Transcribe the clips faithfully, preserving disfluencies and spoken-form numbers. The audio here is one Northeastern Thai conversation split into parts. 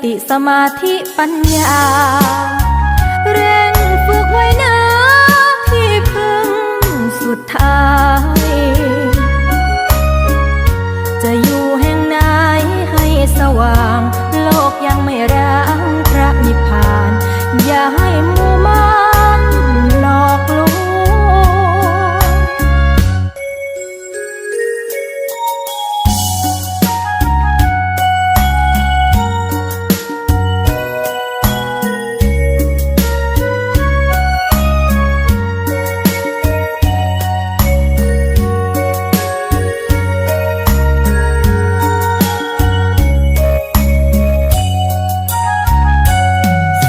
ติสมาธิปัญญา เร่งฝึกไว้นะที่พึ่งสุดท้าย จะอยู่แห่งไหนให้สว่าง โลกยังไม่ร้างพระนิพพาน อย่าให้หมู่มารหลอกลวง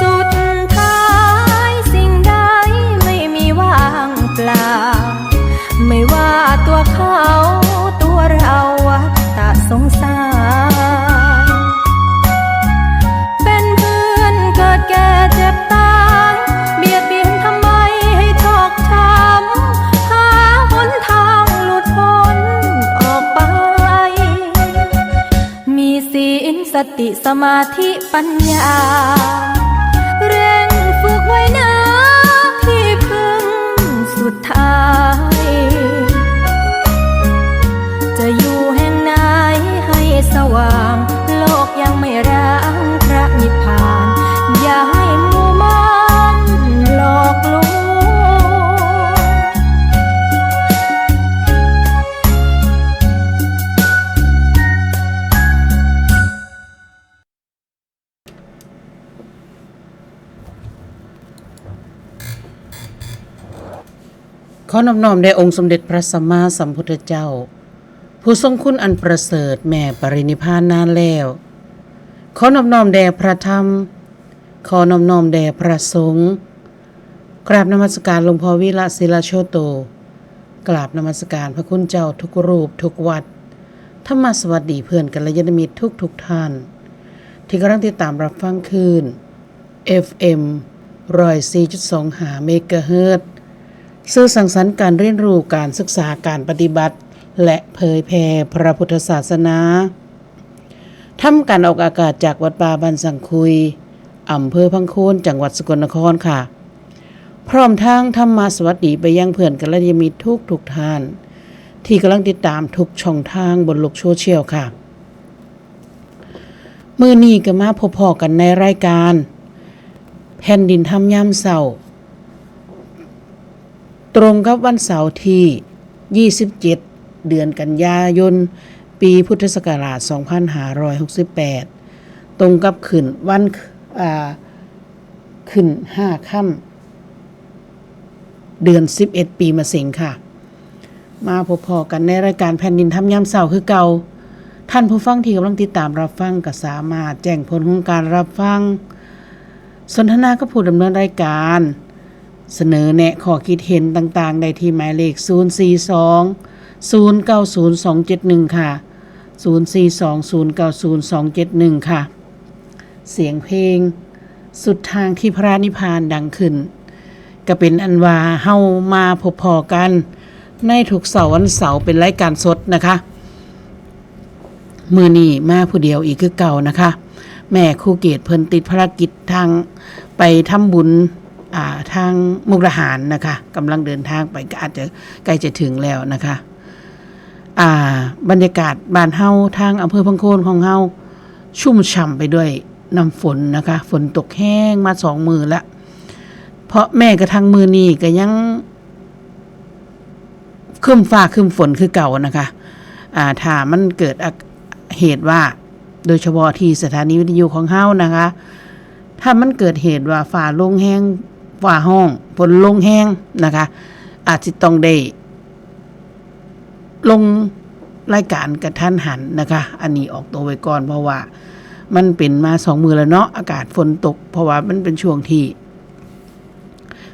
สุดท้ายสิ่งใดไม่มีว่างเปล่า ไม่ว่าตัวเขาตัวเราวัฏสงสาร เป็นเพื่อนเกิดแก่เจ็บตาย เบียดเบียนทำไมให้ชอกช้ำ หาหนทางหลุดพ้นออกไป มีศีลสติสมาธิปัญญา เร่งฝึกไว้นะที่พึ่งสุดท้าย จะอยู่แห่งไหนให้สว่าง โลกยังไม่ร้างพระนิพพาน อย่าให้หมู่มารหลอกลวง ขอนอบน้อมแด่องค์สมเด็จพระสัมมาสัมพุทธเจ้า ผู้ทรงคุณอันประเสริฐ แม้ปรินิพพานนานแล้ว ขอนอบน้อมแด่พระธรรม ขอนอบน้อมแด่พระสงฆ์ กราบนมัสการหลวงพ่อวีระศิลาโชโต กราบนมัสการพระคุณเจ้าทุกรูปทุกวัด ธรรมะสวัสดีเพื่อนกัลยาณมิตรทุกทุกท่าน ที่กำลังติดตามรับฟังคลื่น เอฟเอ็ม ร้อยสี่จุดสองห้า เมกะเฮิรตซ์ สื่อสังสรรค์การเรียนรู้ การศึกษา การปฏิบัติ และเผยแผ่พระพุทธศาสนา ทำการออกอากาศจากวัดป่าบ้านสังคุย อำเภอพังโคน จังหวัดสกลนครค่ะ พร้อมทั้งธรรมะสวัสดีไปยังเพื่อนกัลยาณมิตรทุกทุกท่าน ที่กำลังติดตามทุกช่องทางบนโลกโซเชียลค่ะ มื้อนี้ก็มาพบพ้อกันในรายการ แผ่นดินธรรมยามเช้า ตรงกับวันเสาร์ที่ ยี่สิบเจ็ด เดือนกันยายน ปีพุทธศักราช สองพันห้าร้อยหกสิบแปด ตรงกับขึ้นวัน อ่า ขึ้นห้าค่ำ เดือนสิบเอ็ด ปีมะเสงค่ะ มาพบพ้อกันในรายการแผ่นดินธรรมยามเช้าคือเก่า ท่านผู้ฟังที่กำลังติดตามรับฟังก็สามารถแจ้งผลของการรับฟัง สนทนากับผู้ดำเนินรายการ เสนอแนะข้อคิดเห็นต่างๆ ได้ที่หมายเลข ศูนย์สี่สอง ศูนย์เก้าศูนย์ สองเจ็ดหนึ่ง ค่ะ ศูนย์สี่สอง ศูนย์เก้าศูนย์ สองเจ็ดหนึ่ง ค่ะ เสียงเพลงสุดทางที่พระนิพพานดังขึ้น ก็เป็นอันว่าเฮามาพบพ้อกันในทุกเสาร์วันเสาร์เป็นรายการสดนะคะ มื้อนี้มาผู้เดียวอีกคือเก่านะคะ แม่ครูเกตเพิ่นติดภารกิจทางไปทำบุญ อ่า ทางมุกดาหารนะคะ กำลังเดินทางไปก็อาจจะใกล้จะถึงแล้วนะคะ อ่า บรรยากาศบ้านเฮาทางอำเภอพังโคนของเฮา ชุ่มฉ่ำไปด้วยน้ำฝนนะคะ ฝนตกแฮงมาสองมื้อละ เพราะแม้กระทั่งมื้อนี้ก็ยังครึ้มฟ้าครึ้มฝนคือเก่านะคะ อ่า ถ้ามันเกิดอา- เหตุว่า โดยเฉพาะที่สถานีวิทยุของเฮานะคะ ถ้ามันเกิดเหตุว่าฟ้าลงแฮง ฟ้าฮ้อง ฝนลงแฮงนะคะ อาจสิต้องได้ ลงรายการกะทันหันนะคะ อันนี้ออกตัวไว้ก่อน เพราะว่ามันเป็นมาสองมื้อแล้วเนาะ อากาศฝนตก เพราะว่ามันเป็นช่วงที่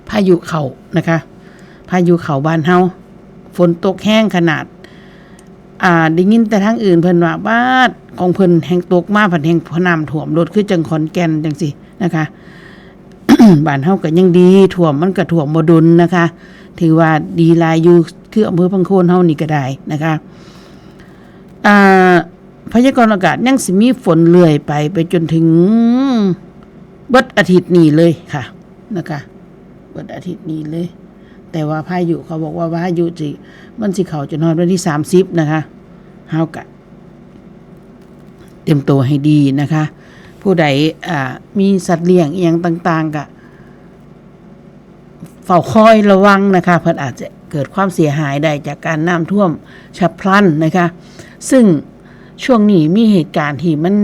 พายุเข้านะคะ พายุเข้าบ้านเฮา ฝนตกแฮงขนาด อ่า ได้ยินแต่ทางอื่นเพิ่นว่า บาด ของเพิ่นแฮงตกมา พัดแฮงน้ำท่วมโลด คือจั่งขอนแก่นจั่งซี้นะคะ บ้านเฮาก็ยังดี ท่วมมันก็ท่วมบ่ดนนะคะ ถือว่าดีหลายอยู่ คืออำเภอพังโคนเฮานี่ก็ได้นะคะ อ่า พยากรณ์อากาศยังสิมีฝนเรื่อยไป ไปจนถึงเบิดอาทิตย์นี้เลยค่ะ นะคะ เบิดอาทิตย์นี้เลย แต่ว่าพายุเขาบอกว่าพายุสิ มันสิเข้าจนฮอดวันที่สามสิบนะคะ เฮากะเตรียมตัวให้ดีนะคะ ผู้ใด อ่า มีสัตว์เลี้ยงอิหยังต่างๆ กะ เฝ้าคอยระวังนะคะ เพิ่นอาจจะเกิดความเสียหายได้จากการน้ำท่วมฉับพลันนะคะ ซึ่งช่วงนี้มีเหตุการณ์ที่มัน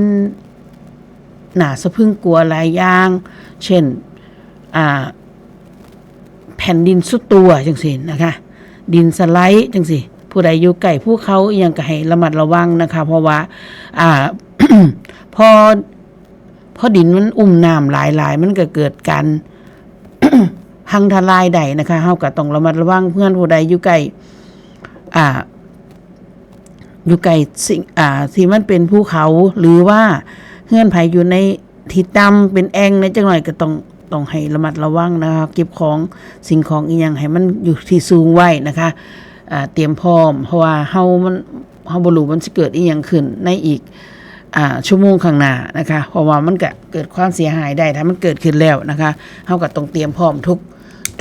น่าสะพรึงกลัวหลายอย่าง เช่น อ่า แผ่นดินซุดตัวจังซี้นะคะ ดินสไลด์จังซี้ ผู้ใดอยู่ใกล้ภูเขาอิหยังก็ให้ระมัดระวังนะคะ เพราะว่า อ่า พอ พอดินมันอุ้มน้ำหลายๆ มันก็เกิดการ พังทลายได้นะคะ เฮาก็ต้องระมัดระวัง เฮือนผู้ใดอยู่ใกล้ อ่า อยู่ใกล้สิ่ง อ่า ที่มันเป็นภูเขา หรือว่าเฮือนไผอยู่ในที่ต่ำเป็นแอ่งในจักหน่อยก็ต้อง ต้องให้ระมัดระวังนะคะ เก็บของสิ่งของอีหยังให้มันอยู่ที่สูงไว้นะคะ อ่า เตรียมพร้อม เพราะว่าเฮามัน เฮาบ่รู้มันสิเกิดอีหยังขึ้นในอีก อ่า ชั่วโมงข้างหน้านะคะ เพราะว่ามันก็เกิดความเสียหายได้ ถ้ามันเกิดขึ้นแล้วนะคะ เฮาก็ต้องเตรียมพร้อมทุก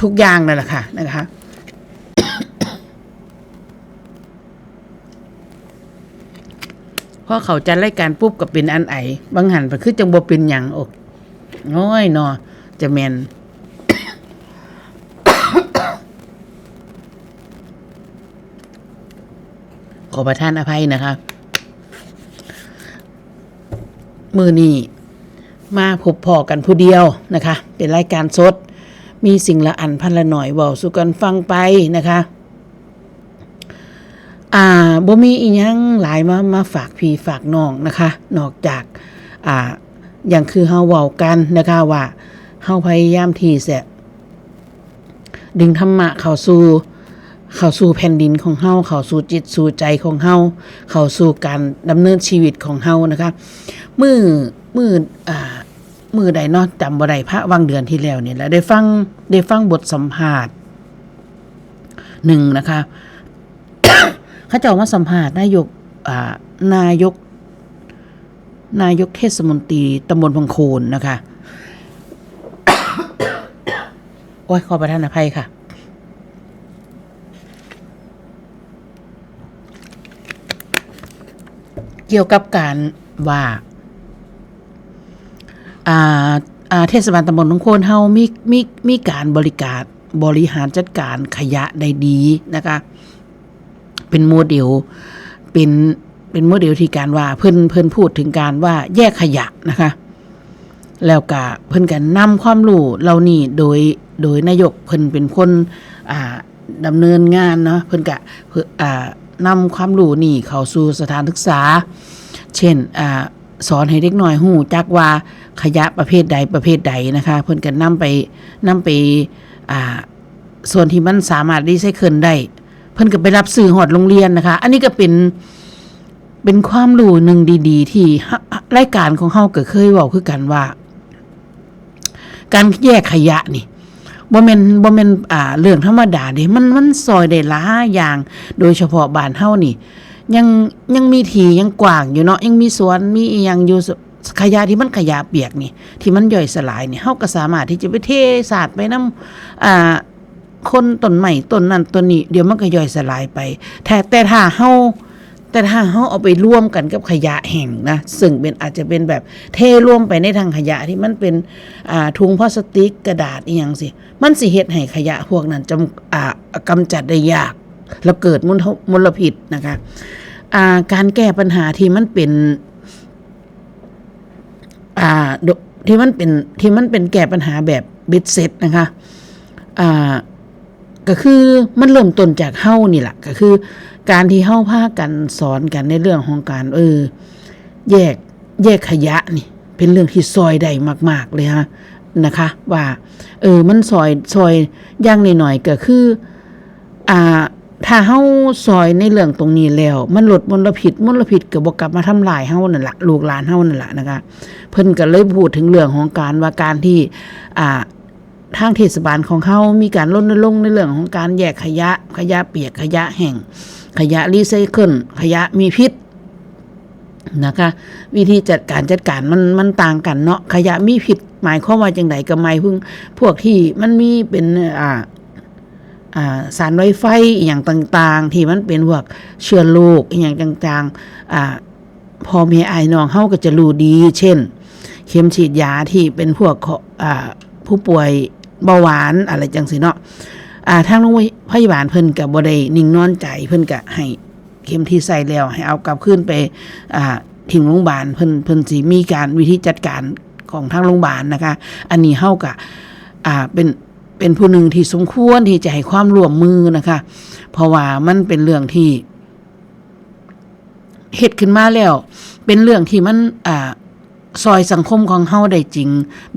ทุกอย่างนั่นแหละค่ะนะคะ พอเขาจัดรายการปุ๊บก็เป็นอันไอ บางหันก็คือจังบ่เป็นหยัง โอ้ โอ้ยเนาะ จะแม่น ขอประทานอภัยนะคะ มื้อนี้มาพบพ้อกันผู้เดียวนะคะ เป็นรายการสด มีสิ่งละอันพันละหน่อย เว้าสู่กันฟังไปนะคะ อ่า บ่มีอีหยังหลายมา มาฝากพี่ฝากน้องนะคะ นอกจาก อ่า อย่างคือเฮาเว้ากันนะคะ ว่าเฮาพยายามที่จะ ดึงธรรมะเข้าสู่ เข้าสู่แผ่นดินของเฮา เข้าสู่จิตสู่ใจของเฮา เข้าสู่การดำเนินชีวิตของเฮานะคะ มื้อ มื้อ อ่า มื้อใดเนาะ จำบ่ได้ พระวังเดือนที่แล้วนี่แหละ ได้ฟัง ได้ฟังบทสัมภาษณ์หนึ่งนะคะ เขาเจ้ามาสัมภาษณ์นายก อ่า นายก นายกเทศมนตรีตำบลพังโคนนะคะ โอ้ย ขอประทานอภัยค่ะ เกี่ยวกับการว่า อ่า อ่า เทศบาลตำบลพังโคนเฮามี มี มีการบริการ บริหารจัดการขยะได้ดีนะคะ เป็นโมเดล เป็น เป็นโมเดลที่การว่าเพิ่น เพิ่นพูดถึงการว่าแยกขยะนะคะ แล้วก็เพิ่นก็นำความรู้เหล่านี้โดย โดยนายกเพิ่นเป็นคน อ่า ดำเนินงานเนาะ เพิ่นก็ เพิ่น อ่า นำความรู้นี้เข้าสู่สถานศึกษา เช่น อ่า สอนให้เด็กน้อยรู้จักว่าขยะประเภทใดประเภทใดนะคะ เพิ่นก็นำไป นำไป อ่า ส่วนที่มันสามารถรีไซเคิลได้ เพิ่นก็ไปรับซื้อฮอดโรงเรียนนะคะ อันนี้ก็เป็น เป็นความรู้หนึ่งดีๆ ที่ รายการของเฮาก็เคยเว้าคือกันว่า การแยกขยะนี่ บ่แม่น บ่แม่น อ่า เรื่องธรรมดาเด้ มัน มันซ่อยได้หลายอย่าง โดยเฉพาะบ้านเฮานี่ ยัง ยังมีที่ยังกว้างอยู่เนาะ ยังมีสวน มีอีหยังอยู่ ขยะที่มันขยะเปียกนี่ ที่มันย่อยสลายนี่ เฮาก็สามารถที่จะไปเทสาดไปนำ อ่า คนต้นไม้ต้นนั้นต้นนี้ เดี๋ยวมันก็ย่อยสลายไป แต่ แต่ถ้าเฮา แต่ถ้าเฮาเอาไปรวมกันกับขยะแห้งนะ ซึ่งเป็น อาจจะเป็นแบบเทรวมไปในถังขยะที่มันเป็น อ่า ถุงพลาสติก กระดาษ อีหยังสิ มันสิเฮ็ดให้ขยะพวกนั้นจำ อ่า กำจัดได้ยาก แล้วเกิดมล มลพิษนะคะ อ่า การแก้ปัญหาที่มันเป็น อ่า โด- ที่มันเป็น ที่มันเป็นแก้ปัญหาแบบเบ็ดเสร็จนะคะ อ่า ก็คือมันเริ่มต้นจากเฮานี่แหละ ก็คือการที่เฮาพากันสอนกันในเรื่องของการ เออ แยก แยกขยะนี่ เป็นเรื่องที่ซ่อยได้มากๆเลยฮะ นะคะ ว่า เออ มันซ่อย ซ่อย อย่างน้อยๆก็คือ อ่า ถ้าเฮาซ่อยในเรื่องตรงนี้แล้ว มันลดมลพิษ มลพิษก็บ่กลับมาทำลายเฮานั่นละ ลูกหลานเฮานั่นละนะคะ เพิ่นก็เลยพูดถึงเรื่องของการว่าการที่ อ่า ทางเทศบาลของเฮามีการรณรงค์ในเรื่องของการแยกขยะ ขยะเปียก ขยะแห้ง ขยะรีไซเคิล ขยะมีพิษ นะคะ วิธีจัดการจัดการมันมันต่างกันเนาะ ขยะมีพิษหมายความว่าจังได ก็หมายถึงพวกที่มันมีเป็น อ่า อ่า สารไวไฟอหย่างต่างๆ ที่มันเป็นพวกเชื้อโรคอหย่างต่างๆ อ่า พ่อแม่อ้ายน้องเฮาก็จะรู้ดี เช่น เข็มฉีดยาที่เป็นพวกขอ อ่า ผู้ป่วยเบาหวานอะไรจังซี้เนาะ อ่า ทางโรงพยาบาลเพิ่นก็บ่ได้นิ่งนอนใจ เพิ่นก็ให้เข็มที่ใส่แล้ว ให้เอากลับคืนไป อ่า ถิ่มโรงพยาบาล เพิ่น เพิ่นสิมีการวิธีจัดการของทางโรงพยาบาลนะคะ อันนี้เฮาก็ อ่า เป็น เป็นผู้หนึ่งที่สมควรที่จะให้ความร่วมมือนะคะ เพราะว่ามันเป็นเรื่องที่ เฮ็ดขึ้นมาแล้ว เป็นเรื่องที่มัน อ่า ซอยสังคมของเฮาได้จริง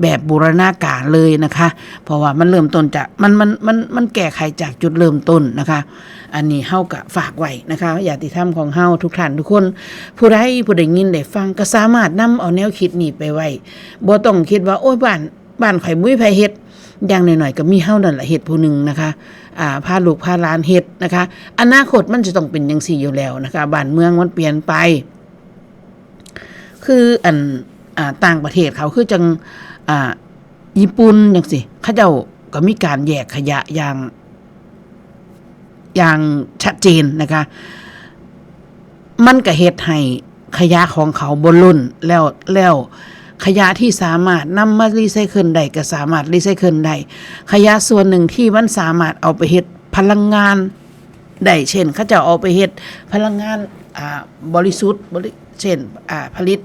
แบบบูรณาการเลยนะคะ เพราะว่ามันเริ่มต้นจาก มัน มัน มัน มันแก้ไขจากจุดเริ่มต้นนะคะ อันนี้เฮาก็ฝากไว้นะคะ ญาติธรรมของเฮาทุกท่านทุกคน ผู้ใดผู้ได้ยินได้ฟังก็สามารถนำเอาแนวคิดนี้ไปไว้ บ่ต้องคิดว่า โอ้ย บ้าน บ้านข่อยบ่มีไผเฮ็ด อย่างน้อยๆก็มีเฮานั่นล่ะเฮ็ดผู้หนึ่งนะคะ อ่า พาลูกพาหลานเฮ็ดนะคะ อนาคตมันจะต้องเป็นจังซี่อยู่แล้วนะคะ บ้านเมืองมันเปลี่ยนไป คืออัน อ่า ต่างประเทศเขาคือจัง อ่า ญี่ปุ่นจังซี้ เขาเจ้าก็มีการแยกขยะอย่าง อย่างชัดเจนนะคะ มันก็เฮ็ดให้ขยะของเขาบ่ล้น แล้ว แล้วขยะที่สามารถนำมารีไซเคิลได้ก็สามารถรีไซเคิลได้ ขยะส่วนหนึ่งที่มันสามารถเอาไปเฮ็ดพลังงานได้ เช่น เขาเจ้าเอาไปเฮ็ดพลังงาน อ่า บริสุทธิ์ บริ เช่น อ่า ผลิต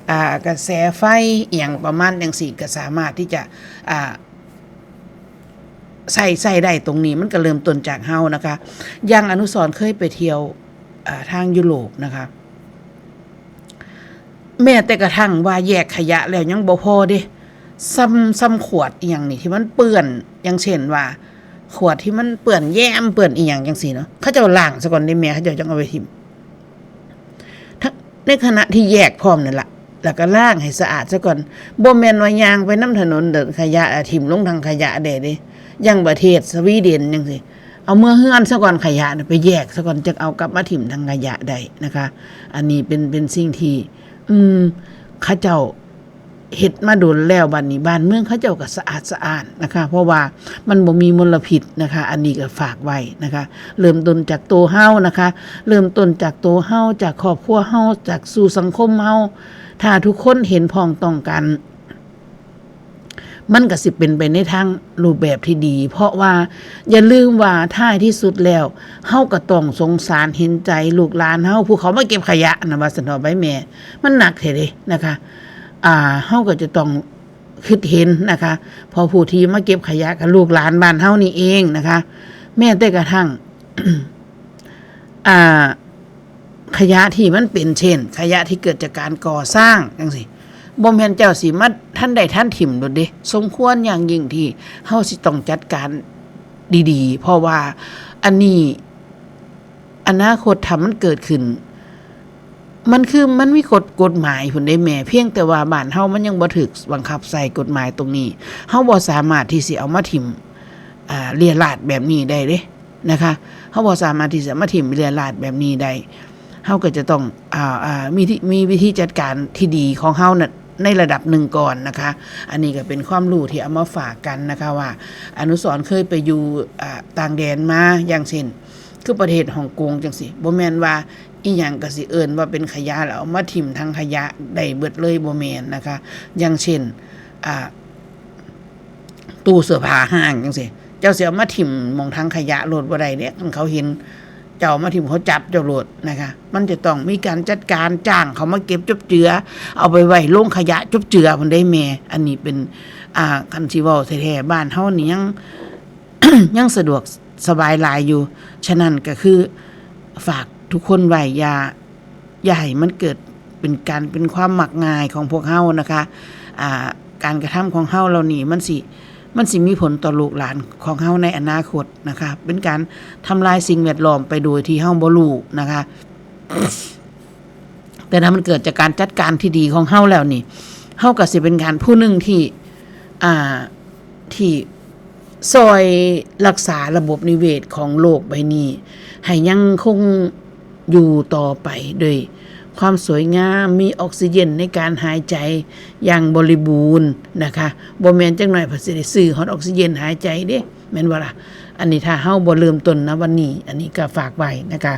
อ่า กระแสไฟอหย่างประมาณจังซี้ ก็สามารถที่จะ อ่า ใช้ ใช้ได้ตรงนี้ มันก็เริ่มต้นจากเฮานะคะ อย่างอนุสรณ์เคยไปเที่ยว อ่า ทางยุโรปนะคะ แม้แต่กระทั่งว่าแยกขยะแล้วยังบ่พอเด้ ซ้ำ ซ้ำขวดอีหยังนี่ที่มันเปื้อน อย่างเช่นว่า ขวดที่มันเปื้อนแยม เปื้อนอีหยังจังซี้เนาะ เขาเจ้าล้างซะก่อนเด้แม่ เขาเจ้าจั่งเอาไปถิ้ม ในขณะที่แยกพร้อมนั่นล่ะ แล้วก็ล้างให้สะอาดซะก่อน บ่แม่นว่าย่างไปนำถนนเดินขยะ อ่ะ ถิ้มลงถังขยะได้เด้ อย่างประเทศสวีเดนจังซี้ เอาเมือเฮือนซะก่อน ขยะน่ะไปแยกซะก่อน จั่งเอากลับมาถิ้มถังขยะได้นะคะ อันนี้เป็น เป็นสิ่งที่ อืม เขาเจ้าเฮ็ดมาโดนแล้ว บัดนี้บ้านเมืองเขาเจ้าก็สะอาดสะอ้านนะคะ เพราะว่ามันบ่มีมลพิษนะคะ อันนี้ก็ฝากไว้นะคะ เริ่มต้นจากตัวเฮานะคะ เริ่มต้นจากตัวเฮา จากครอบครัวเฮา จากสู่สังคมเฮา ถ้าทุกคนเห็นพ้องต้องกัน มันก็สิเป็นไปในทางรูปแบบที่ดี เพราะว่าอย่าลืมว่าท้ายที่สุดแล้ว เฮาก็ต้องสงสารเห็นใจลูกหลานเฮา ผู้เขามาเก็บขยะนะ ว่าซั่นเถาะ ใบแม่ มันหนักแท้เด้นะคะ อ่า เฮาก็จะต้องคิดเห็นนะคะ เพราะผู้ที่มาเก็บขยะก็ลูกหลานบ้านเฮานี่เองนะคะ แม้แต่กระทั่ง อ่า ขยะที่มันเป็น เช่น ขยะที่เกิดจากการก่อสร้างจังซี้ บ่แม่นเจ้าสิมาทันได้ทันถิ่มโลดเด้ สมควรอย่างยิ่งที่เฮาสิต้องจัดการดีๆ เพราะว่าอันนี้ อนาคตถ้ามันเกิดขึ้น มันคือ มันมีกฎ กฎหมายพุ้นเด้แม่ เพียงแต่ว่าบ้านเฮามันยังบ่ถูกบังคับใช้กฎหมายตรงนี้ เฮาบ่สามารถที่สิเอามาถิ่ม อ่า เรี่ยราษฎร์แบบนี้ได้เด้นะคะ เฮาบ่สามารถที่จะมาถิ่มเรี่ยราษฎร์แบบนี้ได้ เฮาก็จะต้อง อ่า อ่า มีที่ มีวิธีจัดการที่ดีของเฮาน่ะในระดับหนึ่งก่อนนะคะ อันนี้ก็เป็นความรู้ที่เอามาฝากกันนะคะว่า อนุสรณ์เคยไปอยู่ อ่า ต่างแดนมา อย่างเช่น คือประเทศฮ่องกงจังซี้ บ่แม่นว่าอิหยังก็สิเอิ้นว่าเป็นขยะแล้วเอามาถิ่มถังขยะได้เบิดเลย บ่แม่นนะคะ อย่างเช่น อ่า ตู้เสื้อผ้าห้างจังซี้ เจ้าสิเอามาถิ่มหม่องถังขยะโลดบ่ได้เด้ คันเขาเห็นเจ้าเอามาถิ่มเขาจับเจ้าโลดนะคะ มันจะต้องมีการจัดการ จ้างเขามาเก็บจบเจือ เอาไปไว้โรงขยะจบเจือพุ้นเด้แม่ อันนี้เป็น อ่า คันสิเว้าแท้ๆ บ้านเฮานี่ยัง ยังสะดวกสบายหลายอยู่ ฉะนั้นก็คือฝากทุกคนไว้ อย่า อย่าให้มันเกิดเป็นการ เป็นความมักง่ายของพวกเฮานะคะ อ่า การกระทำของเฮาเหล่านี้มันสิ มันสิมีผลต่อลูกหลานของเฮาในอนาคตนะคะ เป็นการทำลายสิ่งแวดล้อมไปโดยที่เฮาบ่รู้นะคะ แต่ถ้ามันเกิดจากการจัดการที่ดีของเฮาแล้วนี่ เฮาก็สิเป็นการผู้หนึ่งที่ อ่า ที่ซอยรักษาระบบนิเวศของโลกใบนี้ ให้ยังคงอยู่ต่อไปโดย ความสวยงาม มีออกซิเจนในการหายใจอย่างบริบูรณ์นะคะ บ่แม่นจักหน่อยเพิ่นสิได้ซื้อฮอดออกซิเจนหายใจเด้ แม่นบ่ล่ะ? อันนี้ถ้าเฮาบ่เริ่มต้นนะวันนี้ อันนี้ก็ฝากไว้นะคะ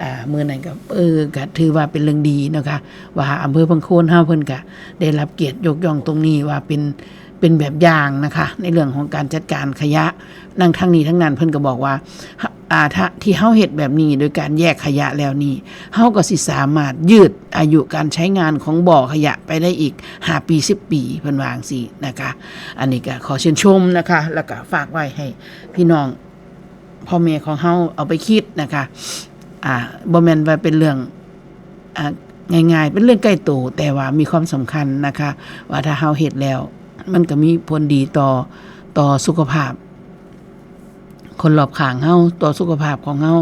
อ่า มื้อนั้นก็ เออ ก็ถือว่าเป็นเรื่องดีเนาะคะ ว่าอำเภอพังโคนเฮาเพิ่นก็ได้รับเกียรติยกย่องตรงนี้ว่าเป็น เป็นแบบอย่างนะคะ ในเรื่องของการจัดการขยะ นั่งทั้งนี้ทั้งนั้นเพิ่นก็บอกว่า อ่า ถ้า ที่เฮาเฮ็ดแบบนี้โดยการแยกขยะแล้วนี่ เฮาก็สิสามารถยืดอายุการใช้งานของบ่อขยะไปได้อีกห้าปี สิบปี เพิ่นว่าจั่งซี้นะคะ อันนี้ก็ขอชื่นชมนะคะ แล้วก็ฝากไว้ให้พี่น้องพ่อแม่ของเฮาเอาไปคิดนะคะ อ่า บ่แม่นว่าเป็นเรื่อง อ่า ง่ายๆ เป็นเรื่องใกล้ตัว แต่ว่ามีความสำคัญนะคะ ว่าถ้าเฮาเฮ็ดแล้ว มันก็มีผลดีต่อ ต่อสุขภาพ คนรอบข้างเฮา ต่อสุขภาพของเฮา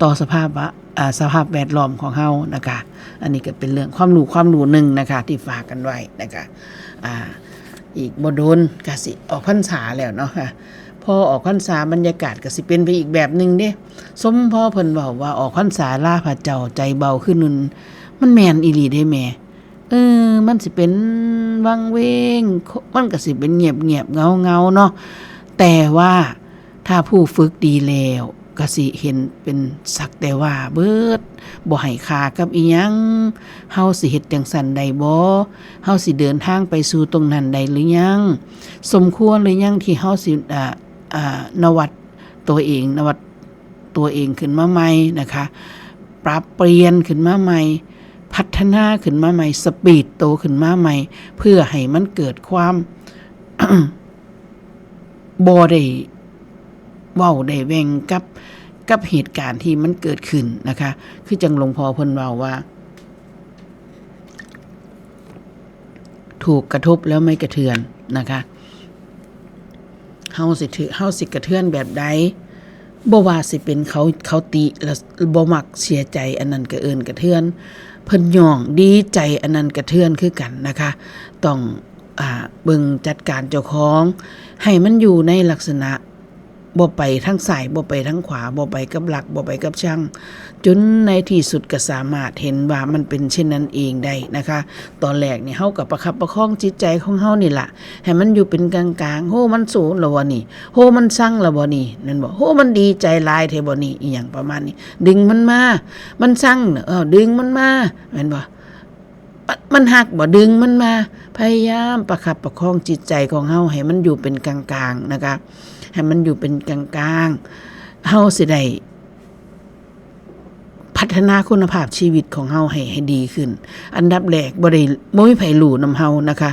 ต่อสภาพวะ อ่า สภาพแวดล้อมของเฮานะคะ อันนี้ก็เป็นเรื่องความรู้ ความรู้หนึ่งนะคะ ที่ฝากกันไว้นะคะ อ่า อีกบ่โดนก็สิออกพรรษาแล้วเนาะค่ะ พอออกพรรษาบรรยากาศก็สิเป็นไปอีกแบบหนึ่งเด้ สมพอเพิ่นเว้าว่าออกพรรษาลาพระเจ้าใจเบาคือหนึ่ง มันแม่นอีหลีเด้แม่ เออ มันสิเป็นวังเวง มันก็สิเป็นเงียบๆ เหงาๆ เนาะ แต่ว่าถ้าผู้ฝึกดีแล้ว ก็สิเห็นเป็นสักแต่ว่าเบิด บ่ให้ค่ากับอิหยัง เฮาสิเฮ็ดจั่งซั้นได้บ่ เฮาสิเดินทางไปสู่ตรงนั้นได้หรือยัง สมควรหรือยังที่เฮาสิ อ่า อ่า นวัตตัวเอง นวัตตัวเองขึ้นมาใหม่นะคะ ปรับเปลี่ยนขึ้นมาใหม่ พัฒนาขึ้นมาใหม่ สปีดโตขึ้นมาใหม่ เพื่อให้มันเกิดความ บ่ได้เว้าได้แหว่งกับ กับเหตุการณ์ที่มันเกิดขึ้นนะคะ คือจั่งหลวงพ่อเพิ่นเว้าว่า ถูกกระทบแล้วไม่กระเทือนนะคะ เฮาสิถือ เฮาสิกระเทือนแบบใด บ่ว่าสิเป็นเขา เขาติแล้วบ่มักเสียใจ อันนั้นก็เอิ้นกระเทือน เพิ่นย้องดีใจ อันนั้นกระเทือนคือกันนะคะ ต้อง อ่า เบิ่งจัดการเจ้าของ ให้มันอยู่ในลักษณะ บ่ไปทางซ้าย บ่ไปทางขวา บ่ไปกับรัก บ่ไปกับชัง จนในที่สุดก็สามารถเห็นว่ามันเป็นเช่นนั้นเองได้นะคะ ตอนแรกนี่เฮาก็ประคับประคองจิตใจของเฮานี่ล่ะ ให้มันอยู่เป็นกลางๆ โห มันสูงแล้วบ่นี่ โห มันชังแล้วบ่นี่ นั่นบ่ โห มันดีใจหลายแท้บ่นี่ อีหยังประมาณนี้ ดึงมันมา มันชังน่ะ เออ ดึงมันมา แม่นบ่ มันฮักบ่ ดึงมันมา พยายามประคับประคองจิตใจของเฮาให้มันอยู่เป็นกลางๆ นะคะ ให้มันอยู่เป็นกลางๆ เฮาสิได้ พัฒนาคุณภาพชีวิตของเฮาให้ ให้ดีขึ้น อันดับแรกบ่ได้ บ่มีไผรู้นำเฮานะคะ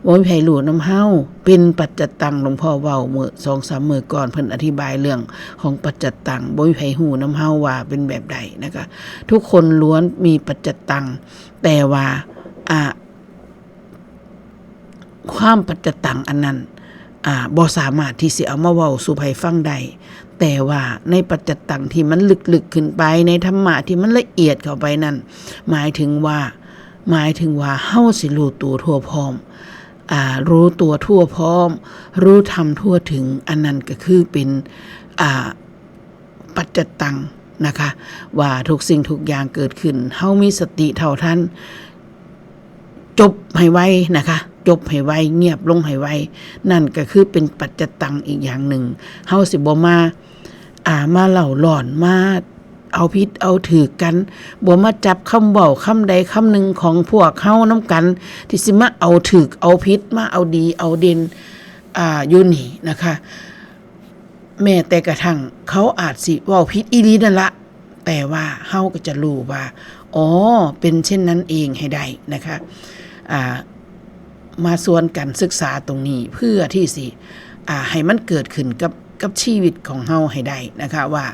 บ่มีไผรู้นำเฮา เป็นปัจจัตตัง หลวงพ่อเว้าเมื่อสองสามมื้อก่อน เพิ่นอธิบายเรื่องของปัจจัตตัง บ่มีไผรู้นำเฮาว่าเป็นแบบใดนะคะ ทุกคนล้วนมีปัจจัตตัง แต่ว่า อ่า ความปัจจัตตังอันนั้น อ่า บ่สามารถที่สิเอามาเว้าสู่ไผฟังได้ แต่ว่าในปัจจัตตังที่มันลึกๆ ขึ้นไป ในธรรมะที่มันละเอียดเข้าไปนั่น หมายถึงว่า หมายถึงว่าเฮาสิรู้ตัวทั่วพร้อม อ่า รู้ตัวทั่วพร้อม รู้ธรรมทั่วถึง อันนั้นก็คือเป็น อ่า ปัจจัตตังนะคะ ว่าทุกสิ่งทุกอย่างเกิดขึ้น เฮามีสติเท่าทัน จบให้ไวนะคะ จบให้ไว เงียบลงให้ไว นั่นก็คือเป็นปัจจัตตังอีกอย่างหนึ่ง เฮาสิบ่มา อ่า มาเล่าร้อน มาเอาผิดเอาถืกกัน บ่มาจับคำเว้าคำใดคำหนึ่งของพวกเฮานำกัน ที่สิมาเอาถืกเอาผิด มาเอาดีเอาเด่น อ่า อยู่นี่นะคะ แม้แต่กระทั่งเขาอาจสิเว้าผิดอีหลีนั่นละ แต่ว่าเฮาก็จะรู้ว่า อ๋อ เป็นเช่นนั้นเองให้ได้นะคะ อ่า มาชวนกันศึกษาตรงนี้เพื่อที่สิ อ่า ให้มันเกิดขึ้นกับ กับชีวิตของเฮาให้ได้นะคะ ว่า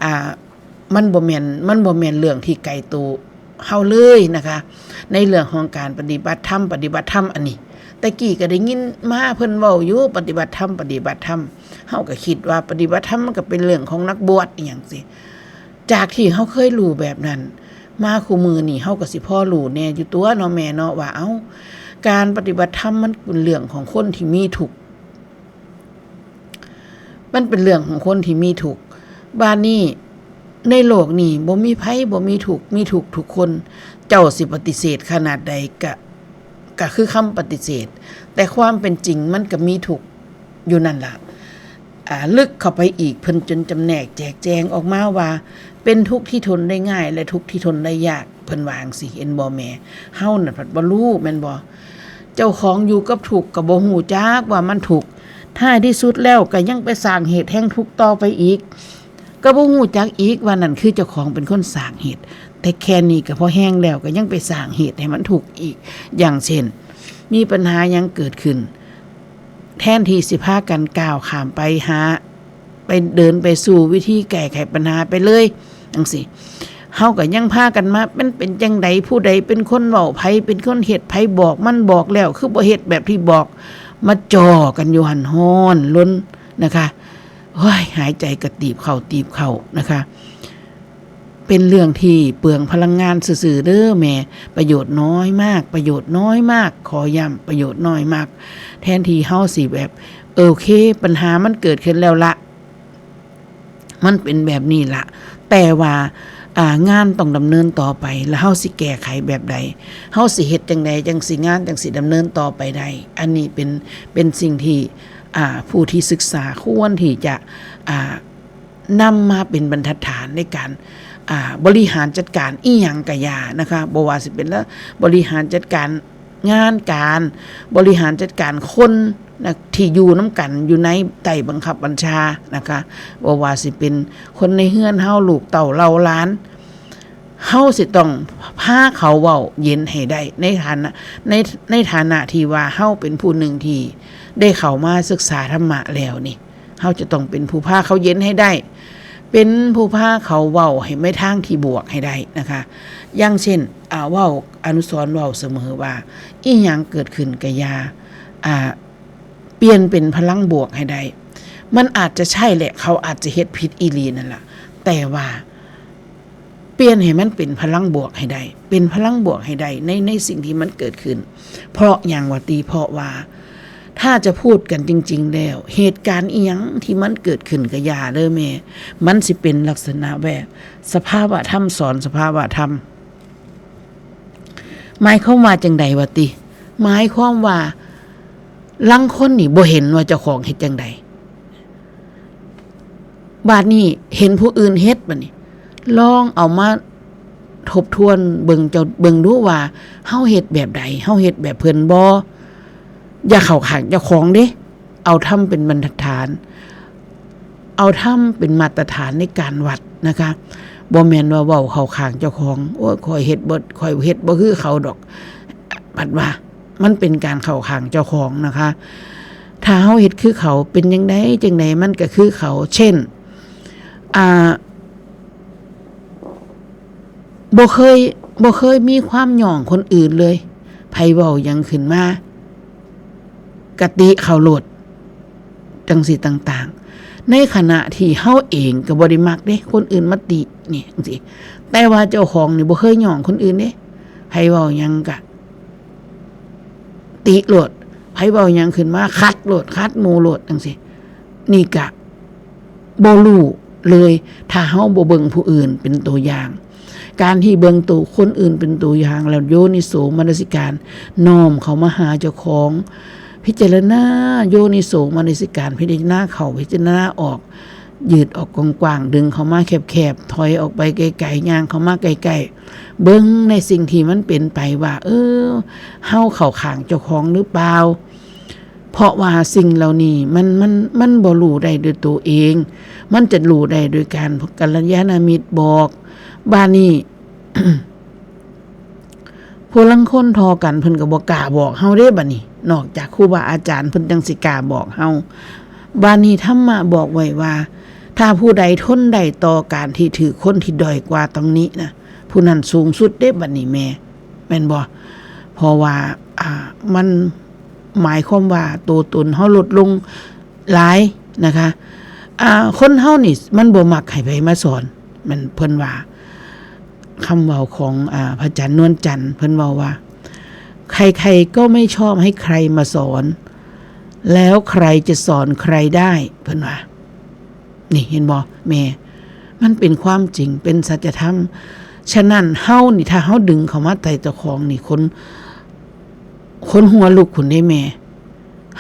อ่า มันบ่แม่น มันบ่แม่นเรื่องที่ไกลตัวเฮาเลยนะคะ ในเรื่องของการปฏิบัติธรรม ปฏิบัติธรรมอันนี้ แต่กี้ก็ได้ยินมาเพิ่นเว้าอยู่ ปฏิบัติธรรม ปฏิบัติธรรม เฮาก็คิดว่าปฏิบัติธรรมมันก็เป็นเรื่องของนักบวชอีหยังสิ จากที่เฮาเคยรู้แบบนั้น มาคู่มื้อนี้เฮาก็สิพอรู้แหน่อยู่ตัวเนาะแม่เนาะ ว่า เอ้า การปฏิบัติธรรมมันเป็นเรื่องของคนที่มีทุกข์ มันเป็นเรื่องของคนที่มีทุกข์ บาดนี้ ในโลกนี้บ่มีไผบ่มีทุกข์ มีทุกข์ทุกคน เจ้าสิปฏิเสธขนาดใดก็ ก็คือคำปฏิเสธ แต่ความเป็นจริงมันก็มีทุกข์อยู่นั่นล่ะ อ่า ลึกเข้าไปอีก เพิ่นจนจำแนกแจกแจงออกมาว่า เป็นทุกข์ที่ทนได้ง่าย และทุกข์ที่ทนได้ยาก เพิ่นว่าจั่งซี้ เห็นบ่แม่ เฮานั่นพัดบ่รู้แม่นบ่ เจ้าของอยู่กับทุกข์ก็บ่ฮู้จักว่ามันทุกข์ ท้ายที่สุดแล้วก็ยังไปสร้างเหตุแห่งทุกข์ต่อไปอีก ก็บ่ฮู้จักอีกว่านั่นคือเจ้าของเป็นคนสร้างเหตุ แต่แค่นี้ก็พอแฮงแล้ว ก็ยังไปสร้างเหตุให้มันทุกข์อีก อย่างเช่น มีปัญหาหยังเกิดขึ้น แทนที่สิพากันก้าวข้ามไปหา ไปเดินไปสู่วิธีแก้ไขปัญหาไปเลยจั่งซี้ เฮาก็ยังพากันมา มันเป็นจั่งใด ผู้ใดเป็นคนเว้า ไผเป็นคนเฮ็ด ไผบอก มันบอกแล้ว คือบ่เฮ็ดแบบที่บอก มาจ่อกันอยู่หั่น ฮ้อนรนนะคะ โอ้ย หายใจกระตีบเข้าตีบเข้านะคะ เป็นเรื่องที่เปลืองพลังงานซื่อๆเด้อแม่ ประโยชน์น้อยมาก ประโยชน์น้อยมาก ขอย้ำ ประโยชน์น้อยมาก แทนที่เฮาสิแบบ โอเค ปัญหามันเกิดขึ้นแล้วละ มันเป็นแบบนี้ละ แต่ว่า อ่า งานต้องดำเนินต่อไป แล้วเฮาสิแก้ไขแบบใด เฮาสิเฮ็ดจั่งใด จั่งสิงานจั่งสิดำเนินต่อไปได้ อันนี้เป็น เป็นสิ่งที่ อ่า ผู้ที่ศึกษาควรที่จะ อ่า นำมาเป็นบรรทัดฐานในการ อ่า บริหารจัดการอิหยังกะยานะคะ บ่ว่าสิเป็นละ บริหารจัดการงานการ บริหารจัดการคนนะ ที่อยู่นำกัน อยู่ในใต้บังคับบัญชานะคะ บ่ว่าสิเป็นคนในเฮือนเฮา ลูกเต้าเหล่าหลาน เฮาสิต้องพาเขาเว้าเย็นให้ได้ ในฐานะ ใน ในฐานะที่ว่าเฮาเป็นผู้หนึ่งที่ได้เข้ามาศึกษาธรรมะแล้วนี่ เฮาจะต้องเป็นผู้พาเขาเย็นให้ได้ เป็นผู้พาเขาเว้าให้ในทางที่บวกให้ได้นะคะ อย่างเช่น อ่า เว้า อนุสรณ์เว้าเสมอว่า อิหยังเกิดขึ้นกะยา อ่า เปลี่ยนเป็นพลังบวกให้ได้ มันอาจจะใช่แหละ เขาอาจจะเฮ็ดผิดอีหลีนั่นล่ะ แต่ว่า เปลี่ยนให้มันเป็นพลังบวกให้ได้ เป็นพลังบวกให้ได้ใน ในสิ่งที่มันเกิดขึ้น เพราะหยังวะติ เพราะว่า ถ้าจะพูดกันจริงๆแล้ว เหตุการณ์อิหยังที่มันเกิดขึ้นกะยาเด้อแม่ มันสิเป็นลักษณะแบบสภาวะธรรมสอนสภาวะธรรม หมายความว่าจั่งใดวะติ หมายความว่า ลางคนนี่บ่เห็นว่าเจ้าของเฮ็ดจั่งใด บาดนี้เห็นผู้อื่นเฮ็ด บาดนี้ ลองเอามาทบทวนเบิ่งเจ้า เบิ่งดูว่าเฮาเฮ็ดแบบใด เฮาเฮ็ดแบบเพิ่นบ่ อย่าเข้าข้างเจ้าของเด้ เอาธรรมเป็นบรรทัดฐาน เอาธรรมเป็นมาตรฐานในการวัดนะคะ บ่แม่นว่าเว้าเข้าข้างเจ้าของ โอ้ย ข้อยเฮ็ดบ่ ข้อยเฮ็ดบ่คือเขาดอก บัดว่า มันเป็นการเข้าข้างเจ้าของนะคะ ถ้าเฮาเฮ็ดคือเขา เป็นจั่งใดจั่งใด มันก็คือเขา เช่น อ่า บ่เคย บ่เคยมีความย้องคนอื่นเลย ไผเว้าหยังขึ้นมา กะติเขาโลด จั่งซี้ต่างๆ ในขณะที่เฮาเองก็บ่ได้มักเด้ คนอื่นมาตินี่จั่งซี้ แต่ว่าเจ้าของนี่บ่เคยย้องคนอื่นเด้ ไผเว้าหยังกะ ติโลด ไผเว้าหยังขึ้นมา ขัดโลด ขัดหมู่โลดจั่งซี้ นี่กะบ่รู้เลย ถ้าเฮาบ่เบิ่งผู้อื่นเป็นตัวอย่าง การที่เบิ่งตัวคนอื่นเป็นตัวอย่าง แล้วโยนิโสมนสิการ น้อมเข้ามาหาเจ้าของ พิจารณาโยนิโสมนสิการ พิจารณาเข้า พิจารณาออก ยืดออกกว้างๆ ดึงเข้ามาแคบๆ ถอยออกไปไกลๆ ย่างเข้ามาใกล้ๆ เบิ่งในสิ่งที่มันเป็นไปว่า เออ เฮาเข้าข้างเจ้าของหรือเปล่า เพราะว่าสิ่งเหล่านี้มัน มัน มันบ่รู้ได้ด้วยตัวเอง มันจะรู้ได้โดยการกัลยาณมิตรบอก บาดนี้ ผู้ลางคนทอกันเพิ่นก็บ่กล้าบอกเฮาเด้ บาดนี้ นอกจากครูบาอาจารย์เพิ่นจั่งสิกล้าบอกเฮา บาดนี้ธรรมะบอกไว้ว่า ถ้าผู้ใดทนได้ต่อการที่ถือคนที่ด้อยกว่าตำหนินะ ผู้นั้นสูงสุดเด้ บาดนี้แม่ แม่นบ่ เพราะว่า อ่า มันหมายความว่าตัวตนเฮาลดลงหลายนะคะ อ่า คนเฮานี่มันบ่มักให้ไผมาสอน มันเพิ่นว่า คำเว้าของ อ่า พระอาจารย์นวลจันทร์ เพิ่นเว้าว่า ใครๆก็ไม่ชอบให้ใครมาสอน แล้วใครจะสอนใครได้ เพิ่นว่า นี่เห็นบ่แม่ มันเป็นความจริง เป็นสัจธรรม ฉะนั้นเฮานี่ ถ้าเฮาดึงเข้ามาใส่เจ้าของนี่ คน คนหัวลุกขึ้นได้แม่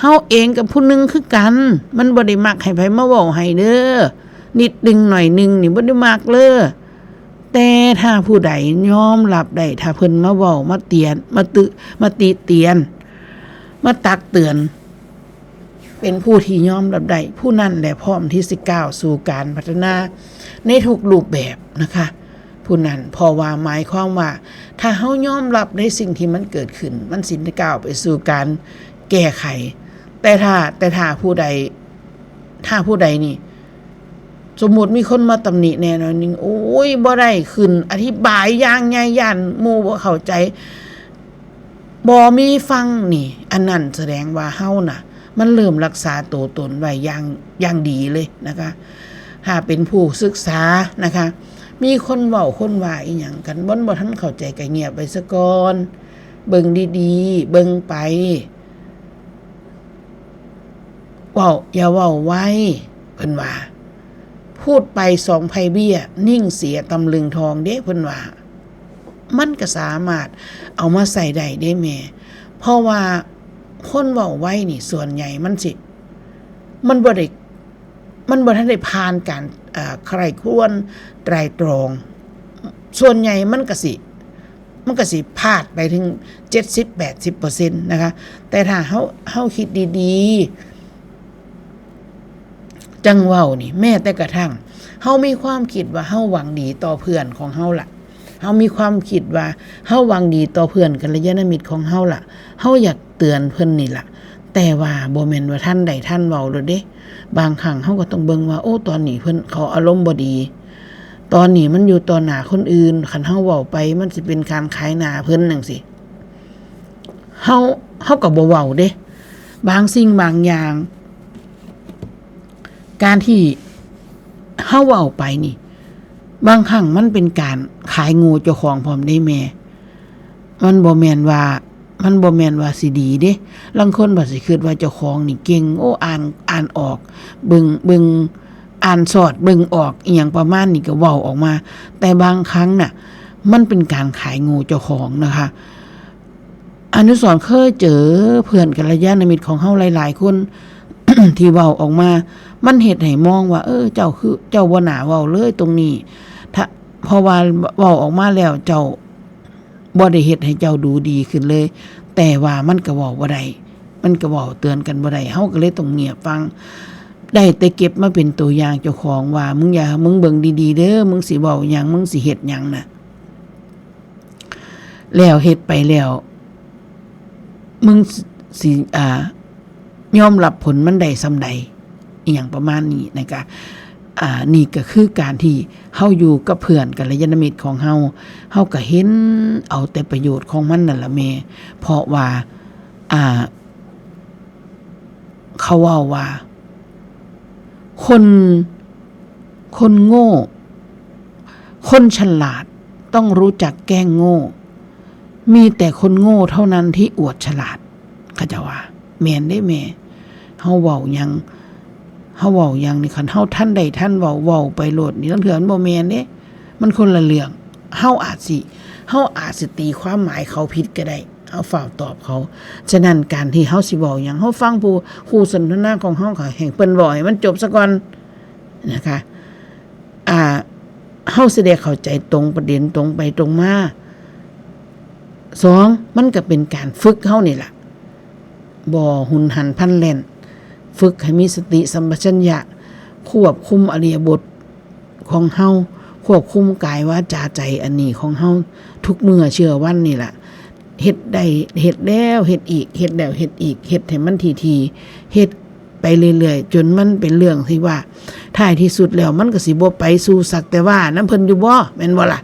เฮาเองกับผู้หนึ่งคือกัน มันบ่ได้มักให้ไผมาเว้าให้เด้อ นิดนึงหน่อยนึงนี่บ่ได้มักเลย แต่ถ้าผู้ใดยอมรับได้ ถ้าเพิ่นมาเว้า มาเตียน มาตึ มาติเตียน มาตักเตือน เป็นผู้ที่ยอมรับได้ ผู้นั้นแหละพร้อมที่สิก้าวสู่การพัฒนาในทุกรูปแบบนะคะ ผู้นั้น เพราะว่าหมายความว่า ถ้าเฮายอมรับในสิ่งที่มันเกิดขึ้น มันสิก้าวไปสู่การแก้ไข แต่ถ้า แต่ถ้าผู้ใด ถ้าผู้ใดนี่ สมมุติมีคนมาตำหนิแหน่หน่อยหนึ่ง โอ้ย บ่ได้ ขึ้นอธิบายอย่างใหญ่ ย่านหมู่บ่เข้าใจ บ่มีฟังนี่ อันนั้นแสดงว่าเฮาน่ะ มันเริ่มรักษาตัวตนไว้อย่าง อย่างดีเลยนะคะ ถ้าเป็นผู้ศึกษานะคะ มีคนเว้าคนว่าอีหยังกัน บ่ บ่ทันเข้าใจก็เงียบไว้ซะก่อน เบิ่งดีๆ เบิ่งไป เว้า อย่าเว้าไว เพิ่นว่า พูดไปสองไพเบี้ย นิ่งเสียตำลึงทองเด้ เพิ่นว่า มันก็สามารถเอามาใส่ได้เด้แม่ เพราะว่าคนเว้าไวนี่ส่วนใหญ่มันสิ มันบ่ได้ มันบ่ทันได้ผ่านการ เอ่อ ใคร่ครวญไตร่ตรอง ส่วนใหญ่มันก็สิ มันก็สิพลาดไปถึง เจ็ดสิบ แปดสิบเปอร์เซ็นต์ นะคะ แต่ถ้าเฮา เฮาคิดดีๆ จั่งเว้านี่ แม้แต่กระทั่ง เฮามีความคิดว่าเฮาหวังดีต่อเพื่อนของเฮาล่ะ เฮามีความคิดว่าเฮาหวังดีต่อเพื่อนกัลยาณมิตรของเฮาล่ะ เฮาอยากเตือนเพิ่นนี่ล่ะ แต่ว่าบ่แม่นว่าทันได้ทันเว้าโลดเด้ บางครั้งเฮาก็ต้องเบิ่งว่า โอ้ ตอนนี้เพิ่น เขาอารมณ์บ่ดี ตอนนี้มันอยู่ต่อหน้าคนอื่น คันเฮาเว้าไป มันสิเป็นการขายหน้าเพิ่นจั่งซี้ เฮา เฮาก็บ่เว้าเด้ บางสิ่งบางอย่าง การที่เฮาเว้าไปนี่ บางครั้งมันเป็นการขายโง่เจ้าของพร้อมเด้แม่ มันบ่แม่นว่า มันบ่แม่นว่าสิดีเด้ ลางคนบัดสิคิดว่าเจ้าของนี่เก่ง โอ้ อ่าน อ่านออก เบิ่ง เบิ่ง อ่านสอด เบิ่งออก อีหยังประมาณนี้ก็เว้าออกมา แต่บางครั้งน่ะ มันเป็นการขายโง่เจ้าของนะคะ อนุสรณ์เคยเจอเพื่อนกัลยาณมิตรของเฮาหลายๆ คน ที่เว้าออกมา มันเฮ็ดให้มองว่า เออ เจ้าคือ เจ้าบ่น่าเว้าเลยตรงนี้ ถ้า เพราะว่าเว้าออกมาแล้วเจ้า บ่ได้เฮ็ดให้เจ้าดูดีขึ้นเลย แต่ว่ามันก็เว้าบ่ได้ มันก็เว้าเตือนกันบ่ได้ เฮาก็เลยต้องเงียบฟัง ได้แต่เก็บมาเป็นตัวอย่างเจ้าของว่า มึงอย่า มึงเบิ่งดีๆ เด้อ มึงสิเว้าหยัง มึงสิเฮ็ดหยังน่ะ แล้วเฮ็ดไปแล้ว มึงสิ อ่า ยอมรับผลมันได้ส่ำใด อีหยังประมาณนี้นะคะ อ่า นี่ก็คือการที่เฮาอยู่กับเพื่อนกัลยาณมิตรของเฮา เฮาก็เห็นเอาแต่ประโยชน์ของมันนั่นล่ะแม่ เพราะว่า อ่า เขาเว้าว่า คน คนโง่ คนฉลาดต้องรู้จักแกล้งโง่ มีแต่คนโง่เท่านั้นที่อวดฉลาด เขาเจ้าว่า แม่นเด้แม่ เฮาเว้าหยัง เฮาเว้าหยังนี่ คันเฮาทันได้ทันเว้า เว้าไปโลดนี่ ลางเทื่อมันบ่แม่นเด้ มันคนละเรื่อง เฮาอาจสิ เฮาอาจสิตีความหมายเขาผิดก็ได้ เฮาฟ้าวตอบเขา ฉะนั้นการที่เฮาสิเว้าหยัง เฮาฟังผู้ คู่สนทนาของเฮา ก็ให้เพิ่นเว้าให้มันจบซะก่อนนะคะ อ่า เฮาสิได้เข้าใจตรงประเด็น ตรงไปตรงมา สอง มันก็เป็นการฝึกเฮานี่ล่ะ บ่หุนหันพลันแล่น ฝึกให้มีสติสัมปชัญญะ ควบคุมอิริยาบถของเฮา ควบคุมกายวาจาใจอันนี้ของเฮา ทุกเมื่อเช้าวันนี่ล่ะ เฮ็ดได้ เฮ็ดแล้วเฮ็ดอีก เฮ็ดแล้วเฮ็ดอีก เฮ็ดให้มันถี่ๆ เฮ็ดไปเรื่อยๆ จนมันเป็นเรื่องที่ว่า ท้ายที่สุดแล้วมันก็สิบ่ไปสู่สักแต่ว่านำเพิ่นอยู่บ่ แม่นบ่ล่ะ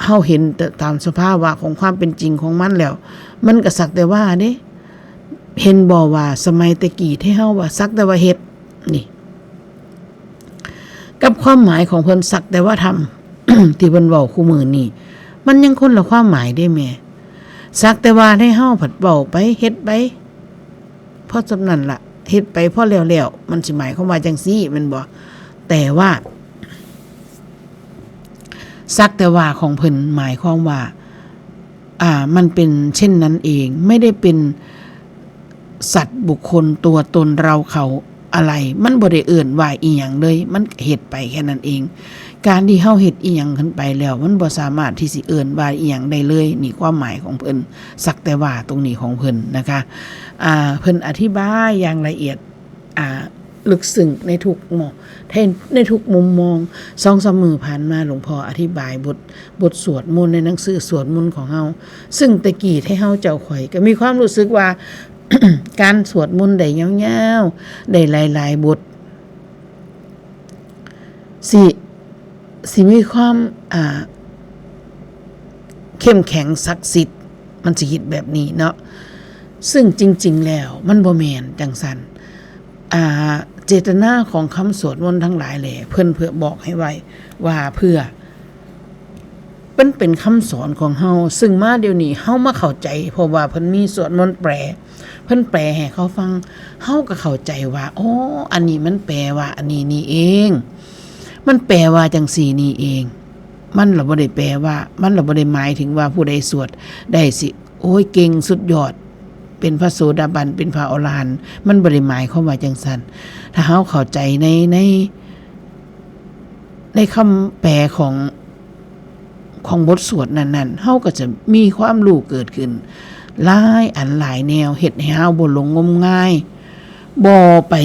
เฮาเห็นตามสภาวะของความเป็นจริงของมันแล้ว มันก็สักแต่ว่าเด้ เห็นบ่ว่าสมัยแต่กี้ที่เฮาว่าสักแต่ว่าเฮ็ด นี่ กับความหมายของเพิ่นสักแต่ว่าทำ ที่เพิ่นเว้าคู่มื้อนี้ มันยังคนละความหมายเด้แม่ สักแต่ว่าให้เฮาผัดเว้าไป เฮ็ดไป พอส่ำนั้นล่ะ เฮ็ดไปพอแล้วๆ มันสิหมายความว่าจั่งซี้แม่นบ่ แต่ว่า สักแต่ว่าของเพิ่นหมายความว่า อ่า มันเป็นเช่นนั้นเอง ไม่ได้เป็นสัตว์บุคคลตัวตนเราเขาอะไร มันบ่ได้เอิ้นว่าอีหยังเลย มันเฮ็ดไปแค่นั้นเอง การที่เฮาเฮ็ดอีหยังขึ้นไปแล้ว มันบ่สามารถที่สิเอิ้นว่าอีหยังได้เลย นี่ความหมายของเพิ่น สักแต่ว่าตรงนี้ของเพิ่นนะคะ อ่า เพิ่นอธิบายอย่างละเอียด อ่า ลึกซึ้งในทุกมอง ในทุกมุมมอง สองสามมื้อผ่านมาหลวงพ่ออธิบายบท บทสวดมนต์ในหนังสือสวดมนต์ของเฮา ซึ่งแต่กี้ไทเฮาเจ้าข้อยก็มีความรู้สึกว่า การสวดมนต์ได้ยาวๆ ได้หลายๆ บท สิ สิมีความ อ่า เข้มแข็งศักดิ์สิทธิ์ มันสิคิดแบบนี้เนาะ ซึ่งจริงๆ แล้วมันบ่แม่นจังซั่น อ่า เจตนาของคำสวดมนต์ทั้งหลายแหละ เพิ่นเพื่อบอกให้ไว้ว่าเพื่อ มันเป็นคำสอนของเฮา ซึ่งมาเดี๋ยวนี้เฮามาเข้าใจ เพราะว่าเพิ่นมีสวดมนต์แปล เพิ่นแปลให้เขาฟัง เฮาก็เข้าใจว่า อ๋อ อันนี้มันแปลว่าอันนี้นี่เอง มันแปลว่าจังซี่นี่เอง มันละบ่ได้แปลว่า มันละบ่ได้หมายถึงว่าผู้ใดสวดได้สิ โอ้ย เก่งสุดยอด เป็นพระโสดาบัน เป็นพระอรหันต์ มันบ่ได้หมายความว่าจังซั่น ถ้าเฮาเข้าใจใน ใน ในคำแปลของ ของบทสวดนั้นๆ เฮาก็จะมีความรู้เกิดขึ้น หลายอันหลายแนว เฮ็ดให้เฮาบ่หลงงมงาย บ่ไป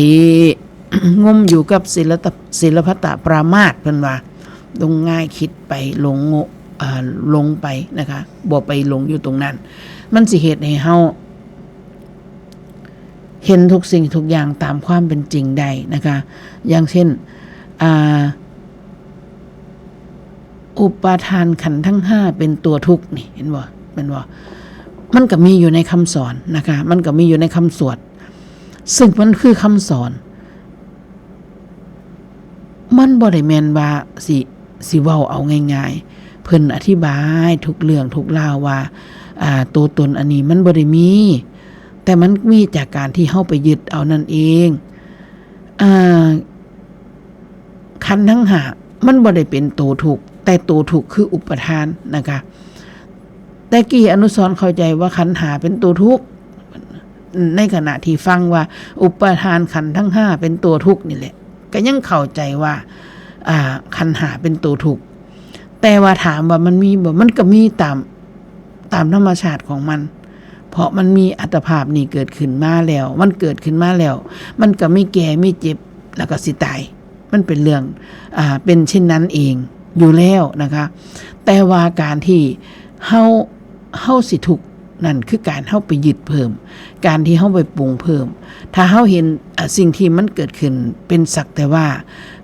งมอยู่กับศีลตะ ศีลพัตตปรามาส เพิ่นว่า หลงง่าย คิดไป หลงโง่ อ่า หลงไปนะคะ บ่ไปหลงอยู่ตรงนั้น มันสิเฮ็ดให้เฮา เห็นทุกสิ่งทุกอย่างตามความเป็นจริงได้นะคะ อย่างเช่น อ่า อุปาทานขันธ์ทั้งห้าเป็นตัวทุกข์นี่ เห็นบ่ แม่นบ่ มันก็มีอยู่ในคำสอนนะคะ มันก็มีอยู่ในคำสวด ซึ่งมันคือคำสอน มันบ่ได้แม่นว่าสิ สิเว้าเอาง่ายๆ เพิ่นอธิบายทุกเรื่องทุกราวว่า อ่า ตัวตนอันนี้มันบ่ได้มี แต่มันมีจากการที่เฮาไปยึดเอานั่นเอง อ่า ขันธ์ทั้งห้า มันบ่ได้เป็นตัวทุกข์ แต่ตัวทุกข์คืออุปาทานนะคะ แต่กี้อนุสรณ์เข้าใจว่าขันธ์ห้าเป็นตัวทุกข์ ในขณะที่ฟังว่าอุปาทานขันธ์ทั้งห้าเป็นตัวทุกข์นี่แหละ ก็ยังเข้าใจว่า อ่า ขันธ์ห้าเป็นตัวทุกข์ แต่ว่าถามว่ามันมีบ่ มันก็มีตาม ตามธรรมชาติของมัน เพราะมันมีอัตภาพนี้เกิดขึ้นมาแล้ว มันเกิดขึ้นมาแล้ว มันก็มีแก่ มีเจ็บ แล้วก็สิตาย มันเป็นเรื่อง อ่า เป็นเช่นนั้นเองอยู่แล้วนะคะ แต่ว่าการที่เฮา เฮาสิทุกข์ นั่นคือการเฮาไปยึดเพิ่ม การที่เฮาไปปรุงเพิ่ม ถ้าเฮาเห็น อ่า สิ่งที่มันเกิดขึ้นเป็นสักแต่ว่า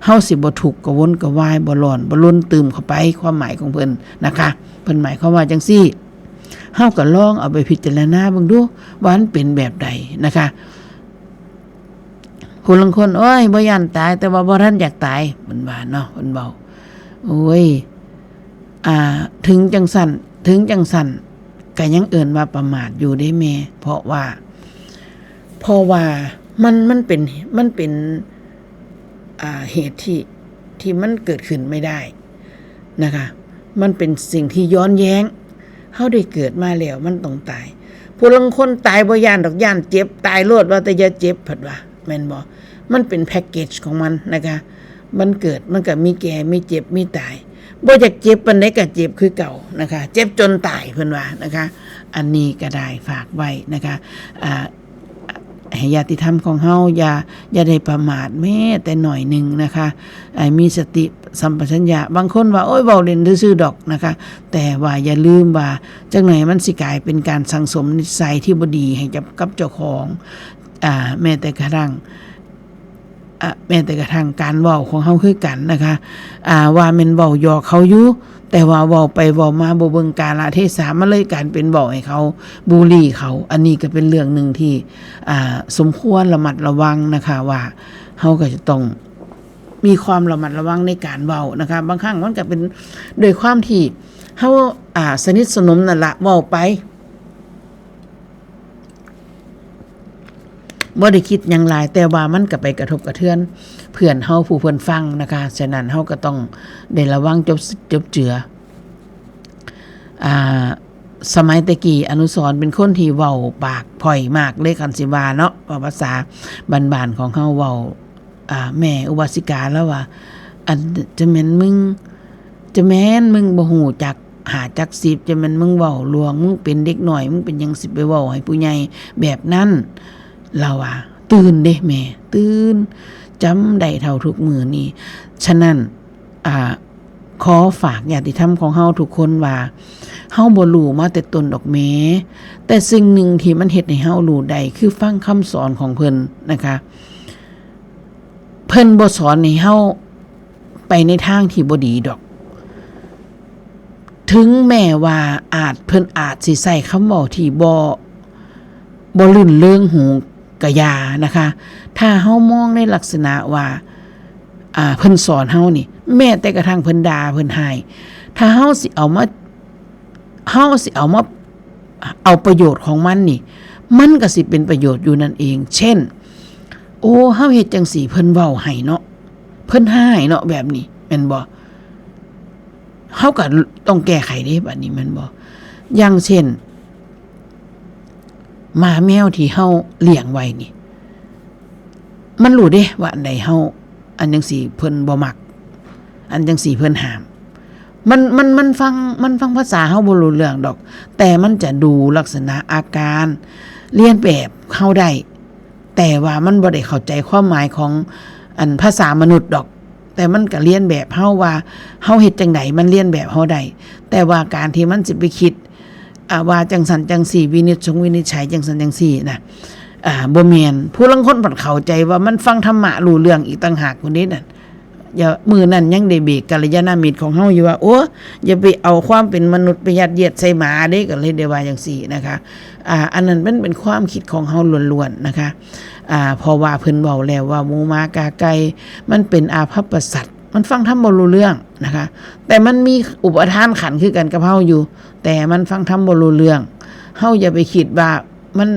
เฮาสิบ่ทุกข์กระวนกระวาย บ่ร้อน บ่ลนตื่มเข้าไป ความหมายของเพิ่นนะคะ เพิ่นหมายความว่าจังซี่ เฮาก็ลองเอาไปพิจารณาเบิ่งดู ว่ามันเป็นแบบใดนะคะ ผู้ลางคน โอ้ย บ่ย้านตาย แต่ว่าบ่ทันอยากตาย เพิ่นว่าเนาะ เพิ่นเว้า โอ้ย อ่า ถึงจังซั่น ถึงจังซั่น ก็ยังเอิ้นว่าประมาทอยู่เด้แม่ เพราะว่า เพราะว่ามัน มันเป็น มันเป็น อ่า เหตุที่ ที่มันเกิดขึ้นไม่ได้นะคะ มันเป็นสิ่งที่ย้อนแย้ง เฮาได้เกิดมาแล้วมันต้องตาย ผู้ลางคนตายบ่ย้านดอก ย้านเจ็บ ตายโลด ว่าแต่อย่าเจ็บ เพิ่นว่า แม่นบ่ มันเป็นแพ็กเกจของมันนะคะ มันเกิด มันก็มีแก่ มีเจ็บ มีตาย บ่อยากเจ็บปานใดก็เจ็บคือเก่านะคะ เจ็บจนตาย เพิ่นว่านะคะ อันนี้ก็ได้ฝากไว้นะคะ อ่า ให้ญาติธรรมของเฮาอย่า อย่าได้ประมาทแม้แต่หน่อยหนึ่งนะคะ ให้มีสติสัมปชัญญะ บางคนว่า โอ้ย เว้าเล่นซื่อๆดอกนะคะ แต่ว่าอย่าลืมว่า จักหน่อยมันสิกลายเป็นการสั่งสมนิสัยที่บ่ดีให้กับ กับเจ้าของ อ่า แม้แต่กระทั่ง อ่ะ แม้แต่กระทั่งการเว้าของเฮาคือกันนะคะ อ่า ว่าแม่นเว้าหยอกเขาอยู่ แต่ว่าเว้าไปเว้ามาบ่เบิ่งกาลเทศะ มันเลยกลายเป็นเว้าให้เขา บูลลี่เขา อันนี้ก็เป็นเรื่องหนึ่งที่ อ่า สมควรระมัดระวังนะคะ ว่าเฮาก็จะต้องมีความระมัดระวังในการเว้านะคะ บางครั้งมันก็เป็นด้วยความที่เฮา อ่า สนิทสนมนั่นละ เว้าไป บ่ได้คิดหยังหลาย แต่ว่ามันก็ไปกระทบกระเทือนเพื่อนเฮาผู้เพิ่นฟังนะคะ ฉะนั้นเฮาก็ต้องได้ระวังจบ จบเจือ อ่า สมัยแต่กี้อนุสรณ์เป็นคนที่เว้าปากพ่อยมากเลย คันสิว่าเนาะ เว้าภาษาบ้านๆของเฮา เว้า อ่า แม่อุบาสิกาแล้วว่า อัน จะแม่นมึง จะแม่นมึงบ่ฮู้จักห้าจักสิบ จะแม่นมึงเว้าล่วง มึงเป็นเด็กน้อย มึงเป็นหยังสิไปเว้าให้ผู้ใหญ่แบบนั้น ลาวว่า ตื่นเด้แม่ ตื่น จำได้เท่าทุกมื้อนี้ ฉะนั้น อ่า ขอฝากญาติธรรมของเฮาทุกคนว่า เฮาบ่รู้มาแต่ต้นดอกแหม แต่สิ่งหนึ่งที่มันเฮ็ดให้เฮารู้ได้คือฟังคำสอนของเพิ่นนะคะ เพิ่นบ่สอนให้เฮาไปในทางที่บ่ดีดอก ถึงแม้ว่าอาจ เพิ่นอาจสิใช้คำเว้าที่บ่ บ่ลื่นเริงหูกะยานะคะ ถ้าเฮามองในลักษณะว่า อ่า เพิ่นสอนเฮานี่ แม้แต่กระทั่งเพิ่นด่า เพิ่นฮ้าย ถ้าเฮาสิเอามา เฮาสิเอามา เอาประโยชน์ของมันนี่ มันก็สิเป็นประโยชน์อยู่นั่นเอง เช่น โอ้ เฮาเฮ็ดจังซี่ เพิ่นเว้าให้เนาะ เพิ่นฮ้ายเนาะ แบบนี้ แม่นบ่ เฮาก็ต้องแก้ไขเด้ บัดนี้ แม่นบ่ อย่างเช่น หมาแมวที่เฮาเลี้ยงไว้นี่ มันรู้เด้ว่าอันใดเฮา อันจังซี่เพิ่นบ่มัก อันจังซี่เพิ่นห้าม มัน มัน มันฟัง มันฟังภาษาเฮาบ่รู้เรื่องดอก แต่มันจะดูลักษณะอาการ เลียนแบบเฮาได้ แต่ว่ามันบ่ได้เข้าใจความหมายของ อัน ภาษามนุษย์ดอก แต่มันก็เลียนแบบเฮาว่า เฮาเฮ็ดจังใดมันเลียนแบบเฮาได้ แต่ว่าการที่มันสิไปคิด อ่า ว่าจังซั่นจังซี่ วินิจฉงวินิจฉัยจังซั่นจังซี่นะ อ่า บ่แม่น ผู้ลางคนพัดเข้าใจว่ามันฟังธรรมะรู้เรื่องอีกต่างหากพุ้นเด้นั่น อย่า มื้อนั้นยังได้เบรกกัลยาณมิตรของเฮาอยู่ว่า โอ้ อย่าไปเอาความเป็นมนุษย์ไปยัดเยียดใส่หมาเด้ ก็เลยได้ว่าจังซี่นะคะ อ่า อันนั้นมันเป็นความคิดของเฮาล้วนๆนะคะ อ่า เพราะว่าเพิ่นเว้าแล้วว่าหมูหมากาไก่มันเป็นอาภัพปสัตว์ มันฟังธรรมบ่รู้เรื่องนะคะ แต่มันมีอุปาทานขันธ์คือกันกับเฮาอยู่ แต่มันฟังธรรมบ่รู้เรื่อง เฮาอย่าไปคิดว่ามัน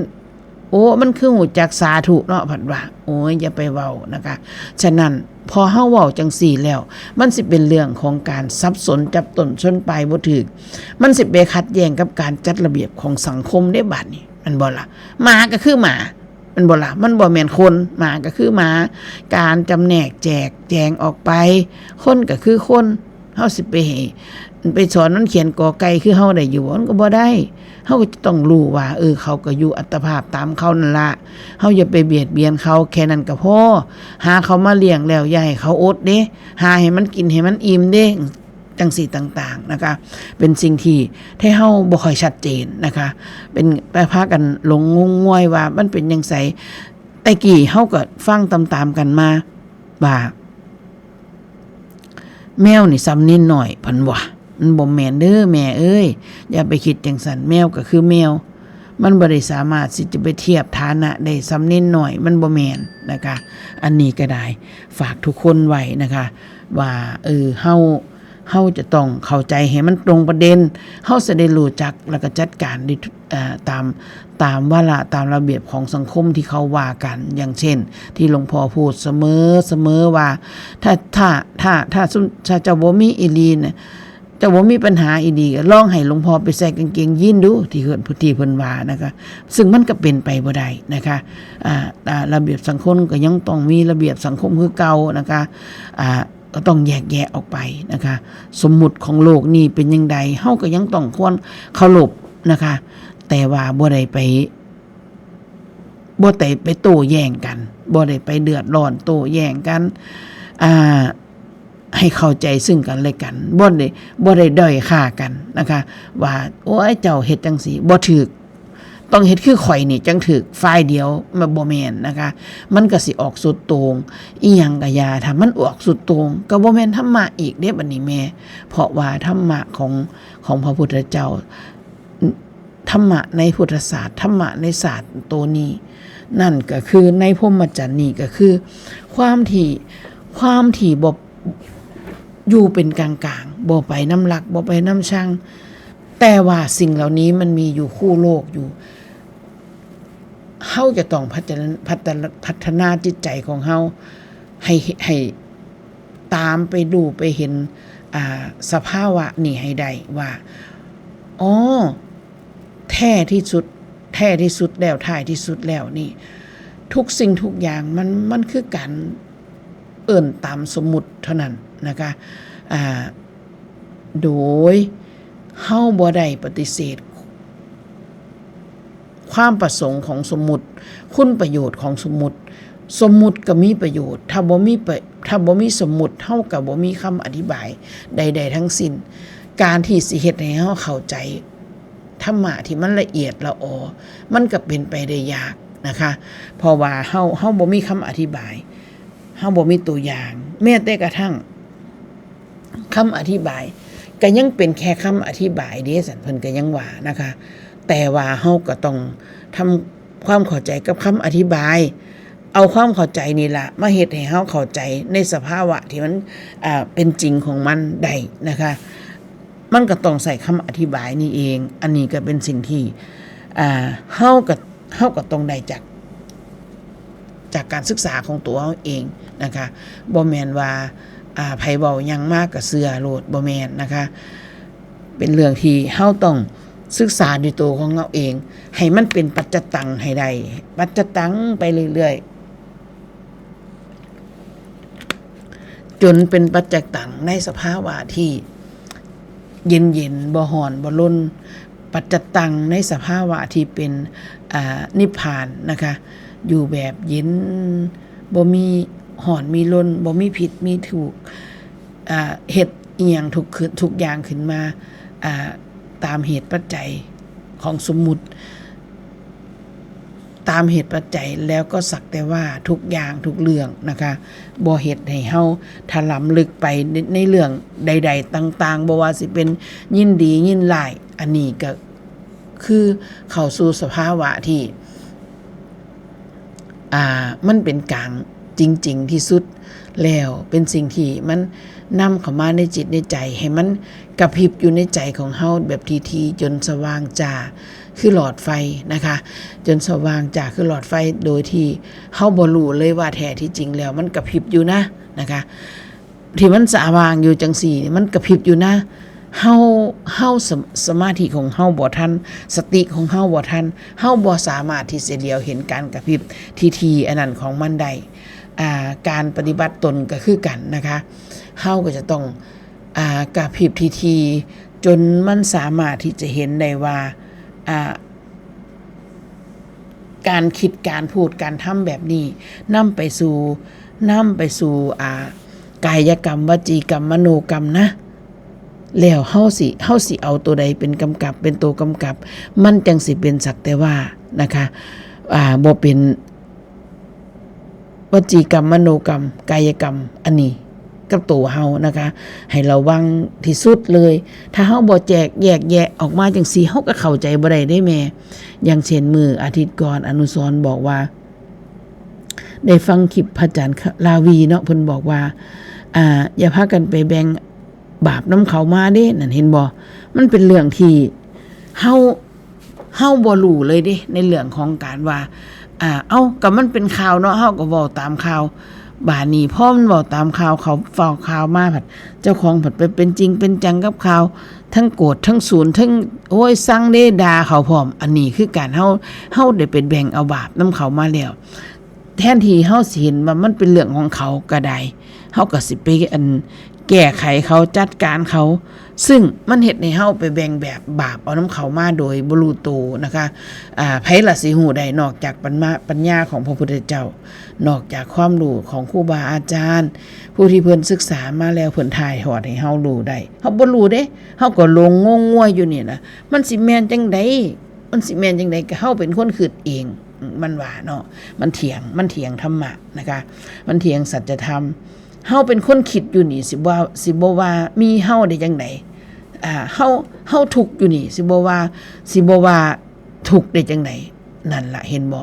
โอ้ มันคือฮู้จักสาธุเนาะ พัดว่า โอ้ย อย่าไปเว้านะคะ ฉะนั้นพอเฮาเว้าจังซี่แล้ว มันสิเป็นเรื่องของการสับสนจับต้นชนปลายบ่ถูก มันสิไปขัดแย้งกับการจัดระเบียบของสังคมเด้ บัดนี้ แม่นบ่ล่ะ หมาก็คือหมา แม่นบ่ล่ะ มันบ่แม่นคน หมาก็คือหมา การจำแนกแจกแจงออกไป คนก็คือคน เฮาสิไปให้ ไปสอนมันเขียนกอไก่คือเฮาได้อยู่บ่ มันก็บ่ได้ เฮาก็จะต้องรู้ว่า เออ เขาก็อยู่อัตภาพตามเขานั่นละ เฮาอย่าไปเบียดเบียนเขา แค่นั้นก็พอ หาเขามาเลี้ยงแล้วอย่าให้เขาอดเด้ หาให้มันกินให้มันอิ่มเด้ จังซี่ต่างๆนะคะ เป็นสิ่งที่ ที่เฮาบ่ค่อยชัดเจนนะคะ เป็น ไปพากันหลงงมงวยว่ามันเป็นจั่งใส แต่กี้เฮาก็ฟังตามๆกันมาว่า แมวนี่ส่ำเนนน้อย เพิ่นว่า มันบ่แม่นเด้อแม่เอ้ย อย่าไปคิดจั่งซั้น แมวก็คือแมว มันบ่ได้สามารถสิจะไปเทียบฐานะได้ส่ำเนนน้อย มันบ่แม่นนะคะ อันนี้ก็ได้ฝากทุกคนไว้นะคะ ว่า เออ เฮา เฮาจะต้องเข้าใจให้มันตรงประเด็น เฮาสิได้รู้จักแล้วก็จัดการได้ เอ่อ ตาม ตามวาระ ตามระเบียบของสังคมที่เขาว่ากัน อย่างเช่น ที่หลวงพ่อพูดเสมอ เสมอว่า ถ้า ถ้า ถ้า ถ้าซุม ถ้าเจ้าบ่มีอีหลีน่ะ เจ้าบ่มีปัญหาอีหลี ก็ลองให้หลวงพ่อไปใส่กางเกงยีนดู ที่เพิ่น ที่เพิ่นว่านะคะ ซึ่งมันก็เป็นไปบ่ได้นะคะ อ่า อ่า ระเบียบสังคมก็ยังต้องมีระเบียบสังคมคือเก่านะคะ อ่า ก็ต้องแยกแยะออกไปนะคะ สมมุติของโลกนี้เป็นจั่งใด เฮาก็ยังต้องควรเคารพนะคะ แต่ว่าบ่ได้ไป บ่ได้ไปโต้แย้งกัน บ่ได้ไปเดือดร้อนโต้แย้งกัน อ่า ให้เข้าใจซึ่งกันและกัน บ่ได้ บ่ได้ด้อยค่ากันนะคะ ว่า โอ้ย เจ้าเฮ็ดจั่งซี้ บ่ถูก ต้องเฮ็ดคือข้อยนี่จั่งถูก ฝ่ายเดียว มันบ่แม่นนะคะ มันก็สิออกสุดโต่ง อีหยังก็อย่า ถ้ามันออกสุดโต่ง ก็บ่แม่นธรรมะอีกเด้ บัดนี้แม่ เพราะว่าธรรมะของ ของพระพุทธเจ้า ธรรมะในพุทธศาสตร์ ธรรมะในศาสตร์ตัวนี้ นั่นก็คือในพรหมจรรย์นี่ก็คือ ความที่ ความที่บ่ อยู่เป็นกลางๆ บ่ไปนำรัก บ่ไปนำชัง แต่ว่าสิ่งเหล่านี้มันมีอยู่คู่โลกอยู่ เฮาจะต้องพัฒนา พัฒนา พัฒนาจิตใจของเฮา ให้ ให้ตามไปดูไปเห็น อ่า สภาวะนี้ให้ได้ว่า อ๋อ แท้ที่สุด แท้ที่สุดแล้ว ท้ายที่สุดแล้วนี่ ทุกสิ่งทุกอย่างมัน มันคือการเอิ้นตามสมมุติเท่านั้นนะคะ อ่า โดยเฮาบ่ได้ปฏิเสธ ความประสงค์ของสมมุติ คุณประโยชน์ของสมมุติ สมมุติก็มีประโยชน์ ถ้าบ่มีประ ถ้าบ่มีสมมุติ เฮาก็บ่มีคำอธิบายใดๆทั้งสิ้น การที่สิเฮ็ดให้เฮาเข้าใจธรรมะที่มันละเอียดละออ มันก็เป็นไปได้ยากนะคะ เพราะว่าเฮา เฮาบ่มีคำอธิบาย เฮาบ่มีตัวอย่าง แม้แต่กระทั่ง คำอธิบาย ก็ยังเป็นแค่คำอธิบายเด้ สันเพิ่นก็ยังว่านะคะ แต่ว่าเฮาก็ต้องทำความเข้าใจกับคำอธิบาย เอาความเข้าใจนี่ละมาเฮ็ดให้เฮาเข้าใจในสภาวะที่มัน อ่า เป็นจริงของมันได้นะคะ มันก็ต้องใส่คำอธิบายนี่เอง อันนี้ก็เป็นสิ่งที่ อ่า เฮาก็ เฮาก็ต้องได้จาก จากการศึกษาของตัวเฮาเองนะคะ บ่แม่นว่า อ่า ไผเว้าหยังมาก็เชื่อโลด บ่แม่นนะคะ เป็นเรื่องที่เฮาต้องศึกษาด้วยตัวของเฮาเอง ให้มันเป็นปัจจตังให้ได้ ปัจจตังไปเรื่อยๆ จนเป็นปัจจตังในสภาวะที่เย็นๆ บ่ร้อนบ่ลน ปัจจตังในสภาวะที่เป็น อ่า นิพพานนะคะ อยู่แบบเย็น บ่มีร้อนมีลน บ่มีผิดมีถูก อ่า เฮ็ดอิหยังทุกขึ้น ทุกอย่างขึ้นมา อ่า ตามเหตุปัจจัยของสมมุติ ตามเหตุปัจจัย แล้วก็สักแต่ว่าทุกอย่างทุกเรื่องนะคะ บ่เฮ็ดให้เฮาถลำลึกไปใน ในเรื่องใดๆต่างๆ บ่ว่าสิเป็นยินดียินร้าย อันนี้ก็คือเข้าสู่สภาวะที่ อ่า มันเป็นกลางจริงๆที่สุด แล้วเป็นสิ่งที่มันนำเข้ามาในจิตในใจ ให้มันกระพริบอยู่ในใจของเฮาแบบทีๆ จนสว่างจ้าคือหลอดไฟนะคะ จนสว่างจ้าคือหลอดไฟ โดยที่เฮาบ่รู้เลยว่าแท้ที่จริงแล้วมันกระพริบอยู่นะ นะคะ ที่มันสว่างอยู่จังซี่ มันกระพริบอยู่นะ เฮา เฮาสม- สมาธิของเฮาบ่ทัน สติของเฮาบ่ทัน เฮาบ่สามารถที่จะเหลียวเห็นการกระพริบทีๆอันนั้นของมันได้ อ่า การปฏิบัติตนก็คือกันนะคะ เฮาก็จะต้อง อ่า กระพริบทีๆจนมันสามารถที่จะเห็นได้ว่า อ่า การคิด การพูด การทำแบบนี้นำไปสู่ นำไปสู่ อ่า กายกรรม วจีกรรม มโนกรรมนะ แล้วเฮาสิ เฮาสิเอาตัวใดเป็นกำกับ เป็นตัวกำกับ มันจังสิเป็นสักแต่ว่านะคะ อ่า บ่เป็นวจีกรรม มโนกรรม กายกรรม อันนี้กับตัวเฮานะคะ ให้ระวังที่สุดเลย ถ้าเฮาบ่แจกแยกแยะออกมาจังซี่ เฮาก็เข้าใจบ่ได้เด้แม่ อย่างเช่นมื้ออาทิตย์ก่อน อนุสรณ์บอกว่า ได้ฟังคลิปพระอาจารย์ลาวีเนาะ เพิ่นบอกว่า อ่า อย่าพากันไปแบ่งบาปนำเขามาเด้ นั่นเห็นบ่ มันเป็นเรื่องที่เฮา เฮาบ่รู้เลยเด้ ในเรื่องของการว่า อ่า เอ้า ก็มันเป็นข่าวเนาะ เฮาก็เว้าตามข่าว บาดนี้พอมันเว้าตามข่าว เขาฟ้าวข่าวมา ผัดเจ้าของผัดไปเป็นจริงเป็นจังกับข่าว ทั้งโกรธ ทั้งสูน ทั้ง โอ้ย ซังเด้ ด่าเขาพร้อม อันนี้คือการเฮา เฮาได้ไปแบ่งเอาบาปนำเขามาแล้ว แทนที่เฮาสิเห็นว่ามันเป็นเรื่องของเขาก็ได้ เฮาก็สิไป อัน แก้ไขเขา จัดการเขา ซึ่งมันเฮ็ดให้เฮาไปแบ่งแบบบาปเอานำเขามาโดยบ่รู้โตนะคะ อ่า ไผล่ะสิฮู้ได้ นอกจากปัญมา- ปัญญาของพระพุทธเจ้า นอกจากความรู้ของครูบาอาจารย์ ผู้ที่เพิ่นศึกษามาแล้ว เพิ่นถ่ายทอดให้เฮารู้ได้ เฮาบ่รู้เด้ เฮาก็หลงงงงัวอยู่นี่นะ มันสิแม่นจั่งใด มันสิแม่นจั่งใด ก็เฮาเป็นคนคิดเอง มันว่าเนาะ มันเถียง มันเถียงธรรมะนะคะ มันเถียงสัจธรรม เฮาเป็นคนคิดอยู่นี่ สิบ่ สิบ่ว่ามีเฮาได้จั่งใด อ่า เฮา เฮาทุกข์อยู่นี่ สิบ่ว่า สิบ่ว่าทุกข์ได้จั่งใด นั่นล่ะ เห็นบ่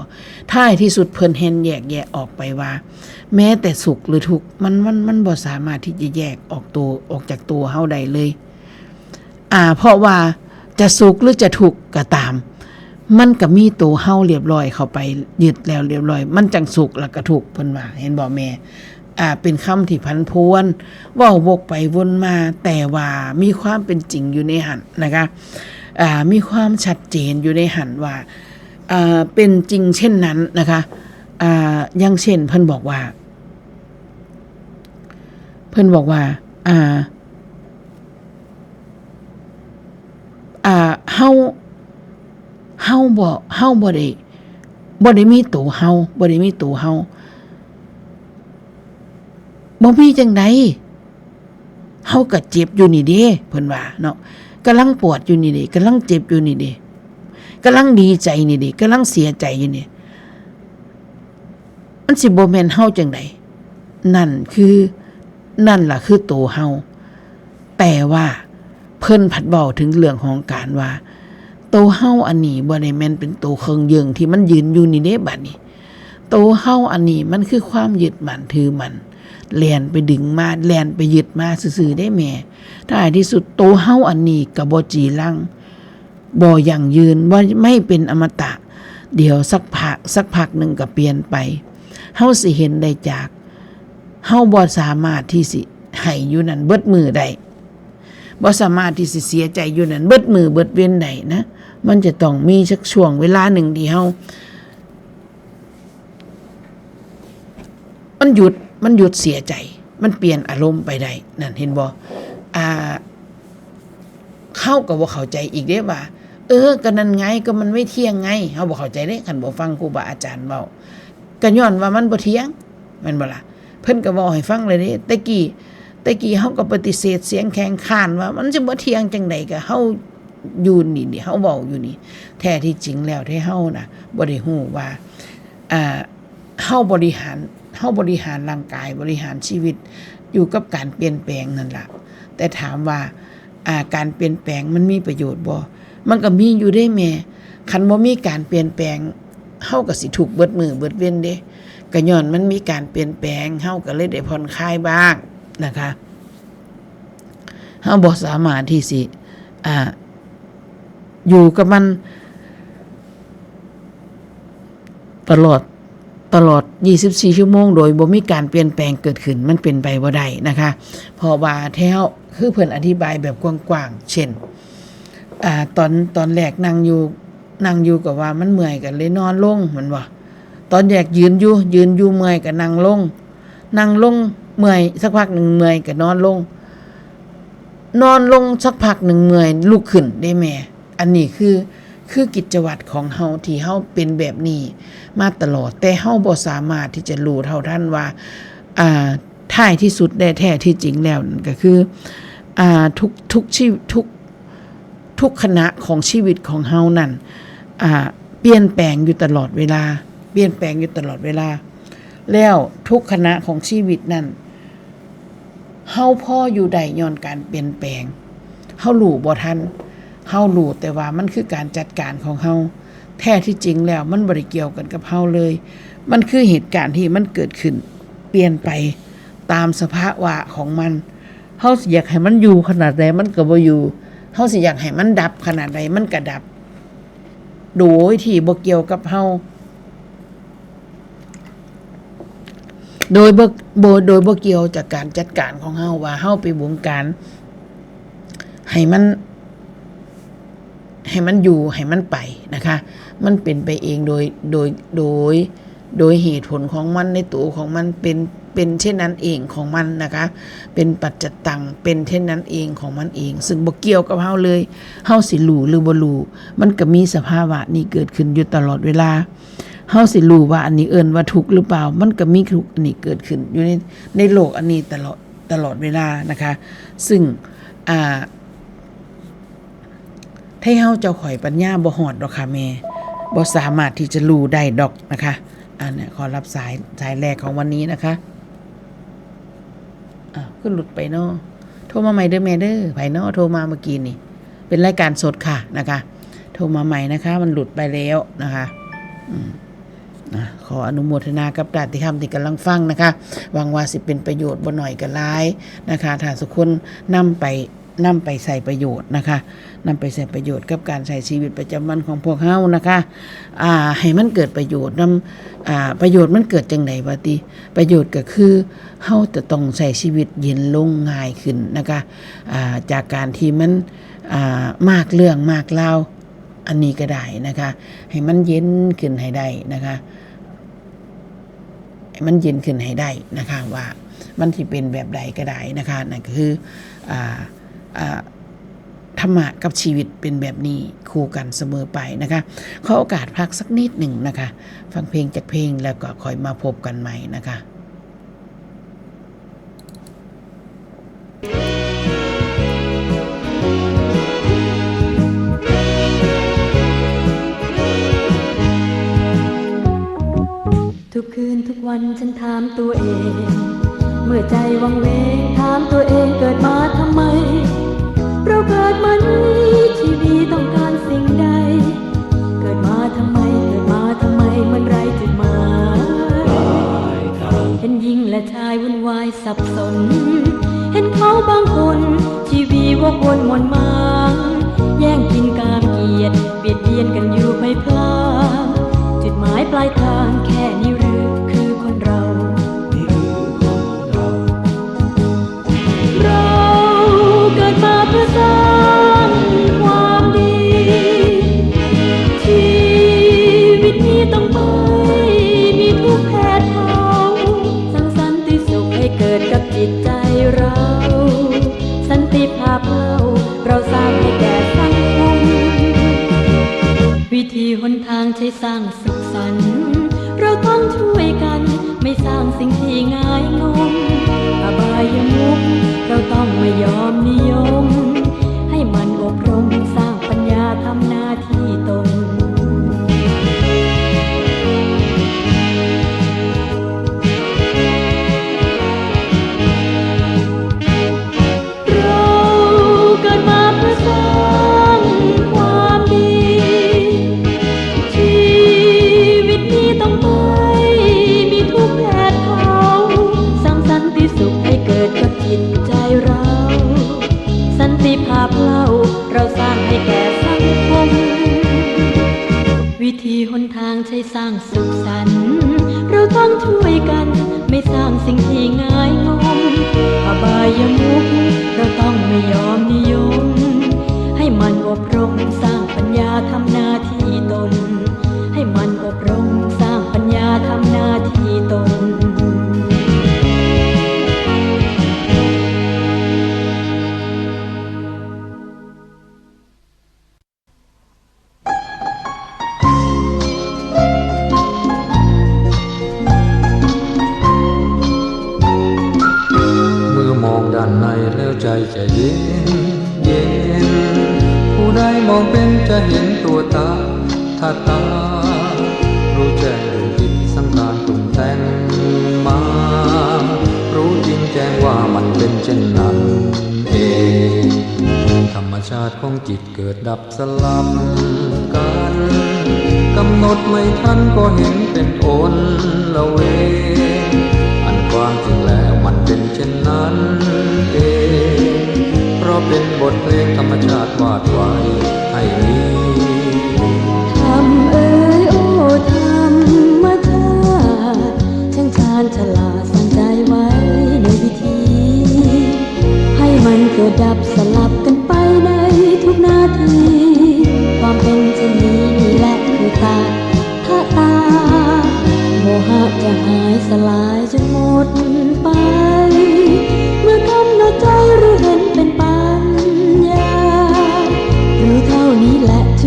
ท้ายที่สุดเพิ่นเห็นแยกแยะออกไปว่า แม้แต่สุขหรือทุกข์ มัน มัน มันบ่สามารถที่จะแยกออกตัว ออกจากตัวเฮาได้เลย อ่า เพราะว่าจะสุขหรือจะทุกข์ก็ตาม มันก็มีตัวเฮาเรียบร้อยเข้าไปยึดแล้วเรียบร้อย มันจั่งสุขแล้วก็ทุกข์ เพิ่นว่า เห็นบ่แม่ อ่า เป็นคำที่ผันผวน เว้าวกไปวนมา แต่ว่ามีความเป็นจริงอยู่ในหั่นนะคะ อ่า มีความชัดเจนอยู่ในหั้นว่า อ่า เป็นจริงเช่นนั้นนะคะ อ่า อย่างเช่นเพิ่นบอกว่า เพิ่นบอกว่า อ่า อ่า เฮา เฮาบ่ เฮาบ่ได้ บ่ได้มีตัวเฮา บ่ได้มีตัวเฮา บ่มีจั่งใด เฮาก็เจ็บอยู่นี่เด้ เพิ่นว่าเนาะ กำลังปวดอยู่นี่เด้ กำลังเจ็บอยู่นี่เด้ กำลังดีใจนี่เด้ กำลังเสียใจอยู่นี่ มันสิบ่แม่นเฮาจั่งใด นั่นคือ นั่นล่ะคือตัวเฮา แต่ว่าเพิ่นผัดเว้าถึงเรื่องของการว่า ตัวเฮาอันนี้บ่ได้แม่นเป็นตัวเครื่องเยิงที่มันยืนอยู่นี่เด้ บัดนี้ ตัวเฮาอันนี้มันคือความยึดมั่นถือมั่น แล่นไปดึงมา แล่นไปยึดมาซื่อๆเด้แม่ ท้ายที่สุดตัวเฮาอันนี้ก็บ่จีรัง บ่ยั่งยืน บ่ ไม่เป็นอมตะ เดี๋ยวสักพัก สักพักหนึ่งก็เปลี่ยนไป เฮาสิเห็นได้จาก เฮาบ่สามารถที่สิให้อยู่นั่นเบิดมื้อได้ บ่สามารถที่สิเสียใจอยู่นั่นเบิดมื้อเบิดเว็นได้นะ มันจะต้องมีสักช่วงเวลาหนึ่งที่เฮา มันหยุด มันหยุดเสียใจ มันเปลี่ยนอารมณ์ไปได้ นั่นเห็นบ่ อ่า เฮาก็บ่เข้าใจอีกเด้ว่า เออ ก็นั่นไง ก็มันไม่เที่ยงไง เฮาบ่เข้าใจเด้ คันบ่ฟังครูบาอาจารย์เว้า ก็ย้อนว่ามันบ่เที่ยง แม่นบ่ล่ะ เพิ่นก็เว้าให้ฟังเลยเด้ แต่กี้ แต่กี้เฮาก็ปฏิเสธเสียงแข็งค้านว่า มันสิบ่เที่ยงจั่งใด ก็เฮาอยู่นี่ เฮาเว้าอยู่นี่ แท้ที่จริงแล้วที่เฮาน่ะ บ่ได้ฮู้ว่า อ่า เฮาบริหาร เฮาบริหารร่างกาย บริหารชีวิต อยู่กับการเปลี่ยนแปลงนั่นล่ะ แต่ถามว่า อ่า การเปลี่ยนแปลงมันมีประโยชน์บ่ มันก็มีอยู่เด้แม่ คันบ่มีการเปลี่ยนแปลง เฮาก็สิทุกข์เบิดมื้อเบิดเว็นเด้ ก็ย้อนมันมีการเปลี่ยนแปลง เฮาก็เลยได้ผ่อนคลายบ้างนะคะ เฮาบ่สามารถที่สิ อ่า อยู่กับมัน ตลอด ตลอดยี่สิบสี่ชั่วโมง โดยบ่มีการเปลี่ยนแปลงเกิดขึ้น มันเป็นไปบ่ได้นะคะ เพราะว่าแท้ คือเพิ่นอธิบายแบบกว้างๆ เช่น อ่า ตอน ตอนแรกนั่งอยู่ นั่งอยู่ก็ว่ามันเมื่อยก็เลยนอนลง แม่นบ่ ตอนแรกยืนอยู่ ยืนอยู่เมื่อยก็นั่งลง นั่งลงเมื่อย สักพักหนึ่งเมื่อยก็นอนลง นอนลงสักพักหนึ่งเมื่อยลุกขึ้นเด้แม่ อันนี้คือ คือกิจวัตรของเฮาที่เฮาเป็นแบบนี้มาตลอด แต่เฮาบ่สามารถที่จะรู้เท่าทันว่า อ่า ท้ายที่สุดและแท้ที่จริงแล้วนั่นก็คือ อ่า ทุก ทุกชีวิต ทุก ทุกขณะของชีวิตของเฮานั่น อ่า เปลี่ยนแปลงอยู่ตลอดเวลา เปลี่ยนแปลงอยู่ตลอดเวลา แล้วทุกขณะของชีวิตนั่น เฮาพออยู่ได้ย้อนการเปลี่ยนแปลง เฮารู้บ่ทัน เฮารู้แต่ว่ามันคือการจัดการของเฮา แท้ที่จริงแล้วมันบ่ได้เกี่ยวกันกับเฮาเลย มันคือเหตุการณ์ที่มันเกิดขึ้น เปลี่ยนไปตามสภาวะของมัน เฮาสิอยากให้มันอยู่ขนาดใดมันก็บ่อยู่ เฮาสิอยากให้มันดับขนาดใดมันก็ดับ โดยที่บ่เกี่ยวกับเฮา โดยบ่ บ่ โดยบ่เกี่ยวจากการจัดการของเฮาว่าเฮาไปบงการ ให้มัน ให้มันอยู่ ให้มันไปนะคะ มันเป็นไปเองโดย โดย โดย โดยเหตุผลของมันในตัวของมันเป็น เป็นเช่นนั้นเองของมันนะคะ เป็นปัจจตัง เป็นเช่นนั้นเองของมันเอง ซึ่งบ่เกี่ยวกับเฮาเลย เฮาสิรู้หรือบ่รู้ มันก็มีสภาวะนี้เกิดขึ้นอยู่ตลอดเวลา เฮาสิรู้ว่าอันนี้เอิ้นว่าทุกข์หรือเปล่า มันก็มีทุกข์อันนี้เกิดขึ้นอยู่ใน ในโลกอันนี้ตลอด ตลอดเวลานะคะ ซึ่ง อ่า ไทเฮาเจ้าข้อยปัญญาบ่ฮอดดอกค่ะแม่ บ่สามารถที่จะรู้ได้ดอกนะคะ อันเนี้ยขอรับสาย สายแรกของวันนี้นะคะ อ้าว คือหลุดไปเนาะ โทรมาใหม่เด้อแม่เด้อ ไผเนาะโทรมาเมื่อกี้นี่ เป็นรายการสดค่ะนะคะ โทรมาใหม่นะคะ มันหลุดไปแล้วนะคะ อืม นะ ขออนุโมทนากับญาติธรรมที่กำลังฟังนะคะ หวังว่าสิเป็นประโยชน์บ่น้อยก็หลายนะคะ ถ้าสุคนนำไป นำไปใช้ประโยชน์นะคะ นำไปใช้ประโยชน์กับการใช้ชีวิตประจำวันของพวกเฮานะคะ อ่า ให้มันเกิดประโยชน์นำ อ่า ประโยชน์มันเกิดจั่งใดวะติ ประโยชน์ก็คือเฮาจะต้องใช้ชีวิตเย็นลงง่ายขึ้นนะคะ อ่า จากการที่มัน อ่า มากเรื่องมากราว อันนี้ก็ได้นะคะ ให้มันเย็นขึ้นให้ได้นะคะ ให้มันเย็นขึ้นให้ได้นะคะ ว่ามันสิเป็นแบบใดก็ได้นะคะ นั่นก็คือ อ่า อ่า ธรรมะกับชีวิตเป็นแบบนี้คู่กันเสมอไปนะคะ ขอโอกาสพักสักนิดหนึ่งนะคะ ฟังเพลงจากเพลงแล้วก็ค่อยมาพบกันใหม่นะคะ ทุกคืนทุกวันฉันถามตัวเอง เมื่อใจวังเวงถามตัวเองเกิดมาทำไม เราเกิดมานี้ชีวิตต้องการสิ่งใด เกิดมาทำไม เกิดมาทำไมมันไรจุดหมาย เห็นหญิงและชายวุ่นวายสับสน เห็นเขาบางคนชีวีวกวนหมนมาง แย่งกินกามเกียรติเบียดเบียนกันอยู่ไพลพลาง จุดหมายปลายทางแค่นี้หรือคือคนเรา เราเกิดมาเพื่อสร้างความดี ชีวิตนี้ต้องไม่มีทุกข์แผดเผา สร้างสันติสุขให้เกิดกับจิตใจเรา สันติภาพเล่าเราสร้างให้แก่สังคม วิธีหนทางใช้สร้างสุขสันต์ เราต้องช่วยกัน ไม่สร้างสิ่งที่ง่ายงม อบายมุขเราต้องไม่ยอมนิยม ให้หมั่นอบรมสร้างปัญญาทำหน้าที่ตน เราเกิดมาเพื่อสร้างความดี ชีวิตนี้ต้องไม่มีทุกข์แผดเผา สร้างสันติสุขให้เกิดกับจิตใจเรา สันติภาพเล่าเราสร้างให้แก่สังคม วิธีหนทางใช้สร้างสุขสันต์ เราต้องช่วยกัน ไม่สร้างสิ่งที่ง่ายงม อบายมุขเราต้องไม่ยอมนิยม ให้หมั่นอบรมสร้างปัญญาทำหน้าที่ตน ให้หมั่นอบรมสร้างปัญญาทำหน้าที่ตน เมื่อมองด้านในแล้วใจจะเย็นเย็น ผู้ใดมองเป็นจะเห็นตัวตาทาตา รู้แจ้งรู้ผิดสังขารปรุงแต่งมา รู้จริงแจ้งว่ามันเป็นเช่นนั้นเอง ธรรมชาติของจิตเกิดดับสลับกัน กำหนดไม่ทันก็เห็นเป็นอนละเวง อันความจริงแล้วมันเป็นเช่นนั้นเอง เพราะเป็นบทเพลงธรรมชาติวาดไว้ให้มี ธรรมเอ่ยโอ้ธรรมชาติ ช่างชาญฉลาดสร้างใจไว้ในวิธี ให้มันเกิดดับสลับกันไปในทุกนาที ความเป็นเช่นนี้นี่แหละคือตาทะตา โมหะจะหายสลายจนหมดไป เมื่อกำหนดใจรู้เห็นเป็นปัญญา รู้เท่านี้แหละช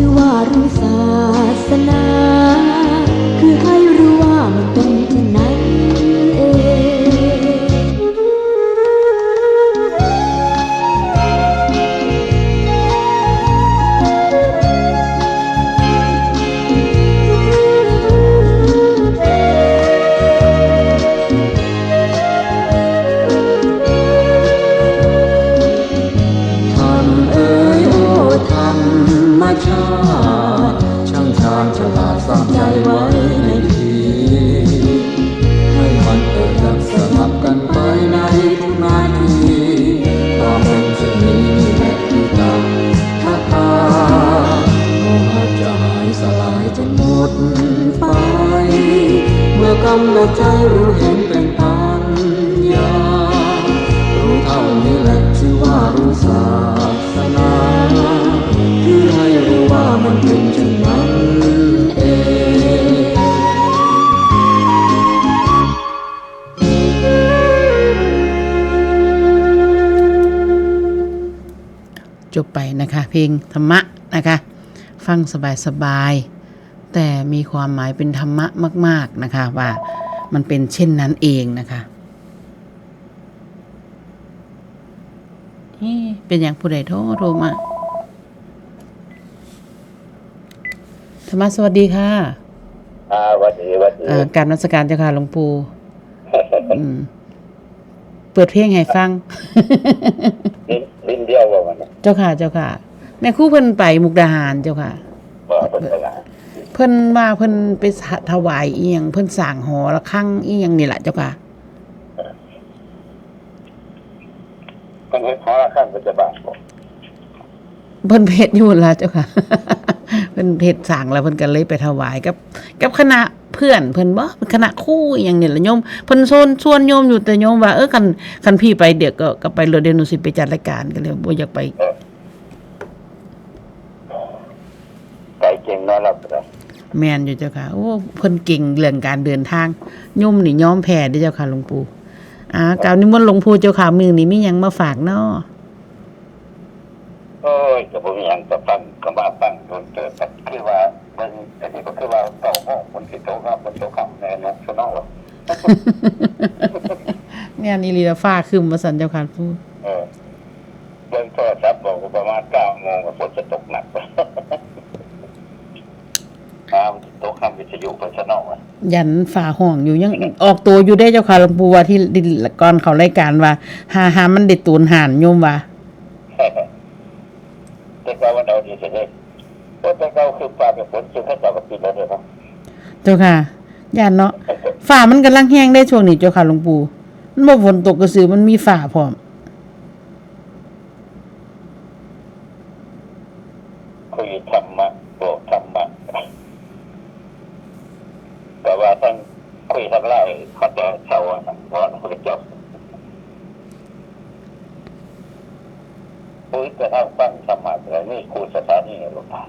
ไป เมื่อกำหนดใจรู้เห็นเป็นปัญญา รู้เท่านี้แหละชื่อว่ารู้ศาสนา คือให้รู้ว่ามันเป็นเช่นนั้นเอง จบไปนะคะ เพลงธรรมะนะคะ ฟังสบายๆ แต่มีความหมายเป็นธรรมะมากๆนะคะ ว่ามันเป็นเช่นนั้นเองนะคะ เอ๊ะ เป็นอย่างผู้ใดโทรโทรมา ธรรมะสวัสดีค่ะ อ่าหวัดดีหวัดดี อ่ากราบนมัสการเจ้าค่ะหลวงปู่ อืม เปิดเพลงให้ฟัง ดินดินเดียวว่ามันน่ะ เจ้าค่ะ เจ้าค่ะ แม่ครูเพิ่นไปมุกดาหารเจ้าค่ะ ว่าเป็นไปได้ เพิ่นว่าเพิ่นไปถวายอีหยัง เพิ่นสร้างหอระฆังอีหยังนี่แหละเจ้าค่ะ มันเฮ็ดหอระฆังเป็นจะบาทบ่ เพิ่นเฮ็ดอยู่ล่ะเจ้าค่ะ เพิ่นเฮ็ดสร้างแล้วเพิ่นก็เลยไปถวายกับ กับคณะเพื่อนเพิ่นบ่ คณะครูอีหยังนี่ล่ะโยม เพิ่นชวนชวนโยมอยู่ แต่โยมว่า เออ คัน คันพี่ไปเดี๋ยวก็ ก็ไปโลด เดี๋ยวหนูสิไปจัดรายการ ก็เลยบ่อยากไป ใจเก่งเนาะเราก็ได้ แม่นอยู่เจ้าค่ะ โอ้ เพิ่นเก่งเรื่องการเดินทาง โยมนี่ยอมแพ้เด้อเจ้าค่ะหลวงปู่ อ่า กราบนิมนต์หลวงปู่เจ้าค่ะ มื้อนี้มีหยังมาฝากเนาะ โอ้ยก็บ่มีหยังก็ฟังก็มาฟังโดนเติบก็คือว่าเบิ่งอันนี้ก็คือว่าเก้าโมงฝนสิตกครับฝนตกค่ำแน่นอนซะเนาะ แม่นอีหลีล่ะ ฟ้าครึ้มว่าซั่นเจ้าค่ะปู่ เออเบิ่งโทรศัพท์บอกว่าประมาณเก้าโมงก็ฝนจะตกหนัก ฟ้ามันสิตกค่ำวิทยุไปซะเนาะ ยันฟ้าห้องอยู่ ยังออกตัวอยู่เด้เจ้าค่ะหลวงปู่ ว่าที่ก่อนเข้ารายการว่า หา หามันได้ตูนห่านโยมว่า แต่เก่ามันเอาดีเสียเด้ โอ้แต่เก่าคือฟ้าเป็นฝนคือเขาเจ้าก็ปิดแล้วเด้เนาะ เจ้าค่ะ ย่านเนาะ ฟ้ามันกำลังแฮงเด้ช่วงนี้เจ้าค่ะหลวงปู่ มันบ่ฝนตกซื่อๆ มันมีฟ้าพร้อม คุยธรรมะบอกธรรมะ แต่ว่าทั้งคุยทั้งไล่เขาจะเศร้าอะนะเพราะว่าเขาจะจบ คุยแต่ทั้งฟังธรรมะเลยนี่ครูสถานีหลวงตา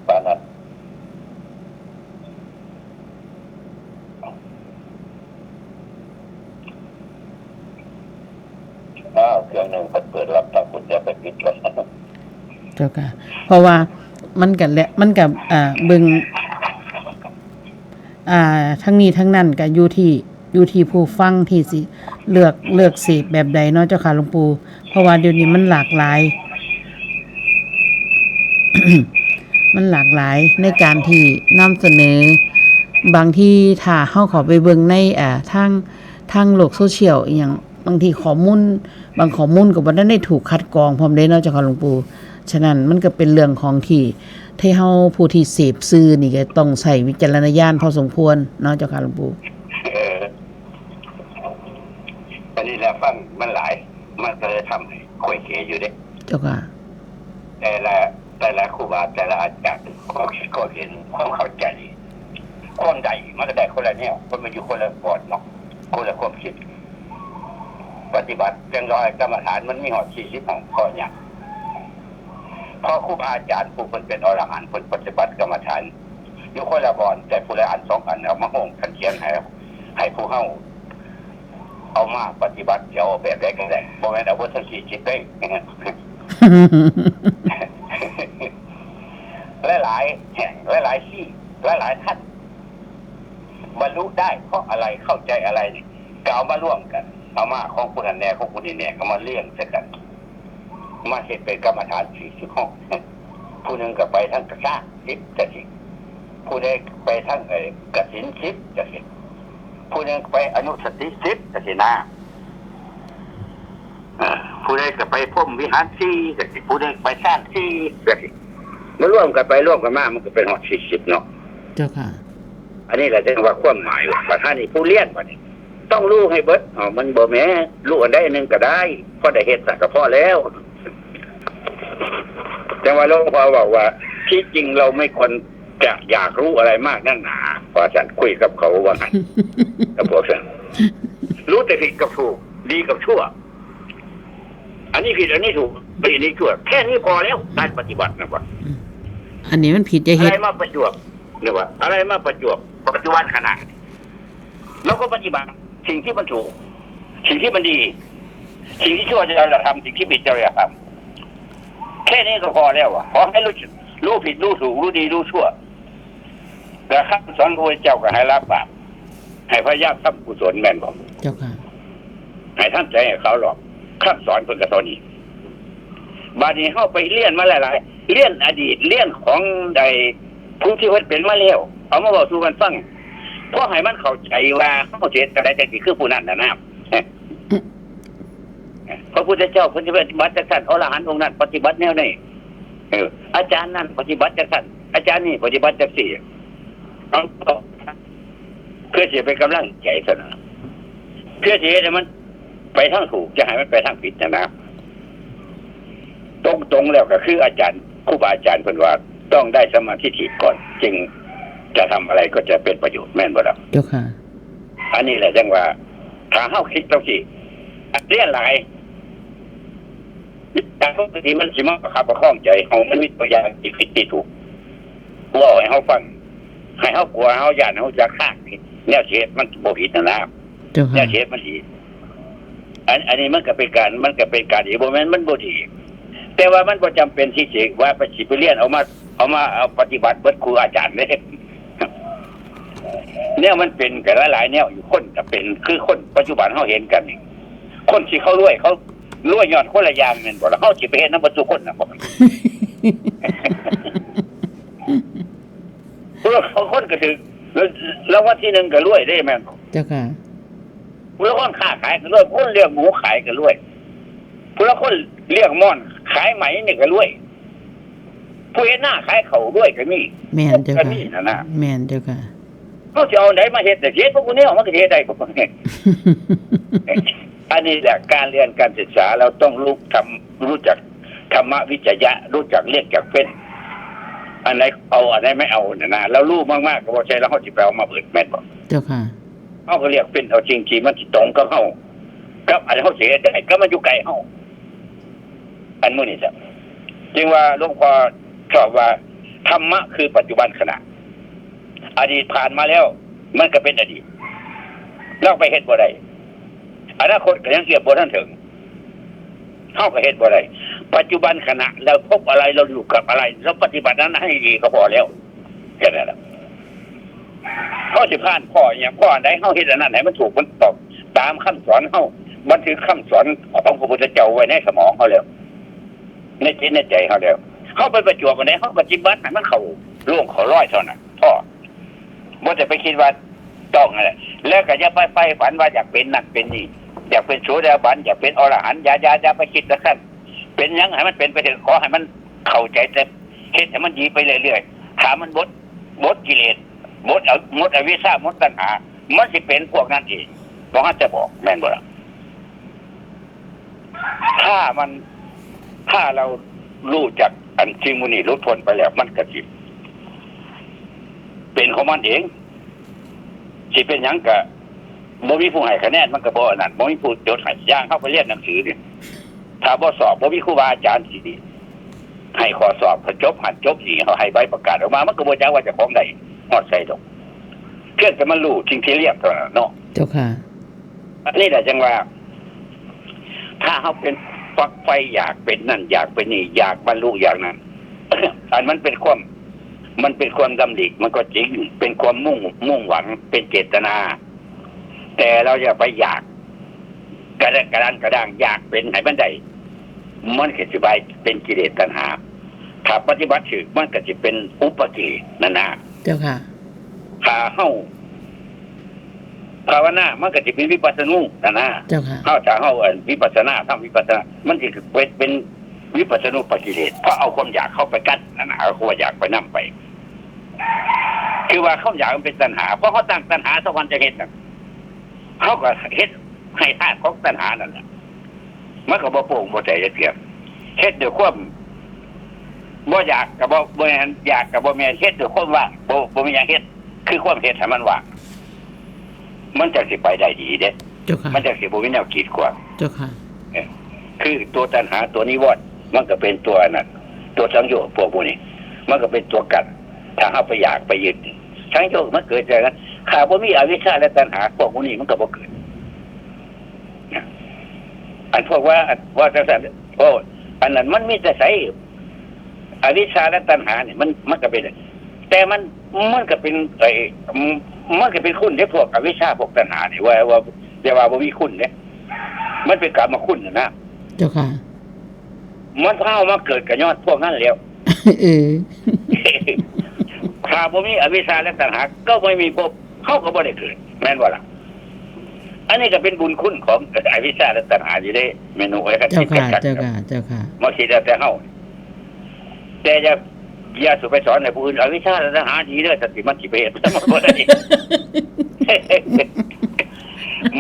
ปานนั้น อ้าวเครื่องหนึ่งเปิดเปิดรับตาคุณอย่าไปปิดก่อน เจ้าค่ะ เพราะว่ามันก็และ มันก็ อ่า เบิ่ง อ่า ทั้งนี้ทั้งนั้นก็อยู่ที่ อยู่ที่ผู้ฟังที่สิเลือก เลือกเสพแบบใดเนาะเจ้าค่ะหลวงปู่ เพราะว่าเดี๋ยวนี้มันหลากหลาย มันหลากหลายในการที่นำเสนอ บางทีถ้าเฮาเข้าไปเบิ่งใน อ่า ทาง ทางโลกโซเชียลอีหยัง บางทีข้อมูล บางข้อมูลก็บ่ทันได้ถูกคัดกรองพร้อมเด้เนาะเจ้าค่ะหลวงปู่ ฉะนั้นมันก็เป็นเรื่องของที่ ที่เฮาผู้ที่เสพสื่อนี่ก็ต้องใช้วิจารณญาณพอสมควรเนาะเจ้าค่ะหลวงปู่ เอออันนี้แหละฟังมันหลาย มันก็เลยทำให้ค่อยเขอยู่เด้ เจ้าค่ะ แต่ละแต่ละครูบาแต่ละอาจารย์ข้อคิดข้อเห็นความเข้าใจ คนใดมันก็ได้คนละแนวคนมันอยู่คนละบอดเนาะคนละความคิด ปฏิบัติจังร้อยกรรมฐานมันมีหอดสี่สิบห้องข้อเนี่ยเพราะครูบาอาจารย์ผู้เพิ่นเป็นอรหันต์เพิ่นปฏิบัติกรรมฐาน อยู่คนละบอนแต่ผู้ละอันสองอันเอามาห้องกันเขียนให้ให้ผู้เฮาเอามาปฏิบัติเดี๋ยวแบบใดก็ได้บ่แม่นเอาเบิดทั้งสี่สิบได้ หลายๆแห่งหลายๆที่หลายๆท่านบรรลุได้เพราะอะไรเข้าใจอะไรนี่ก็เอามาร่วมกัน เอามาของผู้นั้นแน่ของผู้นี้แน่ก็มาเรียงใส่กัน มาเฮ็ดเป็นกรรมฐานสี่สิบห้อง ผู้หนึ่งก็ไปทางกระชากสิบจังซี่ผู้ใดไปทางไอ้กสินสิบจังซี่ผู้หนึ่งไปอนุสติสิบจังซี่นะอ่าผู้ใดก็ไปพรหมวิหารสี่จังซี่ผู้ใดไปฌานสี่จังซี่มันรวมกันไปรวมกันมามันก็เป็นฮอดสี่สิบเนาะ เจ้าค่ะ อันนี้แหละเรียกว่าความหมายว่าประธานนี่ผู้เรียนบัดนี้ ต้องรู้ให้เบิดอ๋อมันบ่แม่นรู้อันใดอันหนึ่งก็ได้พอได้เฮ็ดสักก็พอแล้ว แต่ว่าหลวงพ่อบอกว่า ที่จริงเราไม่ควรจะอยากรู้อะไรมากนักหนา ว่าซั่น คุยกับเขาว่าหั่น กับพวกซั่น รู้แต่ผิดกับถูก ดีกับชั่ว อันนี้ผิด อันนี้ถูก อันนี้ชั่ว แค่นี้พอแล้ว การปฏิบัตินะว่า อืม อันนี้มันผิดจะ อะ เฮ็ ไร ด มาประจวบ เนี่ยว่า อะไรมาประจวบ ปัจจุบันขณะ เราก็ปฏิบัติสิ่งที่มันถูก สิ่งที่มันดี สิ่งที่ชั่วจะอย่าทำ สิ่งที่ผิดจะอย่าทำ แค่นี้ก็พอแล้วอะ ขอให้รู้ รู้ผิด รู้ถูก รู้ดี รู้ชั่ว แต่คำสอนพระพุทธเจ้าก็ให้ละบาป ให้พยายามทำกุศล แม่นบ่ เจ้าค่ะ ให้ทำใจให้เขาหรอก คำสอนเพิ่นก็เท่านี้ บาดนี้เฮาไปเรียนมาหลายๆ เรียนอดีต เรียนของใดผู้ที่เพิ่นเป็นมาแล้ว เอามาเว้าสู่กันฟัง พอให้มันเข้าใจว่าเฮาสิเฮ็ดจั่งใดจั่งสิคือผู้นั้นน่ะนะ พระพุทธเจ้าเพิ่นสิปฏิบัติจั่งซั่น อรหันต์องค์นั้นปฏิบัติแนวนี้ เออ อาจารย์นั่นปฏิบัติจั่งซั่น อาจารย์นี่ปฏิบัติจั่งซี่ เอา เพื่อสิเป็นกำลังใจเท่านั้น เพื่อสิเฮ็ดให้มันไปทางถูก จะให้มันไปทางผิดนะนะ ตรงๆ แล้วก็คืออาจารย์ ครูบาอาจารย์เพิ่นว่าต้องได้สัมมาทิฏฐิก่อน จึงจะทำอะไรก็จะเป็นประโยชน์ แม่นบ่ล่ะ เจ้าค่ะ อันนี้แหละจั่งว่า ถ้าเฮาคิดจั่งซี่ เรียนหลาย แต่ปกติมันสิมาประคับประคองใจเฮา มันมีตัวอย่างที่ผิดที่ถูก เว้าให้เฮาฟัง ให้เฮากลัว เฮาย้าน เฮาจักทางผิด แนวสิเฮ็ดมันบ่ผิดนะนะ เจ้า แน ค่ะ วสิเฮ็ดมันดี อัน อันนี้มันก็เป็นการ มันก็เป็นการดี บ่แม่นมันบ่ดี แต่ว่ามันบ่จำเป็นที่สิว่าไปสิไปเรียนเอามา เอามาเอาปฏิบัติเบิดครูอาจารย์เด้ แนวมันเป็นก็หลายๆ แนวอยู่ คนก็เป็น คือคนปัจจุบันเฮาเห็นกันนี่ คนที่เขารวย เขารวยย้อนคนละอย่างแม่นบ่ล่ะ เฮาสิไปเฮ็ดนำเบิดทุกคนน่ะบ่ ผู้ลางคนก็ถืกรางวัลที่หนึ่งก็รวยเด้แม่นบ่ เจ้าค่ะ ผู้ลางคนค้าขายก็รวย ผู้คนเลี้ยงหมูขายก็รวย ผู้ลางคนเลี้ยงม่อนขายไหมนี่ก็รวย ผู้เฮ็ดนาขายข้าวรวยก็มี แม่นเจ้า ก็ ค่ะ มีนั่นนะ แม่นเจ้าค่ะ เฮาสิเอาอันใดมาเฮ็ด แต่สิเฮ็ดบ่ผู้แนวมันก็สิเฮ็ดได้บ่ อันนี้แหละการเรียนการศึกษา เราต้องรู้ทำ รู้จักธรรมวิจยะ รู้จักเรียกจักเป็น อันไหนเอา อันไหนไม่เอาน่ะนะ เรารู้มากๆ ก็บ่ใช่แล้วเฮาสิไปเอามาเบิดแม่นบ่ เจ้าค่ะ เฮาก็เรียกเป็นเอาสิ่งที่มันสิตรงกับเฮา กับอันเฮาสิเฮ็ดได้ กับมันอยู่ไกลเฮา อันมื้อนี้จ้ะ จึงว่าหลวงพ่อชอบว่า ธรรมะคือปัจจุบันขณะ อดีตผ่านมาแล้ว มันก็เป็นอดีต เราไปเฮ็ดบ่ได้ อนาคตก็ยังเอื้อมบ่ทันถึง เฮาก็เฮ็ดบ่ได้ ปัจจุบันขณะ เราพบอะไร เราอยู่กับอะไร เราปฏิบัตินั้นให้ดีก็พอแล้ว แค่นั้นแหละ เฮาสิผ่านข้ออิหยัง ข้ออันใด เฮาเฮ็ดอันนั้นให้มันถูก มันต้องตามคำสอนเฮา บันทึกคำสอนของพระพุทธเจ้าไว้ในสมองเฮาแล้ว ในจิตในใจเฮาแล้ว เฮาไปประจวบอันใด เฮาปฏิบัติให้มันเข้าโลงเข้ารอยเท่านั้น พอ บ่จะไปคิดว่าต้องนั่นแหละ แล้วก็อย่าไปใฝ่ฝันว่าอยากเป็นนั่นเป็นนี่ อยากเป็นโสดาบัน อยากเป็นอรหันต์ อย่า อย่า อย่าไปคิดจั่งซั่น เป็นหยังให้มันเป็นไปเถอะ ขอให้มันเข้าใจ แต่เฮ็ดให้มันดีไปเรื่อยๆ ถ้ามันหมด หมดกิเลส หมดเอา หมดอวิชชา หมดตัณหา มันสิเป็นพวกนั้นเอง บ่ฮั่นจะบอก แม่นบ่ล่ะ ถ้ามัน ถ้าเรารู้จักอันสิ่งหมู่นี้หลุดพ้นไปแล้ว มันก็สิเป็นของมันเอง สิเป็นหยังก็บ่มีผู้ให้คะแนน มันก็บ่อันนั้น บ่มีผู้จดให้ อย่างเฮาไปเรียนหนังสือนี่ ถ้าบ่สอบ บ่มีครูบาอาจารย์สิให้ข้อสอบ จบหั้นจบนี่ เฮาให้ใบประกาศออกมา มันก็บ่จักว่าเจ้าของได้ฮอดไสดอก เพียงแต่มันรู้สิ่งที่เรียนเท่านั้นเนาะ เจ้าค่ะ อันนี้แหละจั่งว่า ถ้าเฮาเป็น ฝักใฝ่อยากเป็นนั่น อยากเป็นนี่ อยากบรรลุอย่างนั้น อันมันเป็นความ มันเป็นความดำริ มันก็จริง เป็นความมุ่ง มุ่งหวัง เป็นเจตนา แต่เราอย่าไปอยาก กระด้าง กระด้าง กระด้าง อยากเป็นให้มันได้ มันก็สิไปเป็นกิเลสตัณหา ถ้าปฏิบัติถูก มันก็สิเป็นอุปกิเลสนั่นนะ เจ้าค่ะ ถ้าเฮาภาวนา มันก็สิเป็นวิปัสสนูนั่นนะ เจ้าค่ะ เฮา ถ้าเฮา เอ่อ วิปัสสนา ทำวิปัสสนา มันสิเป็น เป็นวิปัสสนูปกิเลส เพราะเอาความอยากเข้าไปกั้นนั่นนะ เอาความอยากไปนำไป คือว่าความอยากมันเป็นตัณหา เพราะเฮาตั้งตัณหาสักวันจะเฮ็ดน่ะ เฮาก็เฮ็ดให้ธาตุของตัณหานั่นแหละ มันก็บ่โปร่งบ่แจ้งจักเทื่อ เฮ็ดด้วยความ บ่อยากก็บ่บ่แม่น อยากก็บ่แม่น เฮ็ดด้วยความว่าง บ่บ่มีหยังเฮ็ด คือความเฮ็ดให้มันว่าง มันจั่งสิไปได้ดีเด้ เจ้าค่ะ มันจั่งสิบ่มีแนวกีดขวาง เจ้าค่ะ คือตัวตัณหาตัวนิวรณ์มันก็เป็นตัวนั้น ตัวสังโยชน์พวกพวกนี้ มันก็เป็นตัวกั้น ถ้าเฮาไปอยากไปยึด สังโยชน์มันเกิดจากนั้น ถ้าบ่มีอวิชชาและตัณหา พวกพวกนี้มันก็บ่เกิด อันพวกว่า ว่าจั่งซั่น โอ้ อันนั้นมันมีแต่ไส อวิชชาและตัณหาเนี่ย มัน มันก็เป็น แต่มัน มันก็เป็น ไอ้ มันก็เป็นคุณเด้ พวกอวิชชา พวกตัณหาเนี่ย ว่า ว่า แต่ว่าบ่มีคุณเด้ มันเป็นกามคุณน่ะนะ เจ้าค่ะ มันพาเฮามาเกิดก็ย้อนพวกนั้นแล้ว เออ ถ้าบ่มีอวิชชาและตัณหา ก็ไม่มีภพ เฮาก็บ่ได้เกิด แม่นบ่ล่ะ อันนี้ก็เป็นบุญคุณของอวิชชาและตัณหาอยู่เด้ แม่หนูเอ้ย เจ้าค่ะ คันคิดจัดๆ เจ้าค่ะ เจ้าค่ะ มาคิดเอาแต่เฮา แต่อย่า อย่าสู่ไปสอนให้ผู้อื่น อวิชชาและตัณหาดีเด้อ แต่สิมันสิไปเฮ็ด มันบ่ได้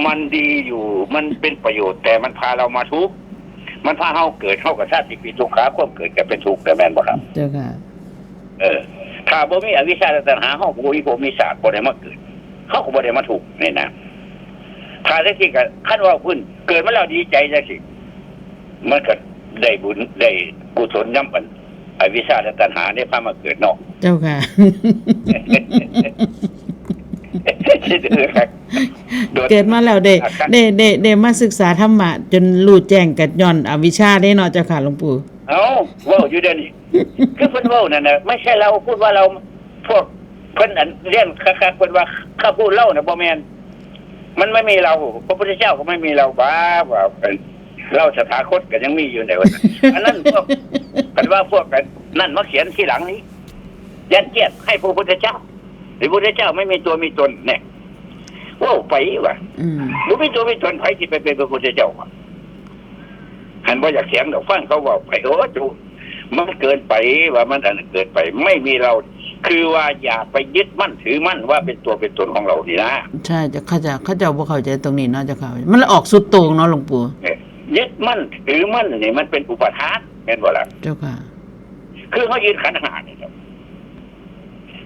มันดีอยู่ มันเป็นประโยชน์ แต่มันพาเรามาทุกข์ มันพาเฮาเกิด เฮาก็ชาติปีทุกขา ความเกิดก็เป็นทุกข์ แต่แม่นบ่ครับ เจ้าค่ะ เออ ถ้าบ่มีอวิชชาและตัณหา เฮาก็บ่มีภพมีชาติ บ่ได้มาเกิด เฮาก็บ่ได้มาทุกข์นี่นะ ถ้าจั่งซี่ก็ คันว่าเพิ่นเกิดมาแล้วดีใจจั่งซี่ มันก็ได้บุญ ได้กุศลนำอันอวิชชาและตัณหาได้พามาเกิดเนาะ เจ้าค่ะ โดย เกิดมาแล้วได้ อาการ ได้ ได้ ได้มาศึกษาธรรมะ จนรู้แจ้งก็ย้อนอวิชชาเด้เนาะ เจ้าค่ะ หลวงปู่ เอ้า เว้าอยู่เดี๋ยวนี้ คือเพิ่นเว้านั่นน่ะ ไม่ใช่เราพูดว่าเรา พวกเพิ่นอันเรียนคักๆ เพิ่นว่า ข้าพูดเล่าน่ะบ่แม่น มันไม่มีเรา พระพุทธเจ้าก็ไม่มีเรา บ้า ว่า เราสถาคตก็ยังมีอยู่ในวันนั้น อันนั้นพวก เพิ่นว่าพวกนั้นมาเขียนทีหลังนี้ ยัดเยียดให้พระพุทธเจ้า พระพุทธเจ้าไม่มีตัวมีตนเนี่ย เว้าไปว่ะ อืม บ่มีตัวมีตน ไผสิไปเป็นพระพุทธเจ้าวะ หันบ่อยากเถียงดอก ฟังเขาเว้าไป โอ้ จุ มันเกินไป ว่ามันอันนั้นเกินไป ไม่มีเรา คือว่าอย่าไปยึดมั่นถือมั่นว่าเป็นตัวเป็นตนของเรานี่นะ ใช่ เจ้า เขาจะ เขาจะบ่เข้าใจตรงนี้เนาะ เจ้าค่ะ มันเลยออกสุดโต่งเนาะ หลวงปู่ เนี่ย ยึดมั่นถือมั่นนี่มันเป็นอุปาทาน แม่นบ่ล่ะ เจ้าค่ะ คือเฮายึดขันธ์ห้านี่ครับ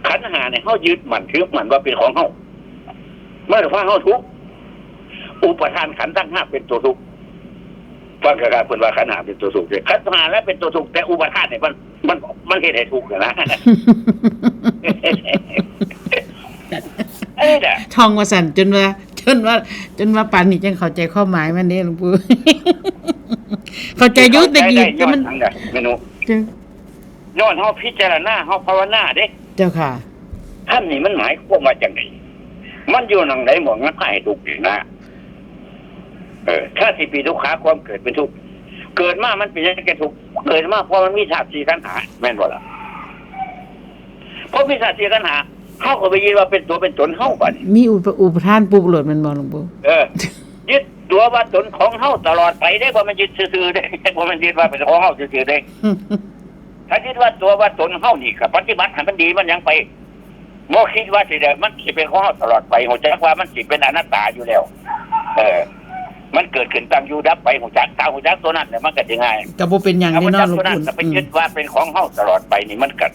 ขันธ์ห้าเนี่ยเฮายึดมั่นถือมั่นว่าเป็นของเฮา มันพาเฮาทุกข์ อุปาทานขันธ์ทั้งห้าเป็นตัวทุกข์ ฟังกะกะเพิ่นว่าขันธ์ห้าเป็นตัวทุกข์ ขันธ์ห้าแล้วเป็นตัวทุกข์ แต่อุปาทานเนี่ยมัน มัน มันเฮ็ดให้ทุกข์นะ เอ้ยน่ะ ท่องว่าซั่น จนว่า จนว่า จนว่าปานนี้จั่งเข้าใจความหมายมันเด้ หลวงปู่ เข้าใจอยู่แต่กี้ ได้ แต่มัน ย้อนหยังน่ะ แม่หนู เจ้า ย้อนเฮาพิจารณา เฮาภาวนาเด้ เจ้าค่ะ ธรรมนี่มันหมายความว่าจังได มันอยู่หม่องใดหม่องมันพาให้ทุกข์นี่นะ เออ ชาติปีทุกขา ความเกิดเป็นทุกข์ เกิดมามันเป็นหยังแก่ทุกข์ เกิดมาเพราะมันมีธาตุสี่ขันธ์ห้า แม่นบ่ล่ะ เพราะมีธาตุสี่ขันธ์ห้า เฮาก็ไปยึดว่าเป็นตัวเป็นตนเฮาบัดนี้ มีอุป อุปาทานปุ๊บโลดแม่นบ่ หลวงปู่ เออ ยึดตัวว่าตนของเฮาตลอดไปเด้ บ่แม่นยึดซื่อๆเด้ บ่แม่นยึดว่าเป็นของเฮาซื่อๆเด้ ถ้าคิดว่าตัวว่าตนเฮานี่ก็ปฏิบัติให้มันดี มันหยังไป บ่คิดว่าสิได้ มันสิเป็นของเฮาตลอดไป ฮู้จักว่ามันสิเป็นอนัตตาอยู่แล้ว เออ มันเกิดขึ้นตั้งอยู่ดับไป ฮู้จัก ถ้าฮู้จักตัวนั้นเนี่ย มันก็สิง่าย ก็บ่เป็นหยัง ถ้า เด้ ฮู้จั เนาะ ก หลวง ตัวนั้น ปู่ ก็ไปยึดว่าเป็นของเฮาตลอดไปนี่ มันก็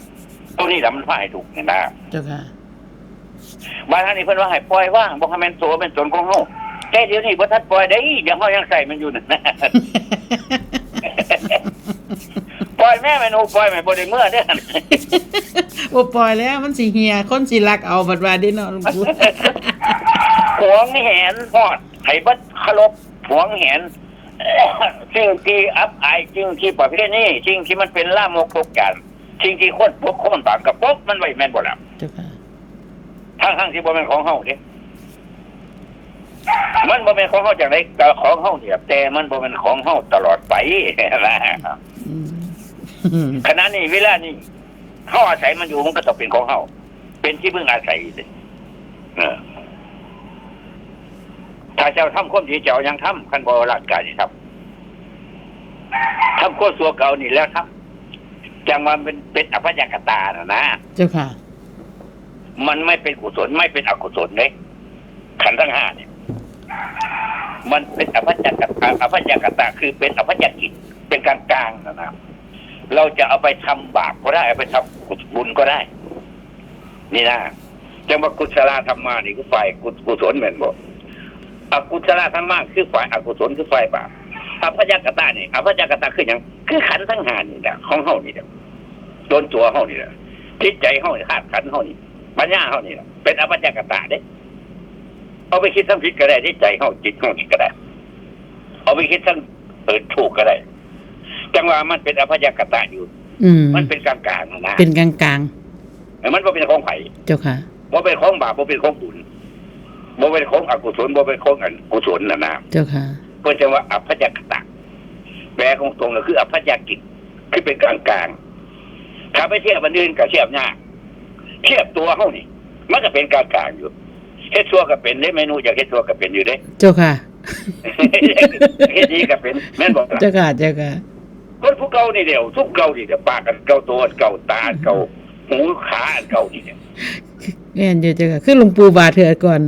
ตัวนี้แหละมันพาให้ทุกข์นี่นะ เจ้าค่ะ บางท่านนี่เพิ่นว่าให้ปล่อยวาง บ่ให้แม่นตัวเป็นตนของเฮา แต่เดี๋ยวนี้บ่ทันปล่อยได้ ยังเฮายังใส่มันอยู่นั่น ปล่อยแม่แม่หนู ปล่อยแม่บ่ได้เมื่อเด้อ บ่ปล่อยแล้ว มันสิเหี่ย คนสิลักเอาบัดว่าเด้เนาะ หลวงปู่ หวงแหนฮอด ให้เบิดเคารพ หวงแหน สิ่งที่อับอาย สิ่งที่ประเพณี สิ่งที่มันเป็นลามกทุกอย่าง สิ่งที่ควรปกควรบังก็ปกมันไว้ แม่นบ่ล่ะ เจ้าค่ะ ทั้งๆที่บ่แม่นของเฮาเด้ มันบ่แม่นของเฮาจังได๋ ก็ของเฮานี่ล่ะ แต่มันบ่แม่นของเฮาตลอดไป นะ อืม ขณะนี้ เวลานี้ เฮาอาศัยมันอยู่ มันก็ต้องเป็นของเฮา เป็นที่พึ่งอาศัยเด้ เออ ถ้าเจ้าทำความดี เจ้ายังทำ คันบ่ร่างกายนี่ทำ ทำความชั่วเก่านี่แล้วทำ จังว่ามันเป็นอภัยกตาน่ะนะ เจ้าค่ะ มันไม่เป็นกุศล ไม่เป็นอกุศลเด้ ขันธ์ทั้งห้าเนี่ย มันเป็นอภัยกตา อภัยกตา คือเป็นอภัยกิจ เป็นกลางๆน่ะนะ เราจะเอาไปทำบาปก็ได้ เอาไปทำบุญก็ได้ นี่นะ จังว่ากุศลธรรมานี่คือฝ่ายกุกุศลแม่นบ่ อกุศลธรรมาคือฝ่ายอกุศล คือฝ่ายบาป อัพยากตะนี่ อัพยากตะคือหยัง คือขันธ์ทั้งห้านี่แหละ ของเฮานี่แหละ ตนตัวเฮานี่แหละ จิตใจเฮานี่ ธาตุขันธ์เฮานี่ ปัญญาเฮานี่แหละ เป็นอัพยากตะเด้ เอาไปคิดทางผิดก็ได้เด้ ใจเฮา จิตเฮานี่ก็ได้ เอาไปคิดทาง เออ ถูกก็ได้ จังว่ามันเป็นอัพยากตะอยู่ อืม มันเป็นกลางๆ นะ เป็นกลางๆ เออ มันบ่เป็นของไผ เจ้าค่ะ บ่เป็นของบาป บ่เป็นของบุญ บ่เป็นของอกุศล บ่เป็นของอันกุศลน่ะนะ เจ้าค่ะ เพิ่นจังว่าอัพยากตะ แปลตรงๆ ก็คืออัพยากฤต คือเป็นกลางๆ ถ้าไปเทียบอันอื่นก็เทียบยาก เทียบตัวเฮานี่ มันก็เป็นกลางๆ อยู่ เฮ็ดชั่วก็เป็นเด้ แม่หนูอยากเฮ็ดชั่วก็เป็นอยู่เด้ เจ้าค่ะ เฮ็ดดีก็เป็น แม่นบ่ล่ะ เจ้าค่ะ เจ้าค่ะ คนผู้เก่านี่แหละ ซุมเก่านี่แหละ ปากอันเก่า โตอันเก่า ตาอันเก่า หูขาอันเก่านี่แหละ แม่นอยู่เจ้าค่ะ คือหลวงปู่ว่าเทื่อก่อน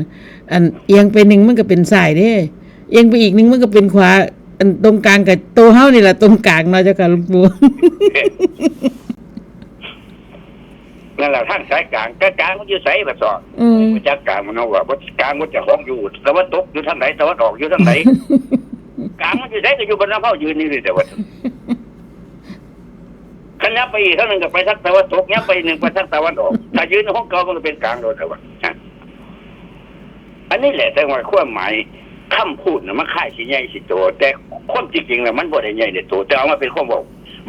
อันเอียงไปหนึ่งมันก็เป็นซ้ายเด้ เอียงไปอีกหนึ่งมันก็เป็นขวา อันตรงกลางกับโตเฮานี่แหละ ตรงกลางเนาะเจ้าค่ะหลวงปู่ นั่นแหละทางสายกลาง กลางๆ มันอยู่ไสบัดซอ อืม บ่จักกลางมันเนาะว่า บ่กลางมันเจ้าของอยู่ ตะวันตกอยู่ทางไหน ตะวันออกอยู่ทางไหน กลางมันอยู่ไสก็อยู่บนน้ำเฮายืนนี่นี่แต่ว่า คันยับไปอีกเท่านึงก็ไปทางตะวันตก ยับไปอีกหนึ่งไปทางตะวันออก ถ้ายืนของเก่ามันก็เป็นกลางโดยแต่ว่า อันนี้แหละแต่ว่าความหมายคำพูดน่ะมันคล้ายสิใหญ่สิโต แต่ความจริงๆ แล้วมันบ่ได้ใหญ่ได้โต แต่เอามาเป็นความเว้า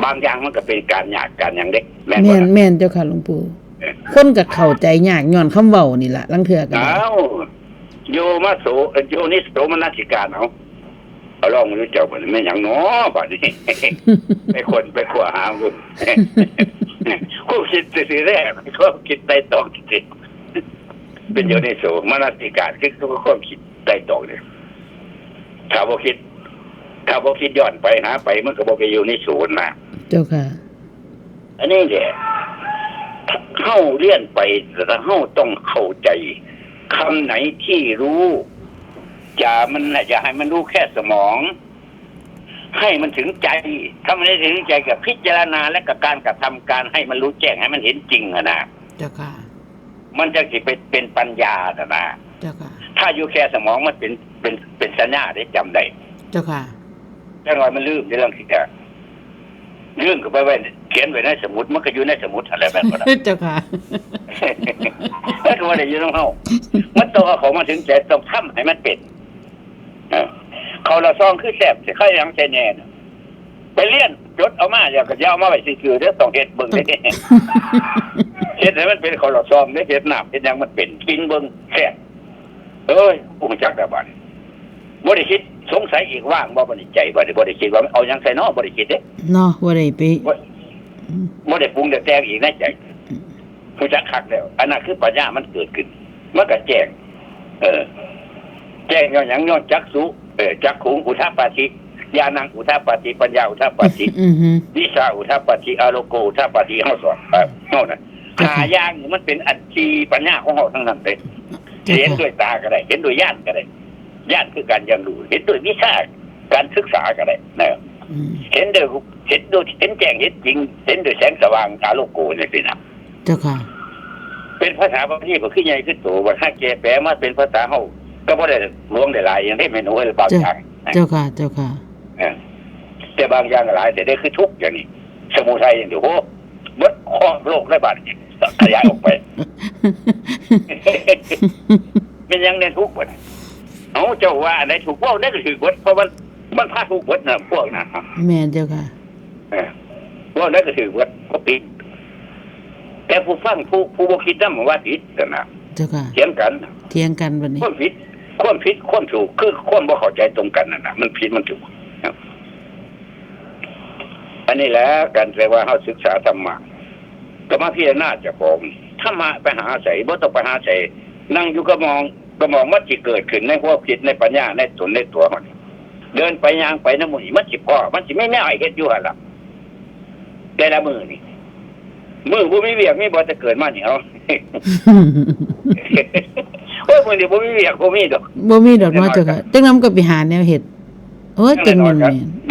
บางอย่างมันก็เป็นการยากการหยังเด้ แม่นบ่ล่ะ แม่น แม่นเจ้าค่ะหลวงปู่ เออ คนก็เข้าใจยากย้อนคำเว้านี่ล่ะ ลางเทื่อก็ได้ อ้าว โยมโส โยนิโสมนสิการ เอา เอาลองดูเจ้าบัดนี้แม่นหยังน้อบัดนี้ ไปค้นไปคว้าหาเบิ่ง ความคิดซื่อๆ แท้ ความคิดไตร่ตรองซื่อๆ เป็นโยนิโสมนสิการ คือความคิดไตร่ตรองเนี่ย ถ้าบ่คิด ถ้าบ่คิดย้อนไปหาไป มันก็บ่ไปโยนิโสนะ เจ้าค่ะ อันนี้แหละ เฮาเรียนไป แต่เฮาต้องเข้าใจ คำไหนที่รู้ อย่ามัน อย่าให้มันรู้แค่สมอง ให้มันถึงใจ ถ้ามันได้ถึงใจก็พิจารณา และก็การกระทำการให้มันรู้แจ้ง ให้มันเห็นจริงอะนะ เจ้าค่ะ มันจั่งสิเป็น เป็นปัญญาน่ะนะ เจ้าค่ะ ถ้าอยู่แค่สมองมันเป็น เป็น เป็นสัญญาได้ จำได้ เจ้าค่ะ จั่งว่ามันลืมในเรื่องที่จะ ลืมก็ไปไว้ เขียนไว้ในสมุด มันก็อยู่ในสมุดหั่นแหละ แม่นบ่ล่ะ เจ้าค่ะ มันก็บ่ได้อยู่นำเฮา มันต้องเอาเข้ามาถึงใจ ต้องทำให้มันเป็น เออ ข้าวหลอดซองคือแซ่บ สิใครหยังใส่แหน่น่ะ ไปเรียนจดเอามา แล้วก็อย่าเอามาไว้ซื่อๆ เด้อ ต้องเฮ็ดเบิ่งเด้ เฮ็ดให้มันเป็นข้าวหลอดซองเด้ เฮ็ดน้ำเฮ็ดหยังมันเป็น กินเบิ่งแซ่บ เอ้ย บ่รู้จักแล้วบัดนี้ บ่ได้คิด สงสัยอีก ว่างบ่ บ่ได้ใจ บ่ได้ บ่ได้คิดว่ามันเอาหยังใส่น้อ บ่ได้คิดเด้ เนาะ บ่ได้ไป บ่ อืม บ่ได้ปรุงแต่แต่งอีกในใจ อืม รู้จักคักแล้ว อันนั้นคือปัญญามันเกิดขึ้น มันก็แจ้ง เออ แจ้งย้อนหยัง ย้อนจักขุ เออ จักขุงอุทปาทิ ญาณังอุทปาทิ ปัญญาอุทปาทิ อือฮึ วิชชาอุทปาทิ อาโลโกอุทปาทิ เฮาสอน เออ เฮาน่ะ เจ้าค่ะ ห้าอย่างนี่มันเป็นอัตถีปัญญาของเฮาทั้งนั้นเด้ เจ้าค่ะ เห็นด้วยตาก็ได้ เห็นด้วยญาณก็ได้ ญาณคือการเรียนรู้ เห็นด้วยวิชา การศึกษาก็ได้นะ อืม เห็นด้วย เห็นด้วย เห็นแจ้ง เห็นจริง เห็นด้วยแสงสว่าง อาโลโก จั่งซี้นะ เจ้าค่ะ เป็นภาษาบาลีก็คือใหญ่คือโต ว่าถ้าแกแปลมาเป็นภาษาเฮา ก็บ่ได้หลวงได้หลายอย่างเด้ แม่นบ่ บางอย่าง เจ้าค่ะ เจ้าค่ะ เออ แต่บางอย่างหลาย แต่ได้คือทุกข์อย่างนี้ สมุทัยอย่างเดียว โอ้ เบิดครอบโลกเลยบัดนี้ ขยายออกไป เป็นหยังแน่ทุกข์บัดนี้ เอ้า เจ้าว่าอันใดถูก เว้าได้ก็ถือเบิด เพราะมัน มันพาทุกข์เบิดน่ะ พวกนั้นน่ะ แม่นเจ้าค่ะ เออ เว้าได้ก็ถือเบิด บ่ผิด แต่ผู้ฟัง ผู้ ผู้บ่คิดนำว่าผิดนั่นน่ะ เจ้าค่ะ เถียงกัน เถียงกันบัดนี้ ความผิด ความผิด ความถูก คือความบ่เข้าใจตรงกันนั่นน่ะ มันผิดมันถูก อันนี้แหละ การแปลว่าเฮาศึกษาธรรมะ ก็มาพิจารณาเจ้าของ ธรรมะไปหาไส บ่ต้องไปหาไส นั่งอยู่ก็มอง ก็มองมันสิเกิดขึ้นในความคิด ในปัญญา ในตน ในตัวเฮานี่ เดินไปย่างไปนำหมู่นี่ มันสิพ้อ มันสิมีแนวให้เฮ็ดอยู่หั่นล่ะ แต่ละมื้อนี่ มื้อบ่มีเวียกมีบ่ แต่เกิดมานี่ เอา โอ้ย มื้อนี้บ่มีเวียก บ่มีดอก บ่มีดอกเนาะเจ้าค่ะ จังนั้นมันก็ไปหาแนวเฮ็ด โอ้ย จังนั้น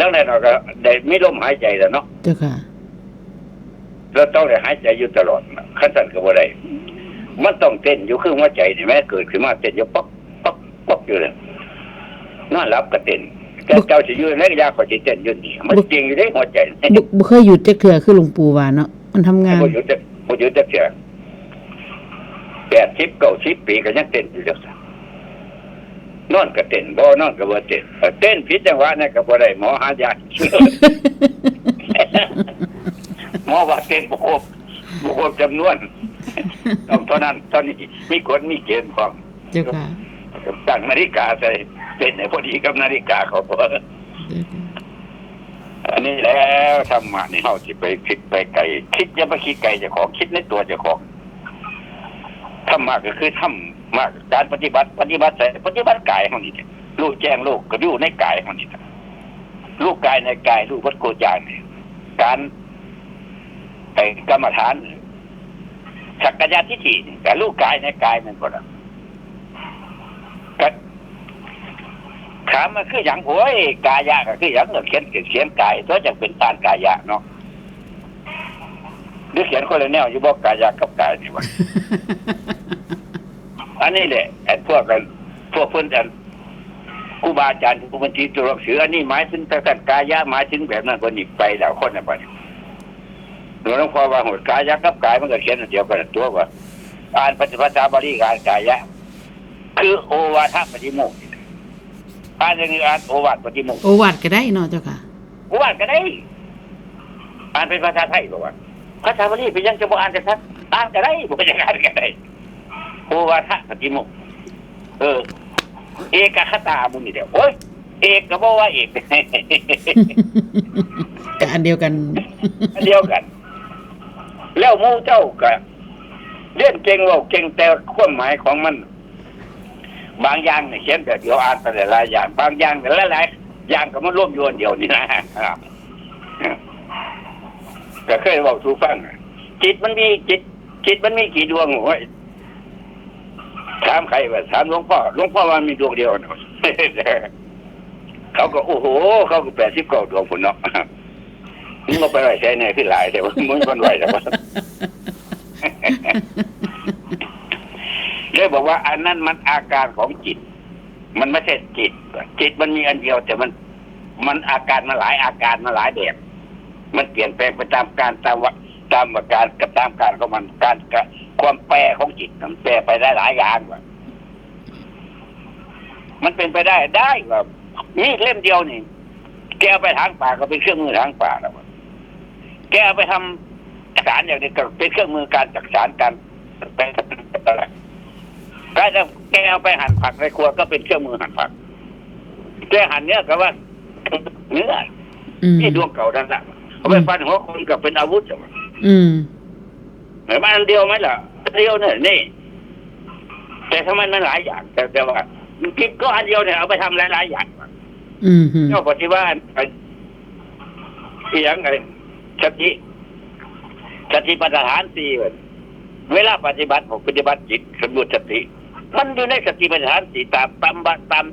จังนั้น ก็ แม่น จังนั้นก็ได้มีลมหายใจแล้วเนาะ เจ้าค่ะ เราต้องได้หายใจอยู่ตลอดนะ คันซั่นก็บ่ได้ มันต้องเต้นอยู่คือหัวใจนี่แหม เกิดขึ้นมาเต้นอยู่ป๊อกป๊อกป๊อกอยู่เลย นอนหลับก็เต้น แต่ บ่ เจ้าสิอยู่ในระยะข้อยสิเต้นอยู่นี่ มัน บ่ เก่งอยู่เด้หัวใจ บ่ บ่เคยหยุดจักเทื่อคือหลวงปู่ว่าเนาะ มันทำงาน บ่หยุดจัก บ่หยุดจักเทื่อ แปดสิบ เก้าสิบ ปีก็ยังเต้นอยู่จังซั่น นอนก็เต้น บ่นอนก็บ่เต้น เต้นผิดจังหวะนั่นก็บ่ได้ หมอหายา หมอว่าเต้นบ่ครบ บ่ครบจำนวน ต้องเท่านั้นเท่านี้ มีกฎมีเกณฑ์พร้อม เจ้าค่ะ ตั้งนาฬิกาใส่ เต้นให้พอดีกับนาฬิกาเขา เจ้าค่ะ อันนี้แล้วธรรมะนี่เฮาสิไปคิดไปไกล คิดอย่าไปคิดไกลเจ้าของ คิดในตัวเจ้าของ ธรรมะก็คือธรรมะ การปฏิบัติ ปฏิบัติใส่ ปฏิบัติกายเฮานี่แหละ รู้แจ้งโลกก็อยู่ในกายเฮานี่แหละ รู้กายในกาย รู้เบิดคู่อย่างนี่ การ ไอ้กรรมฐาน สักกายทิฏฐินี่ก็รู้กายในกายแม่นบ่ล่ะ ก็ถามมันคือหยัง โอ้ย กายะก็คือหยัง ก็เขียน เขียนกาย ตัวจั่งเป็นต้านกายะเนาะ หรือเขียนคนละแนวอยู่บ่ กายะกับกายนี่วะ อันนี้แหละ ไอ้พวกกัน พวกเพิ่นอัน ครูบาอาจารย์ผู้บัญชีตัวหนังสือ อันนี้หมายถึงทางด้านกายะ หมายถึงแบบนั้น เพิ่นนี่ไปแล้วคนน่ะบัดนี้ หลวงพ่อว่า โหด กายะกับกายมันก็เขียนอันเดียวกันตัวว่า อ่านภาษาบาลีก็อ่านกายะ คือโอวาทปาติโมกข์ อ่านอย่างนี้อ่านโอวาทปาติโมกข์ โอวาทก็ได้เนาะเจ้าค่ะ โอวาทก็ได้ อ่านเป็นภาษาไทยบ่ว่า ภาษาบาลีเป็นหยังจะบ่อ่านกันซะ อ่านก็ได้ บ่เป็นหยังอ่านก็ได้ โอวาทปาติโมกข์ เออ เอกคตาหมู่นี่แหละ โอ้ย เอกก็บ่ว่าเอก ก็อันเดียวกัน อันเดียวกัน แล้วหมู่เจ้าก็เรียนเก่งเว้าเก่ง แต่ความหมายของมัน บางอย่างนี่เขียนแบบเดียวอ่านไปหลายๆอย่าง บางอย่างก็หลายๆอย่างก็มารวมอยู่อันเดียวนี่นะ ก็เคยเว้าสู่ฟัง จิตมันมี จิต จิตมันมีกี่ดวง โอ้ย ถามใครวะ ถามหลวงพ่อ หลวงพ่อว่ามีดวงเดียวนะ เขาก็ โอ้โห เขาก็ แปดสิบเก้าดวงพุ้นเนาะ มึงเอาไปไว้ไสแน่คือหลายแต่ว่ามึงมันไว้แต่ว่า เลยบอกว่าอันนั้นมันอาการของจิต มันไม่ใช่จิต จิตมันมีอันเดียว แต่มัน มันอาการมันหลายอาการ มันหลายแบบ มันเปลี่ยนแปลงไปตามการ ตามวะ ตามอาการกับตามการของมัน การกะ ความแปรของจิตมันแปรไปได้หลายอย่างว่ะ มันเป็นไปได้ ได้ว่ามีดเล่มเดียวนี่ แกเอาไปถางป่าก็เป็นเครื่องมือถางป่าแล้วว่ะ แกเอาไปทำจักสานอย่างนี้ก็เป็นเครื่องมือการจักสาน การ การ แกเอาไปหั่นผักในครัวก็เป็นเครื่องมือหั่นผัก แกหั่นเนื้อก็ว่าเนื้อ อืม ที่ดวงเก่านั่นแหละ เอาไป อืม ฟันหัวคนก็เป็นอาวุธอะ อืม เห็นไหม อันเดียวไหมล่ะ อันเดียวเนี่ย นี่ แต่ทำไมมันหลายอย่าง แต่ แต่ว่าจิตก็อันเดียวเนี่ย เอาไปทำหลายๆอย่าง อืมฮึ เจ้าปฏิบัติ เสียงอะไร สติ สติปัฏฐานสี่ เวลาปฏิบัติ ผมปฏิบัติจิต สมบูรณ์สติ มันอยู่ในสติปัฏฐานสี่ ตาม ตามบะ ตาม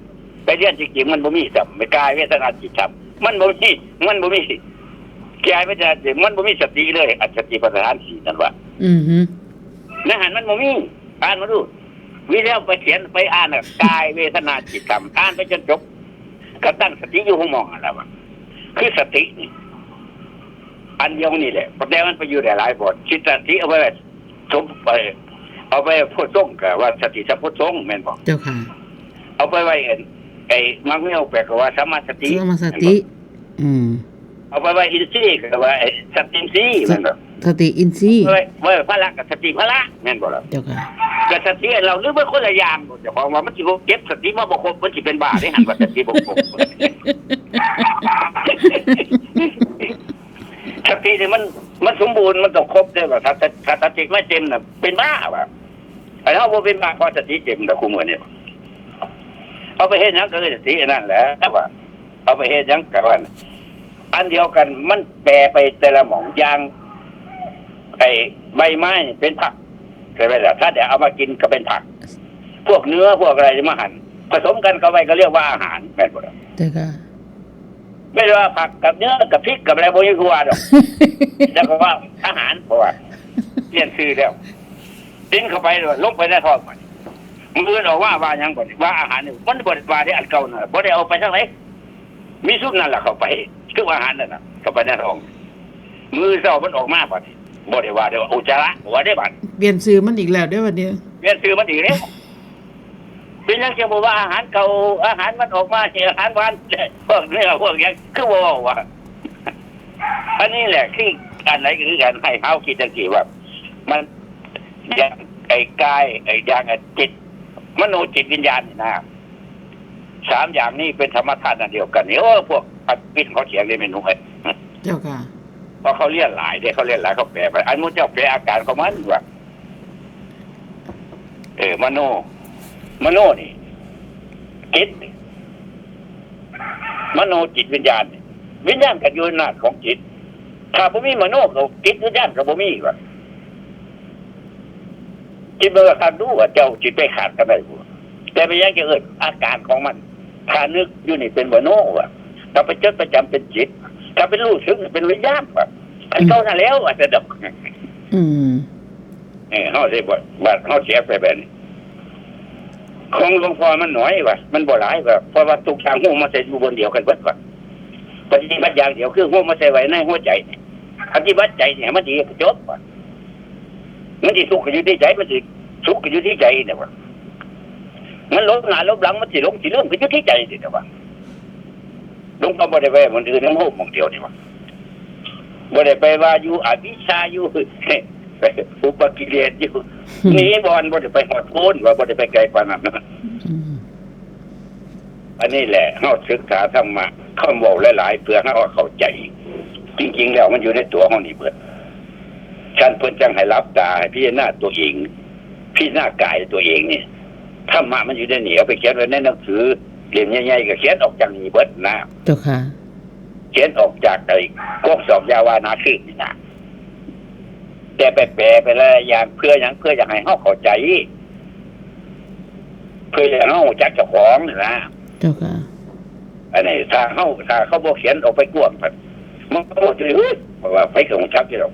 ไปเรียนจริงๆ มันบ่มีซ้ำ กาย เวทนา จิต ธรรม มันบ่มี มันบ่มี กาย เวทนา จิต มันบ่มีสติเลย อันสติปัฏฐานสี่นั่นว่า อือฮึ ในหั้นมันบ่มี อ่านมาดู วิแล้วไปเขียนไปอ่านน่ะ กาย เวทนา จิต ธรรม อ่านไปจนจบ ก็ตั้งสติอยู่หัวหม่องนั่นแหละว่ะ คือสตินี่ อันเดียวนี่แหละ แต่มันไปอยู่ได้หลายบ่อน จิตสติเอาไว้สม ไป เอาไปโพชฌงค์ก็ว่าสติสัมโพชฌงค์แม่นบ่ เจ้าค่ะ เอาไปไว้ไอ้ ไอ้มังเมียวแปลก็ว่าสัมมาสติ สัมมาสติ แม่นบ่ อืม เอาไปไว้อินทรีย์ก็ว่าไอ้สติอินทรีย์ ส- แม่นบ่ สติอินทรีย์ ไว้ ไว้พละก็สติพละแม่นบ่ล่ะ เจ้าค่ะ ก็สติเราหรือว่าคนละอย่างบ่ เจ้าของว่ามันสิบ่เก็บสติมาบ่ครบ มันสิเป็นบ้าเด้ หันว่าสติบ่ครบ สตินี่มัน มันสมบูรณ์ มันต้องครบเด้อว่า ถ้า ถ้าสติไม่เต็มน่ะ เป็นบ้าว่ะ ไอ้เฮาบ่เป็นบ้า เพราะสติเต็มดอกคู่มื้อนี้ เอาไปเฮ็ดหยังก็คือสติอันนั้นแหละว่า เอาไปเฮ็ดหยังก็ว่า อันเดียวกัน มันแปรไปแต่ละหม่อง อย่าง ไอ้ใบไม้นี่เป็นผัก ใช่ไหมล่ะ ถ้าเดี๋ยวเอามากินก็เป็นผัก พวกเนื้อพวกอะไรมาหั่น ผสมกันเข้าไปก็เรียกว่าอาหาร แม่นบ่ล่ะ เจ้าค่ะ ไม่ได้ว่าผักกับเนื้อกับพริกกับอะไรพวกนี้คือว่าดอก แล้วก็ว่าอาหารเพราะว่าเปลี่ยนชื่อแล้ว กินเข้าไปเลยลงไปในท้องมัน มื้ออื่นออกมาว่าหยังก่อนว่าอาหารนี่มันบ่ได้ว่าได้อันเก่าน่ะบ่ได้เอาไปทางไหน มีซุปนั่นแหละเข้าไป คืออาหารนั่นน่ะเข้าไปในท้อง มื้อเช้ามันออกมาบัดนี้บ่ได้ว่าได้ว่าอุจจาระว่าได้บัด เปลี่ยนชื่อมันอีกแล้วเด้อบัดนี้ เปลี่ยนชื่อมันอีกแล้ว เป็นหยังจะบอกว่าอาหารเก่า อาหารมันออกมาเนี่ยอาหารหวาน พวกเนื้อพวกหยังคือบ่ว่า อันนี้แหละคืออันไหนคือการให้เฮาคิดจังซี่ว่า มันอย่างไอ้กายไอ้อย่างไอ้จิต มโนจิตวิญญาณนี่นะ สามอย่างนี้เป็นธรรมธาตุอันเดียวกันนี่ โอ้ พวกอัดปิดเขาเถียงได้ไม่หนุ่มเอ้ย เจ้าค่ะ เพราะเขาเรียนหลายเด้ เขาเรียนหลาย เขาแปลไป อันหมู่เจ้าแปลอาการของมันว่า เออ มโน มโนนี่ จิต มโนจิตวิญญาณนี่ วิญญาณก็อยู่ในอำนาจของจิต ถ้าบ่มีมโนก็จิตวิญญาณก็บ่มีว่า คิดเบิ่งคักดูว่าเจ้าสิไปขาดกันได้บ่ แต่เป็นหยังจะเอิ้นอาการของมัน ถ้านึกอยู่นี่เป็นมโนว่ะ ถ้าไปจดประจำเป็นจิต ถ้าเป็นรู้สึกเป็นวิญญาณว่ะ อันเก่านั่นแล้วว่าแต่ดอก อืม เออ เฮาได้บ่ บาดเฮาเสียไปแบบนี้ ของหลวงพ่อมันน้อยว่ะ มันบ่หลายว่ะ เพราะว่าทุกอย่างฮู้มาใส่อยู่บนเดียวกันเบิดว่ะ ปฏิบัติอย่างเดียวคือฮู้มาใส่ไว้ในหัวใจ ปฏิบัติใจเนี่ยมันสิจบว่ะ มันสิทุกข์ก็อยู่ที่ใจ มันสิสุขก็อยู่ที่ใจเนี่ยว่ะ มันหลบหน้าหลบหลัง มันสิหลงสิลืมก็อยู่ที่ใจนี่แหละว่ะ หลวงพ่อบ่ได้ไปหม่องอื่น หลวงพ่อหม่องเดียวนี่ว่ะ บ่ได้ไปว่าอยู่อวิชชาอยู่ อุปกิเลสอยู่ อืม หนีบ่อน บ่ได้ไปฮอดโพ้นว่าบ่ได้ไปไกลปานนั้นนะ อืม อันนี้แหละ เฮาศึกษาธรรมะ คำเว้าหลายๆ เพื่อให้เฮาเข้าใจ จริงๆ แล้วมันอยู่ในตัวเฮานี่เบิด ฉะนั้นเพิ่นจังให้หลับตา ให้พิจารณาตัวเอง พิจารณากายตัวเองนี่ ธรรมะมันอยู่ในนี่ เอาไปเขียนไว้ในหนังสือ เล่มใหญ่ๆ ก็เขียนออกจากนี่เบิดนะ เจ้าค่ะ เขียนออกจากไอ้กกสองยาวานาคืบนี่นะ แต่ไปแปลไปหลายอย่าง เพื่อหยัง เพื่ออยากให้เฮาเข้าใจ เพื่ออยากให้เฮารู้จักเจ้าของนี่นะ เจ้าค่ะ อันนี้ถ้าเฮา ถ้าเขาบ่เขียนออกไปกว้างพัด มันก็บ่ถือ เพราะว่าไผก็รู้จักอยู่ดอก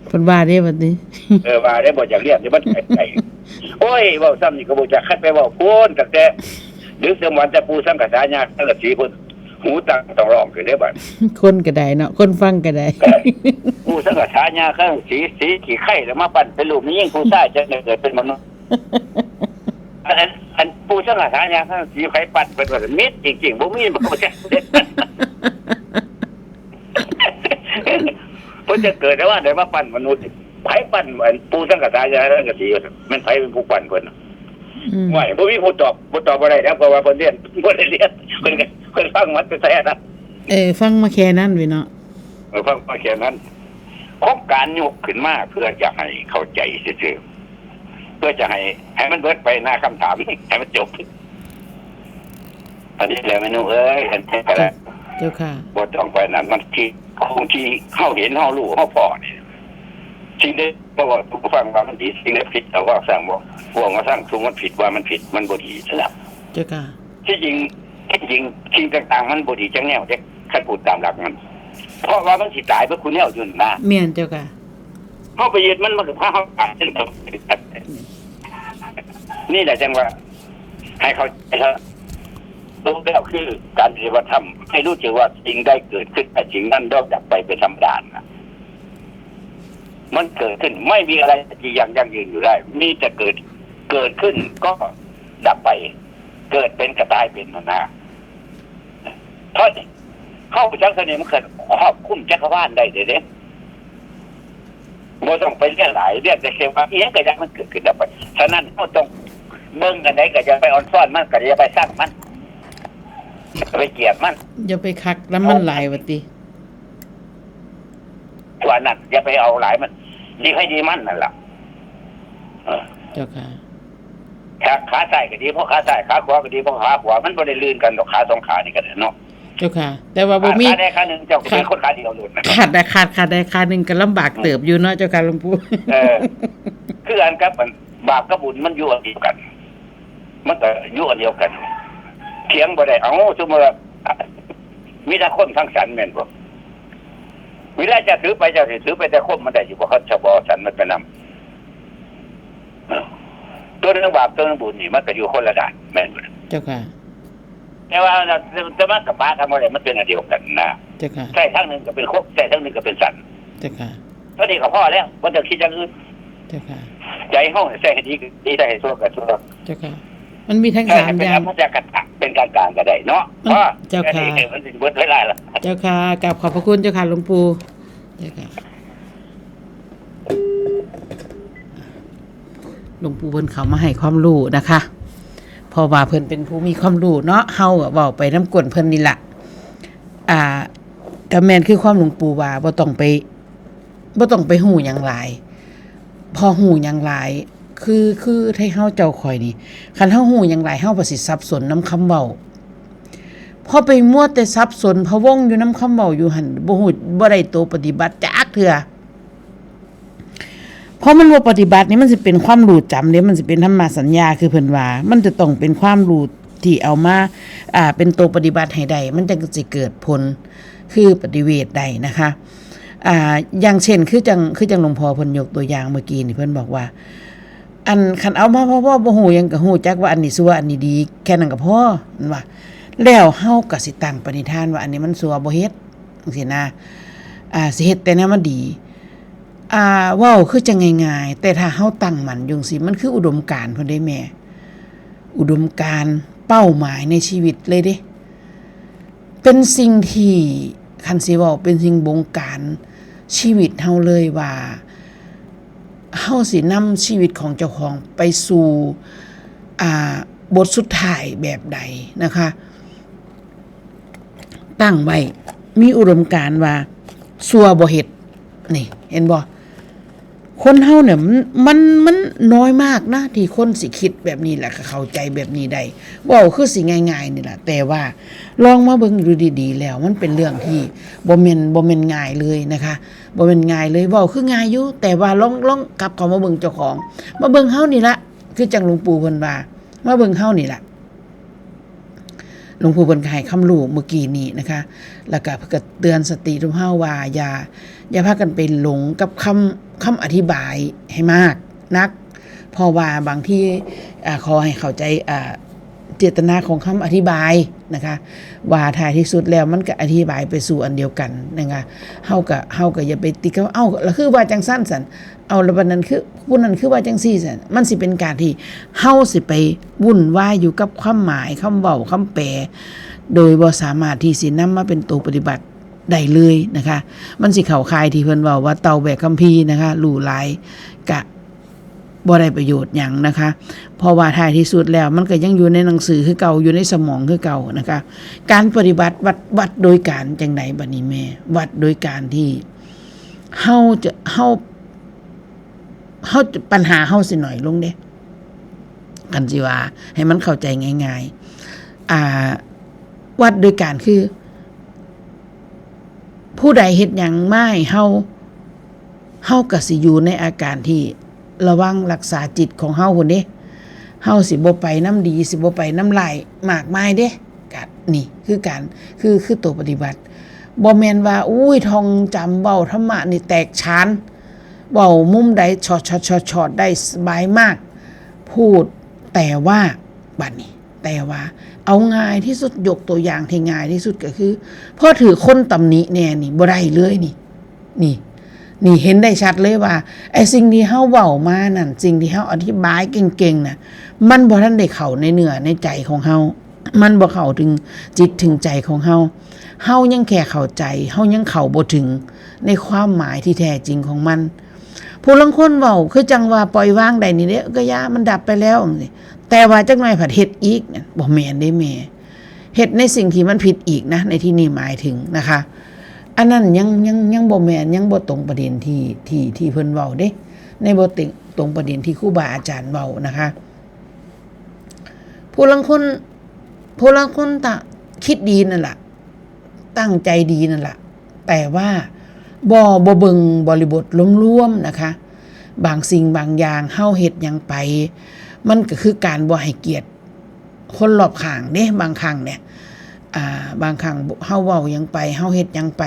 เพิ่นว่าเด้บัดนี้ เออ ว่าได้บ่อยากเรียนนี่มันไกลๆ โอ้ย เว้าซ้ำนี่ก็บ่จัก คันไปเว้าพู้นตั้งแต่ดึกดำบรรพ์แต่ปู่สังกะสาย่าสังกะสีพุ้น หูตั้งต้องร้องขึ้นเด้บัด คนก็ได้เนาะ คนฟังก็ได้ ปู่สังกะสาย่าสังกะสี สีขี้ไคร้แล้วมาปั้นเป็นลูกมีหญิงผู้ชายจั่งได้เกิดเป็นมนุษย์ อัน อัน อันปู่สังกะสาย่าสังกะสีไผปั้นเพิ่นว่ามิดจริงๆ บ่มี บ่จักเด็ด เพิ่นจะเกิดแต่ว่าได้มาปั้นมนุษย์ ไผปั้นอันปู่สังกะสาย่าสังกะสี แม่นไผเป็นผู้ปั้นเพิ่นน่ะ อืม ว่าบ่มีผู้ตอบ บ่ตอบบ่ได้แล้ว เพราะว่าเพิ่นเรียน บ่ได้เรียน เพิ่นก็ เพิ่นฟังมาแต่แท้นะ เออ ฟังมาแค่นั้นเว้ยเนาะ เออ ฟังมาแค่นั้น โครงการยกขึ้นมาเพื่อจะให้เข้าใจซื่อๆ เพื่อจะให้ ให้มันเบิดไปหน้าคำถาม ให้มันจบ อันนี้แหละแม่หนูเอ้ย อันนี้ก็ได้ เจ้าค่ะ บ่ต้องไปนั่น มันที่ ของที่เฮาเห็น เฮารู้ เฮาพ้อนี่ สิ่งใดบ่ว่าทุกฟังว่ามันดี สิ่งใดผิดก็ว่าสร้างบ่ พวกมาสร้างซุมมันผิด ว่ามันผิด มันบ่ดีซั่นน่ะ เจ้าค่ะ ที่จริง ที่จริง สิ่งต่างๆ มันบ่ดีจักแนวเด้ คันพูดตามหลักมัน เพราะว่ามันสิตายเบิดคู่แนวอยู่นั่นนะ แม่นเจ้าค่ะ เฮาไปยึดมัน มันก็พาเฮาตาย นี่แหละจังว่า ให้เข้าใจเถอะ รู้แล้วคือการปฏิบัติธรรม ให้รู้จักว่าสิ่งใดเกิดขึ้นได้ สิ่งนั้นย่อมดับไปเป็นธรรมดานะ มันเกิดขึ้น ไม่มีอะไรจะยังยั่งยืนอยู่ได้ มีแต่เกิด เกิดขึ้นก็ดับไป เกิดเป็นก็ตายเป็นนั่นนะ เพราะเฮาจักเท่านี้มันก็ครอบคลุมจักรวาลได้เด้ บ่ต้องไปเรียนหลาย เรียนแต่แค่ว่าอิหยังก็อยากมันเกิดขึ้นดับไป ฉะนั้นเฮาต้องเบิ่งอันใดก็อย่าไปอ่อนซ้อนมัน ก็อย่าไปซังมัน อย่าไปเกลียดมัน อย่าไปคักนำมันหลายว่าติ ว่านั่น อย่าไปเอาหลายมัน ดีไผดีมันนั่นล่ะ เออ เจ้าค่ะ ขา ขาซ้ายก็ดีเพราะขาซ้าย ขาขวาก็ดีเพราะขาขวา มันบ่ได้ลื่นกันดอก ขาสองขานี่ก็ได้เนาะ เจ้าค่ะ แต่ว่าบ่มี ขาใดขาหนึ่ง เจ้าก็เป็นคนขาเดียวโลดนะ ขาดได้ ขาด ขาดได้ขาหนึ่งก็ลำบากเติบอยู่เนาะเจ้าค่ะหลวงปู่ เออ คืออันกับอันบาปกับบุญมันอยู่อันเดียวกัน มันก็อยู่อันเดียวกัน เถียงบ่ได้ เอ้า สมมุติว่า มีแต่ความสังสรรค์แม่นบ่ เวลาจะถือไป เจ้าสิถือไปแต่ความมันได้อยู่บ่ เขาจะบ่เอาสันมันไปนำ ตัวหนึ่งบาป ตัวหนึ่งบุญนี่ มันก็อยู่คนละด้านแม่นบ่ เจ้าค่ะ แต่ว่าจะมากับปะกันบ่ได้ มันเป็นอันเดียวกันนะ เจ้าค่ะ ใช้ทางหนึ่งก็เป็นความ ใช้ทางหนึ่งก็เป็นสัน เจ้าค่ะ ตัวนี้ก็พอแล้ว บ่ต้องคิดอย่างอื่น เจ้าค่ะ ใจเฮาใช้ให้ดีก็ดี ใช้ให้ชั่วก็ชั่ว เจ้าค่ะ มันมีทั้ง ใช้ สาม ให้เป็น อย่าง อมตะกะ เป็นกลางๆก็ได้เนาะ อืม พอ เจ้าค่ะ แค่นี้มันสิเบิดเวลาละ เจ้าค่ะ กราบขอบพระคุณเจ้าค่ะ หลวงปู่ เจ้าค่ะ หลวงปู่เพิ่นเข้ามาให้ความรู้นะคะ เพราะว่าเพิ่นเป็นผู้มีความรู้เนาะ เฮาก็เว้าไปนำก้นเพิ่นนี่ล่ะ อ่า ก็แม่นคือความหลวงปู่ว่า บ่ต้องไป บ่ต้องไปฮู้หยังหลาย พอฮู้หยังหลาย คือ คือไทเฮาเจ้าข้อยนี่ คันเฮาฮู้หยังหลาย เฮาก็สิสับสนนำคำเว้า พอไปมัวแต่สับสนพะวงอยู่นำคำเว้าอยู่หั่น บ่ฮู้ บ่ได้โตปฏิบัติจักเทื่อ พอมันบ่ปฏิบัตินี่ มันสิเป็นความรู้จำเด้ มันสิเป็นธรรมสัญญา คือเพิ่นว่า มันจะต้องเป็นความรู้ที่เอามา อ่า เป็นโตปฏิบัติให้ได้ มันจั่งสิเกิดผล คือปฏิเวทได้นะคะ อ่า อย่างเช่น คือจั่ง คือจั่งหลวงพ่อเพิ่นยกตัวอย่างเมื่อกี้นี่ เพิ่นบอกว่า อันคันเอามาพอๆ บ่ฮู้หยังก็ฮู้จักว่าอันนี้ชั่ว อันนี้ดี แค่นั้นก็พอ แม่นบ่ แล้วเฮาก็สิตั้งปณิธานว่าอันนี้มันชั่ว บ่เฮ็ด จั่งซี้นะ อ่า สิเฮ็ดแต่แนวมันดี อ่า เว้าคือจั่งง่ายๆ แต่ถ้าเฮาตั้งมั่นอยู่จั่งซี้ มันคืออุดมการณ์พุ้นเด้แม่ อุดมการณ์ เป้าหมายในชีวิตเลยเด้ เป็นสิ่งที่ คันสิเว้า เป็นสิ่งบงการชีวิตเฮาเลยว่า เฮาสินำชีวิตของเจ้าของไปสู่ อ่า บทสุดท้ายแบบใดนะคะ ตั้งไว้ มีอุดมการณ์ว่า ชั่วบ่เฮ็ด นี่ เห็นบ่ คนเฮาเนี่ย มัน มัน มันน้อยมากนะ ที่คนสิคิดแบบนี้ แล้วก็เข้าใจแบบนี้ได้ เว้าคือสิง่ายๆ นี่ล่ะ แต่ว่าลองมาเบิ่งดูดีๆ แล้ว มันเป็นเรื่องที่บ่แม่น บ่แม่นง่ายเลยนะคะ บ่แม่นง่ายเลย เว้าคือง่ายอยู่ แต่ว่าลอง ลองกลับเข้ามาเบิ่งเจ้าของ มาเบิ่งเฮานี่ล่ะ คือจั่งหลวงปู่เพิ่นว่า มาเบิ่งเฮานี่ล่ะ หลวงปู่เพิ่นก็ให้ความรู้เมื่อกี้นี้นะคะ แล้วก็เพิ่นก็เตือนสติทุกเฮาว่า อย่า อย่าพากันไปหลงกับคำ คำอธิบายให้มากนัก เพราะว่าบางที อ่า ขอให้เข้าใจ อ่า เจตนาของคำอธิบายนะคะ ว่าท้ายที่สุดแล้วมันก็อธิบายไปสู่อันเดียวกันนะคะ เฮาก็ เฮาก็อย่าไปติดกับ เอ้า แล้วคือว่าจั่งซั้นซั้น เอา แล้วบัดนั้นคือ ผู้นั้นคือว่าจั่งซี้ซั้น มันสิเป็นการที่เฮาสิไปวุ่นวายอยู่กับความหมาย คำเว้า คำแปล โดยบ่สามารถที่สินำมาเป็นตัวปฏิบัติได้เลยนะคะ มันสิเข้าข่ายที่เพิ่นเว้าว่าเต่าแบกคัมภีร์นะคะ รู้หลายกะบ่ได้ประโยชน์หยังนะคะ เพราะว่าท้ายที่สุดแล้วมันก็ยังอยู่ในหนังสือคือเก่า อยู่ในสมองคือเก่านะคะ การปฏิบัติวัด วัดโดยการจั่งใดบัดนี้แม่ วัดโดยการที่เฮาจะ เฮา เฮาจะ ปัญหาเฮาสิน้อยลงเด้ คันสิว่าให้มันเข้าใจง่ายๆ อ่า วัดโดยการคือ ผู้ใดเฮ็ดหยังมาให้เฮา เฮาก็สิอยู่ในอาการที่ระวังรักษาจิตของเฮาพุ้นเด้ เฮาสิบ่ไปนำดี สิบ่ไปนำร้ายมากมายเด้ กะนี่คือการ คือ คือตัวปฏิบัติ บ่แม่นว่า อุ้ย ท่องจำเว้าธรรมะนี่แตกฉาน เว้ามุมใดชอดๆๆๆ ได้สบายมาก พูด แต่ว่า บัดนี้ แต่ว่า เอาง่ายที่สุด ยกตัวอย่างที่ง่ายที่สุดก็คือ พอถืกคนตำหนิแหน่นี่ บ่ได้เลยนี่ นี่ นี่เห็นได้ชัดเลยว่า ไอ้สิ่งที่เฮาเว้ามานั่น สิ่งที่เฮาอธิบายเก่งๆ น่ะ มันบ่ทันได้เข้าในเนื้อในใจของเฮา มันบ่เข้าถึงจิตถึงใจของเฮา เฮายังแค่เข้าใจ เฮายังเข้าบ่ถึงในความหมายที่แท้จริงของมัน ผู้ลางคนเว้าคือจั่งว่าปล่อยวางได้นี่เด้ ก็อย่า มันดับไปแล้วจั่งซี้ แต่ว่าจักหน่อยผัดเฮ็ดอีก บ่แม่นเด้แม่ เฮ็ดในสิ่งที่มันผิดอีกนะ ในที่นี้หมายถึงนะคะ อันนั้นยัง ยัง ยังบ่แม่น ยังบ่ตรงประเด็นที่ ที่ ที่เพิ่นเว้าเด้ ในบ่ตรง ตรงประเด็นที่ครูบาอาจารย์เว้านะคะ ผู้ลางคน ผู้ลางคนตะ คิดดีนั่นล่ะ ตั้งใจดีนั่นล่ะ แต่ว่าบ่ บ่เบิ่งบริบทรวมๆ นะคะ บางสิ่งบางอย่างเฮาเฮ็ดหยังไป มันก็คือการบ่ให้เกียรติคนรอบข้างเด้ บางครั้งเนี่ย อ่า บางครั้งเฮาเว้าหยังไป เฮาเฮ็ดหยังไป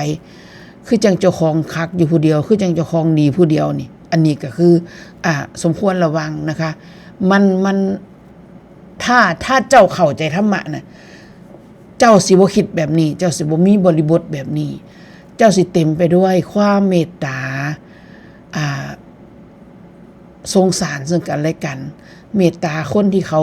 คือจั่งเจ้าของคักอยู่ผู้เดียว คือจั่งเจ้าของดีผู้เดียวนี่ อันนี้ก็คือ อ่า สมควรระวังนะคะ มัน มัน ถ้า ถ้าเจ้าเข้าใจธรรมะน่ะ เจ้าสิบ่คิดแบบนี้ เจ้าสิบ่มีบริบทแบบนี้ เจ้าสิเต็มไปด้วยความเมตตา อ่า สงสารซึ่งกันและกัน เมตตาคนที่เขา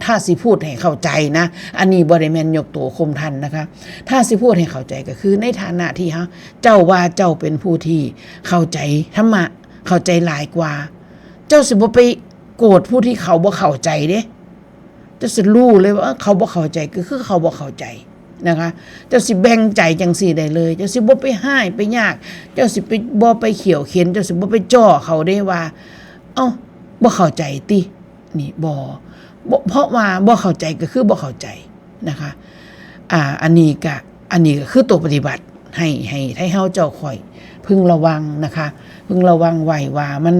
ถ้าสิพูดให้เข้าใจนะ อันนี้บ่ได้แม่นยกตัวข่มท่านนะคะ ถ้าสิพูดให้เข้าใจก็คือในฐานะที่เฮา เจ้าว่าเจ้าเป็นผู้ที่เข้าใจธรรมะ เข้าใจหลายกว่า เจ้าสิบ่ไปโกรธผู้ที่เขาบ่เข้าใจเด้ เจ้าสิรู้เลยว่าเขาบ่เข้าใจก็คือเขาบ่เข้าใจนะคะ เจ้าสิแบ่งใจจั่งซี้ได้เลย เจ้าสิบ่ไปฮ้ายไปยาก เจ้าสิไป บ่ไปเขี่ยวเข็ญ เจ้าสิบ่ไปจ่อเขาเด้ว่า เอ้า บ่เข้าใจติ นี่ บ่ บ่ เพราะว่าบ่เข้าใจก็คือบ่เข้าใจนะคะ อ่า อันนี้ก็ อันนี้ก็คือตัวปฏิบัติ ให้ ให้ ให้เฮาเจ้าข้อยพึงระวังนะคะ พึงระวังไว้ว่ามัน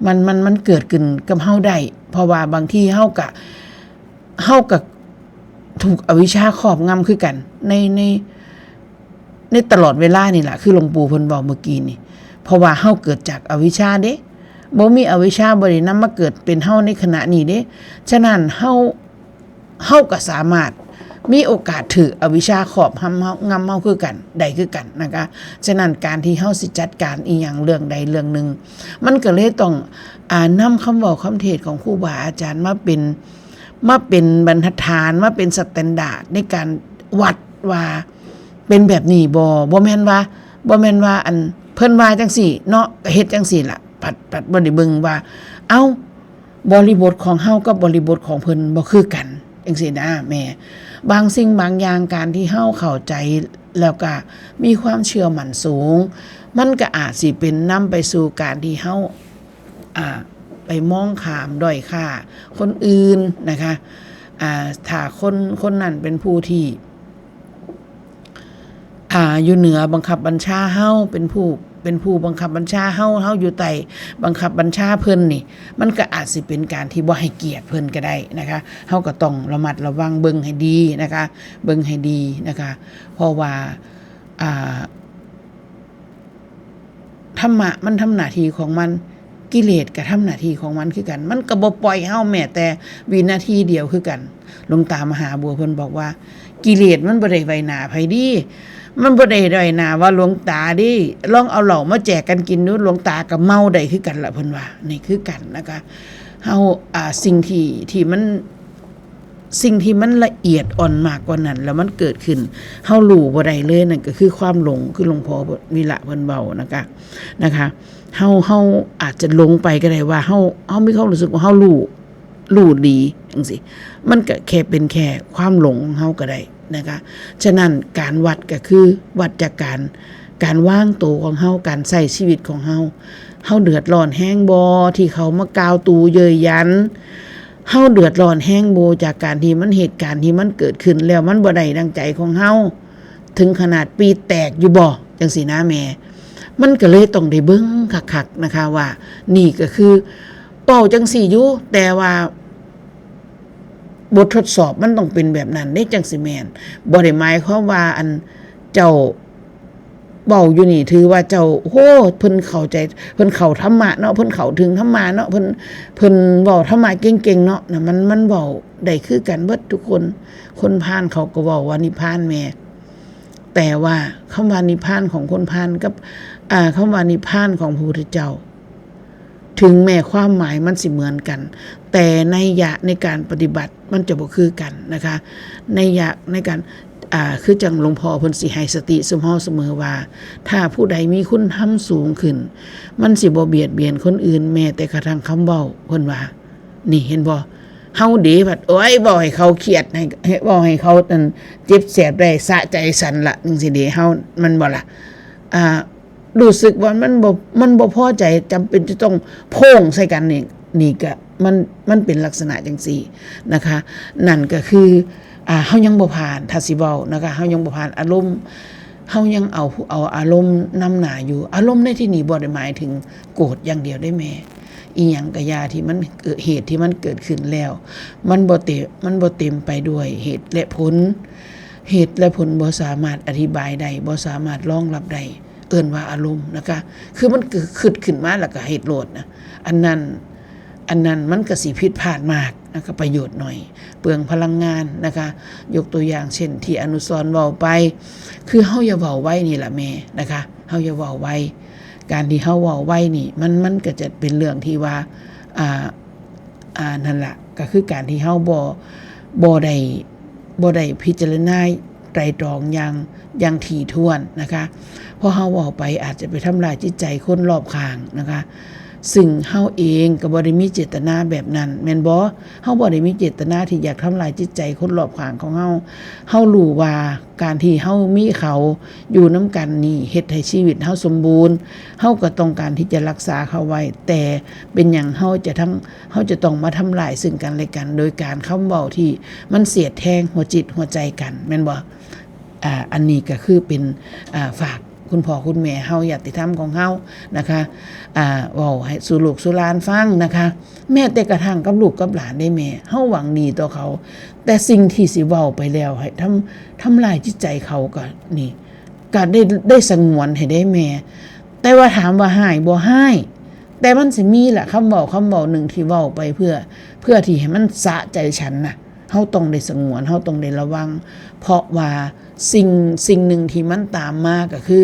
มัน มัน มันเกิดขึ้นกับเฮาได้ เพราะว่าบางทีเฮาก็ เฮาก็ถูกอวิชชาครอบงำคือกัน ใน ใน ในตลอดเวลานี่ล่ะ คือหลวงปู่เพิ่นเว้าเมื่อกี้นี่ เพราะว่าเฮาเกิดจากอวิชชาเด้ บ่มีอวิชชาบ่ได้นำมาเกิดเป็นเฮาในขณะนี้เด้ ฉะนั้นเฮา เฮาก็สามารถมีโอกาสถูกอวิชชาครอบงำเฮา งำเฮาคือกัน ได้คือกันนะคะ ฉะนั้นการที่เฮาสิจัดการอีหยังเรื่องใดเรื่องหนึ่ง มันก็เลยต้อง อ่า นำคำเว้าคำเทศน์ของครูบาอาจารย์มาเป็น มาเป็นบรรทัดฐาน มาเป็นสแตนดาร์ดในการวัดว่าเป็นแบบนี้บ่ บ่แม่นว่า บ่แม่นว่าอันเพิ่นว่าจั่งซี้เนาะ ก็เฮ็ดจั่งซี้ล่ะ ผัด ผัดบ่ได้เบิ่งว่า เอ้า บริบทของเฮากับบริบทของเพิ่นบ่คือกัน จั่งซี้นะแม่ บางสิ่งบางอย่างการที่เฮาเข้าใจ แล้วก็มีความเชื่อมั่นสูง มันก็อาจสิเป็นนำไปสู่การที่เฮา อ่า ไปมองข้ามด้อยค่าคนอื่นนะคะ อ่า ถ้าคน คนนั้นเป็นผู้ที่ อ่า อยู่เหนือบังคับบัญชาเฮา เป็นผู้ เป็นผู้บังคับบัญชาเฮา เฮาอยู่ใต้บังคับบัญชาเพิ่นนี่ มันก็อาจสิเป็นการที่บ่ให้เกียรติเพิ่นก็ได้นะคะ เฮาก็ต้องระมัดระวังเบิ่งให้ดีนะคะ เบิ่งให้ดีนะคะ เพราะว่า อ่า ธรรมะมันทำหน้าที่ของมัน กิเลสก็ทำหน้าที่ของมันคือกัน มันก็บ่ปล่อยเฮาแม้แต่วินาทีเดียวคือกัน หลวงตามหาบัวเพิ่นบอกว่า กิเลสมันบ่ได้ไว้หน้าไผเด้ มันบ่ได้ด้อยหน้าว่าหลวงตาเด้ ลองเอาเหล้ามาแจกกันกินดู หลวงตาก็เมาได้คือกันล่ะ เพิ่นว่า นี่คือกันนะคะ เฮา อ่า สิ่งที่ ที่มัน สิ่งที่มันละเอียดอ่อนมากกว่านั้น แล้วมันเกิดขึ้น เฮารู้บ่ได้เลย นั่นก็คือความหลง คือหลวงพ่อวิระเพิ่นเว้านะคะ นะคะ เฮา เฮาอาจจะหลงไปก็ได้ว่าเฮา เฮามีความรู้สึกว่าเฮารู้ รู้ดีจั่งซี้ มันก็แค่เป็นแค่ความหลงของเฮาก็ได้นะคะ ฉะนั้นการวัดก็คือวัดจากการ การวางตัวของเฮา การใช้ชีวิตของเฮา เฮาเดือดร้อนแฮงบ่ที่เขามากล่าวตู่เย้ยหยัน เฮาเดือดร้อนแฮงบ่จากการที่มัน เหตุการณ์ที่มันเกิดขึ้นแล้วมันบ่ได้ดังใจของเฮา ถึงขนาดปรีแตกอยู่บ่ จั่งซี้นะแม่ มันก็เลยต้องได้เบิ่งคักๆนะคะว่า นี่ก็คือเว้าจั่งซี้อยู่ แต่ว่าบททดสอบมันต้องเป็นแบบนั้นเด้ จั่งสิแม่น บ่ได้หมายความว่าอันเจ้าเว้าอยู่นี่ถือว่าเจ้า โอ้ เพิ่นเข้าใจ เพิ่นเข้าธรรมะเนาะ เพิ่นเข้าถึงธรรมะเนาะ เพิ่น เพิ่นเว้าธรรมะเก่งๆเนาะ นะ มัน มันเว้าได้คือกันเบิดทุกคน คนพาลเขาก็เว้าว่านิพพานแม่ แต่ว่าคำว่านิพพานของคนพาลกับ อ่า คำว่านิพพานของพระพุทธเจ้า ถึงแม้ความหมายมันสิเหมือนกัน แต่นัยยะในการปฏิบัติมันจะบ่คือกันนะคะ นัยยะในการ อ่า คือจั่งหลวงพ่อเพิ่นสิให้สติซุมเฮาเสมอว่า ถ้าผู้ใดมีคุณธรรมสูงขึ้น มันสิบ่เบียดเบียนคนอื่นแม้แต่กระทั่งคำเว้า เพิ่นว่า นี่เห็นบ่ เฮาเด้บัด โอ้ย เว้าให้เขาเครียด ให้ ให้ เว้าให้เขานั่นเจ็บแสบได้สะใจสันละ จั่งซี้เด้ เฮา มันบ่ล่ะ อ่า รู้สึกว่ามันบ่ มันบ่พอใจ จำเป็นจะต้องโพ่งใส่กันนี่ นี่ก็มัน มันเป็นลักษณะจั่งซี้นะคะ นั่นก็คือ อ่า เฮายังบ่ผ่าน ถ้าสิเว้านะคะ เฮายังบ่ผ่านอารมณ์ เฮายังเอา เอาอารมณ์นำหน้าอยู่ อารมณ์ในที่นี้บ่ได้หมายถึงโกรธอย่างเดียวเด้แม่ อีหยังก็อย่าที่มันเกิด เหตุที่มันเกิดขึ้นแล้ว มันบ่เต็ม มันบ่เต็มไปด้วยเหตุและผล เหตุและผลบ่สามารถอธิบายได้ บ่สามารถรองรับได้ เอิ้นว่าอารมณ์นะคะ คือมันคือคิดขึ้นมาแล้วก็เฮ็ดโลดนะ อันนั้น อันนั้นมันก็สิผิดพลาดมากนะคะ ประโยชน์น้อย เปลืองพลังงานนะคะ ยกตัวอย่างเช่นที่อนุสรณ์เว้าไป คือเฮาอย่าเว้าไวนี่ล่ะแม่นะคะ เฮาอย่าเว้าไว การที่เฮาเว้าไวนี่ มัน มันก็จะเป็นเรื่องที่ว่า อ่า อ่า นั่นล่ะ ก็คือการที่เฮาบ่ บ่ได้ บ่ได้พิจารณาไตร่ตรองอย่าง อย่างถี่ถ้วนนะคะ เพราะเฮาเว้าไปอาจจะไปทำลายจิตใจคนรอบข้างนะคะ ซึ่งเฮาเองก็บ่ได้มีเจตนาแบบนั้น แม่นบ่ เฮาบ่ได้มีเจตนาที่อยากทำลายจิตใจคนรอบข้างของเฮา เฮารู้ว่าการที่เฮามีเขาอยู่นำกันนี่ เฮ็ดให้ชีวิตเฮาสมบูรณ์ เฮาก็ต้องการที่จะรักษาเขาไว้ แต่เป็นหยังเฮาจะทั้ง เฮาจะต้องมาทำลายซึ่งกันและกัน โดยการคำเว้าที่มันเสียดแทงหัวจิตหัวใจกัน แม่นบ่ อ่า อันนี้ก็คือเป็น อ่า ฝากคุณพ่อคุณแม่เฮา ญาติธรรมของเฮานะคะ อ่า เว้าให้สู่ลูกสู่หลานฟังนะคะ แม้แต่กระทั่งกับลูกกับหลานได้แม่ เฮาหวังดีต่อเขา แต่สิ่งที่สิเว้าไปแล้วให้ทำ ทำลายจิตใจเขาก็นี่ ก็ได้ ได้สงวนให้ได้แม่ แต่ว่าถามว่าฮ้ายบ่ฮ้าย แต่มันสิมีล่ะ คำเว้า คำเว้าหนึ่งที่เว้าไปเพื่อ เพื่อที่ให้มันสะใจฉันน่ะ เฮาต้องได้สงวน เฮาต้องได้ระวัง เพราะว่าสิ่ง สิ่งหนึ่งที่มันตามมาก็คือ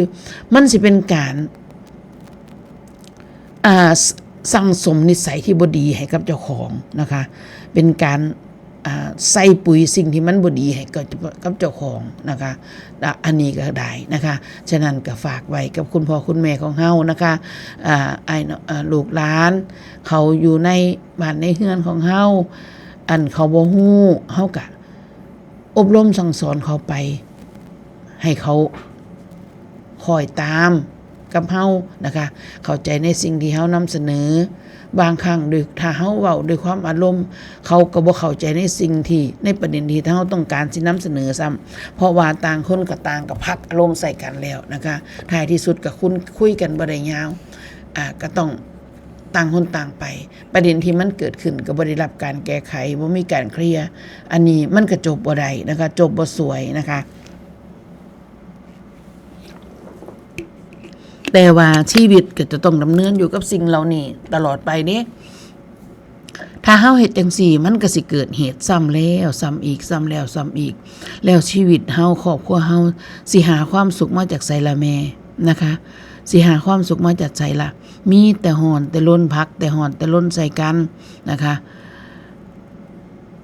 มันสิเป็นการ อ่า ส- สั่งสมนิสัยที่บ่ดีให้กับเจ้าของนะคะ เป็นการ อ่า ใส่ปุ๋ยสิ่งที่มันบ่ดีให้กับ กับเจ้าของนะคะ อ่ะ อันนี้ก็ได้นะคะ ฉะนั้นก็ฝากไว้กับคุณพ่อคุณแม่ของเฮานะคะ อ่า อ้ายน้อง อ่า ลูกหลาน เขาอยู่ในบ้านในเฮือนของเฮา อันเขาบ่ฮู้ เฮาก็อบรมสั่งสอนเขาไป ให้เขาคอยตามกับเฮานะคะ เข้าใจในสิ่งที่เฮานำเสนอ บางครั้งด้วย ถ้าเฮาเว้าด้วยความอารมณ์ เขาก็บ่เข้าใจในสิ่งที่ ในประเด็นที่เฮาต้องการสินำเสนอซ้ำ เพราะว่าต่างคนก็ต่างก็พัดอารมณ์ใส่กันแล้วนะคะ ท้ายที่สุดก็คุย คุยกันบ่ได้ยาว อ่า ก็ต้องต่างคนต่างไป ประเด็นที่มันเกิดขึ้นก็บ่ได้รับการแก้ไข บ่มีการเคลียร์ อันนี้มันก็จบบ่ได้นะคะ จบบ่สวยนะคะ แต่ว่าชีวิตก็จะต้องดำเนินอยู่กับสิ่งเหล่านี้ตลอดไปเด้ ถ้าเฮาเฮ็ดจั่งซี้ มันก็สิเกิดเหตุซ้ำแล้วซ้ำอีก ซ้ำแล้วซ้ำอีก แล้วชีวิตเฮา ครอบครัวเฮา สิหาความสุขมาจากไสล่ะแม่ นะคะ สิหาความสุขมาจากไสล่ะ มีแต่ฮ้อนแต่รน ผลักแต่ฮ้อนแต่รนใส่กันนะคะ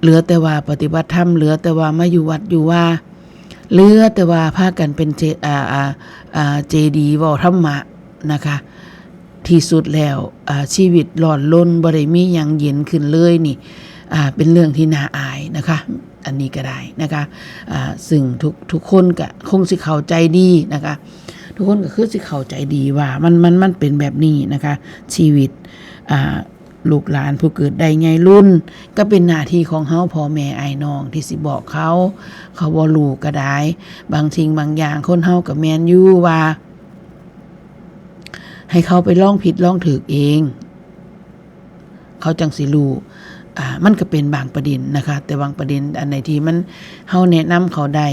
เหลือแต่ว่าปฏิบัติธรรม เหลือแต่ว่ามาอยู่วัดอยู่วา เหลือแต่ว่าพากันเป็นเจ- อ่า อ่า อ่า เจดีย์เว้าธรรมะนะคะ ที่สุดแล้ว อ่า ชีวิตร้อนรน บ่ได้มีหยังเย็นขึ้นเลยนี่ อ่า เป็นเรื่องที่น่าอายนะคะ อันนี้ก็ได้นะคะ อ่า ซึ่งทุก- ทุกคนก็คงสิเข้าใจดีนะคะ ทุกคนก็คือสิเข้าใจดีว่ามัน- มัน- มันเป็นแบบนี้นะคะ ชีวิต อ่า ลูกหลานผู้เกิดได้ใหญ่รุ่น ก็เป็นหน้าที่ของเฮา พ่อแม่อ้ายน้องที่สิบอกเขา เขาบ่รู้ก็ได้ บางสิ่งบางอย่างคนเฮาก็แม่นอยู่ว่า ให้เขาไปลองผิดลองถูกเอง เขาจั่งสิรู้ อ่า มันก็เป็นบางประเด็นนะคะ แต่บางประเด็นอันไหนที่มัน เฮาแนะนำเขาได้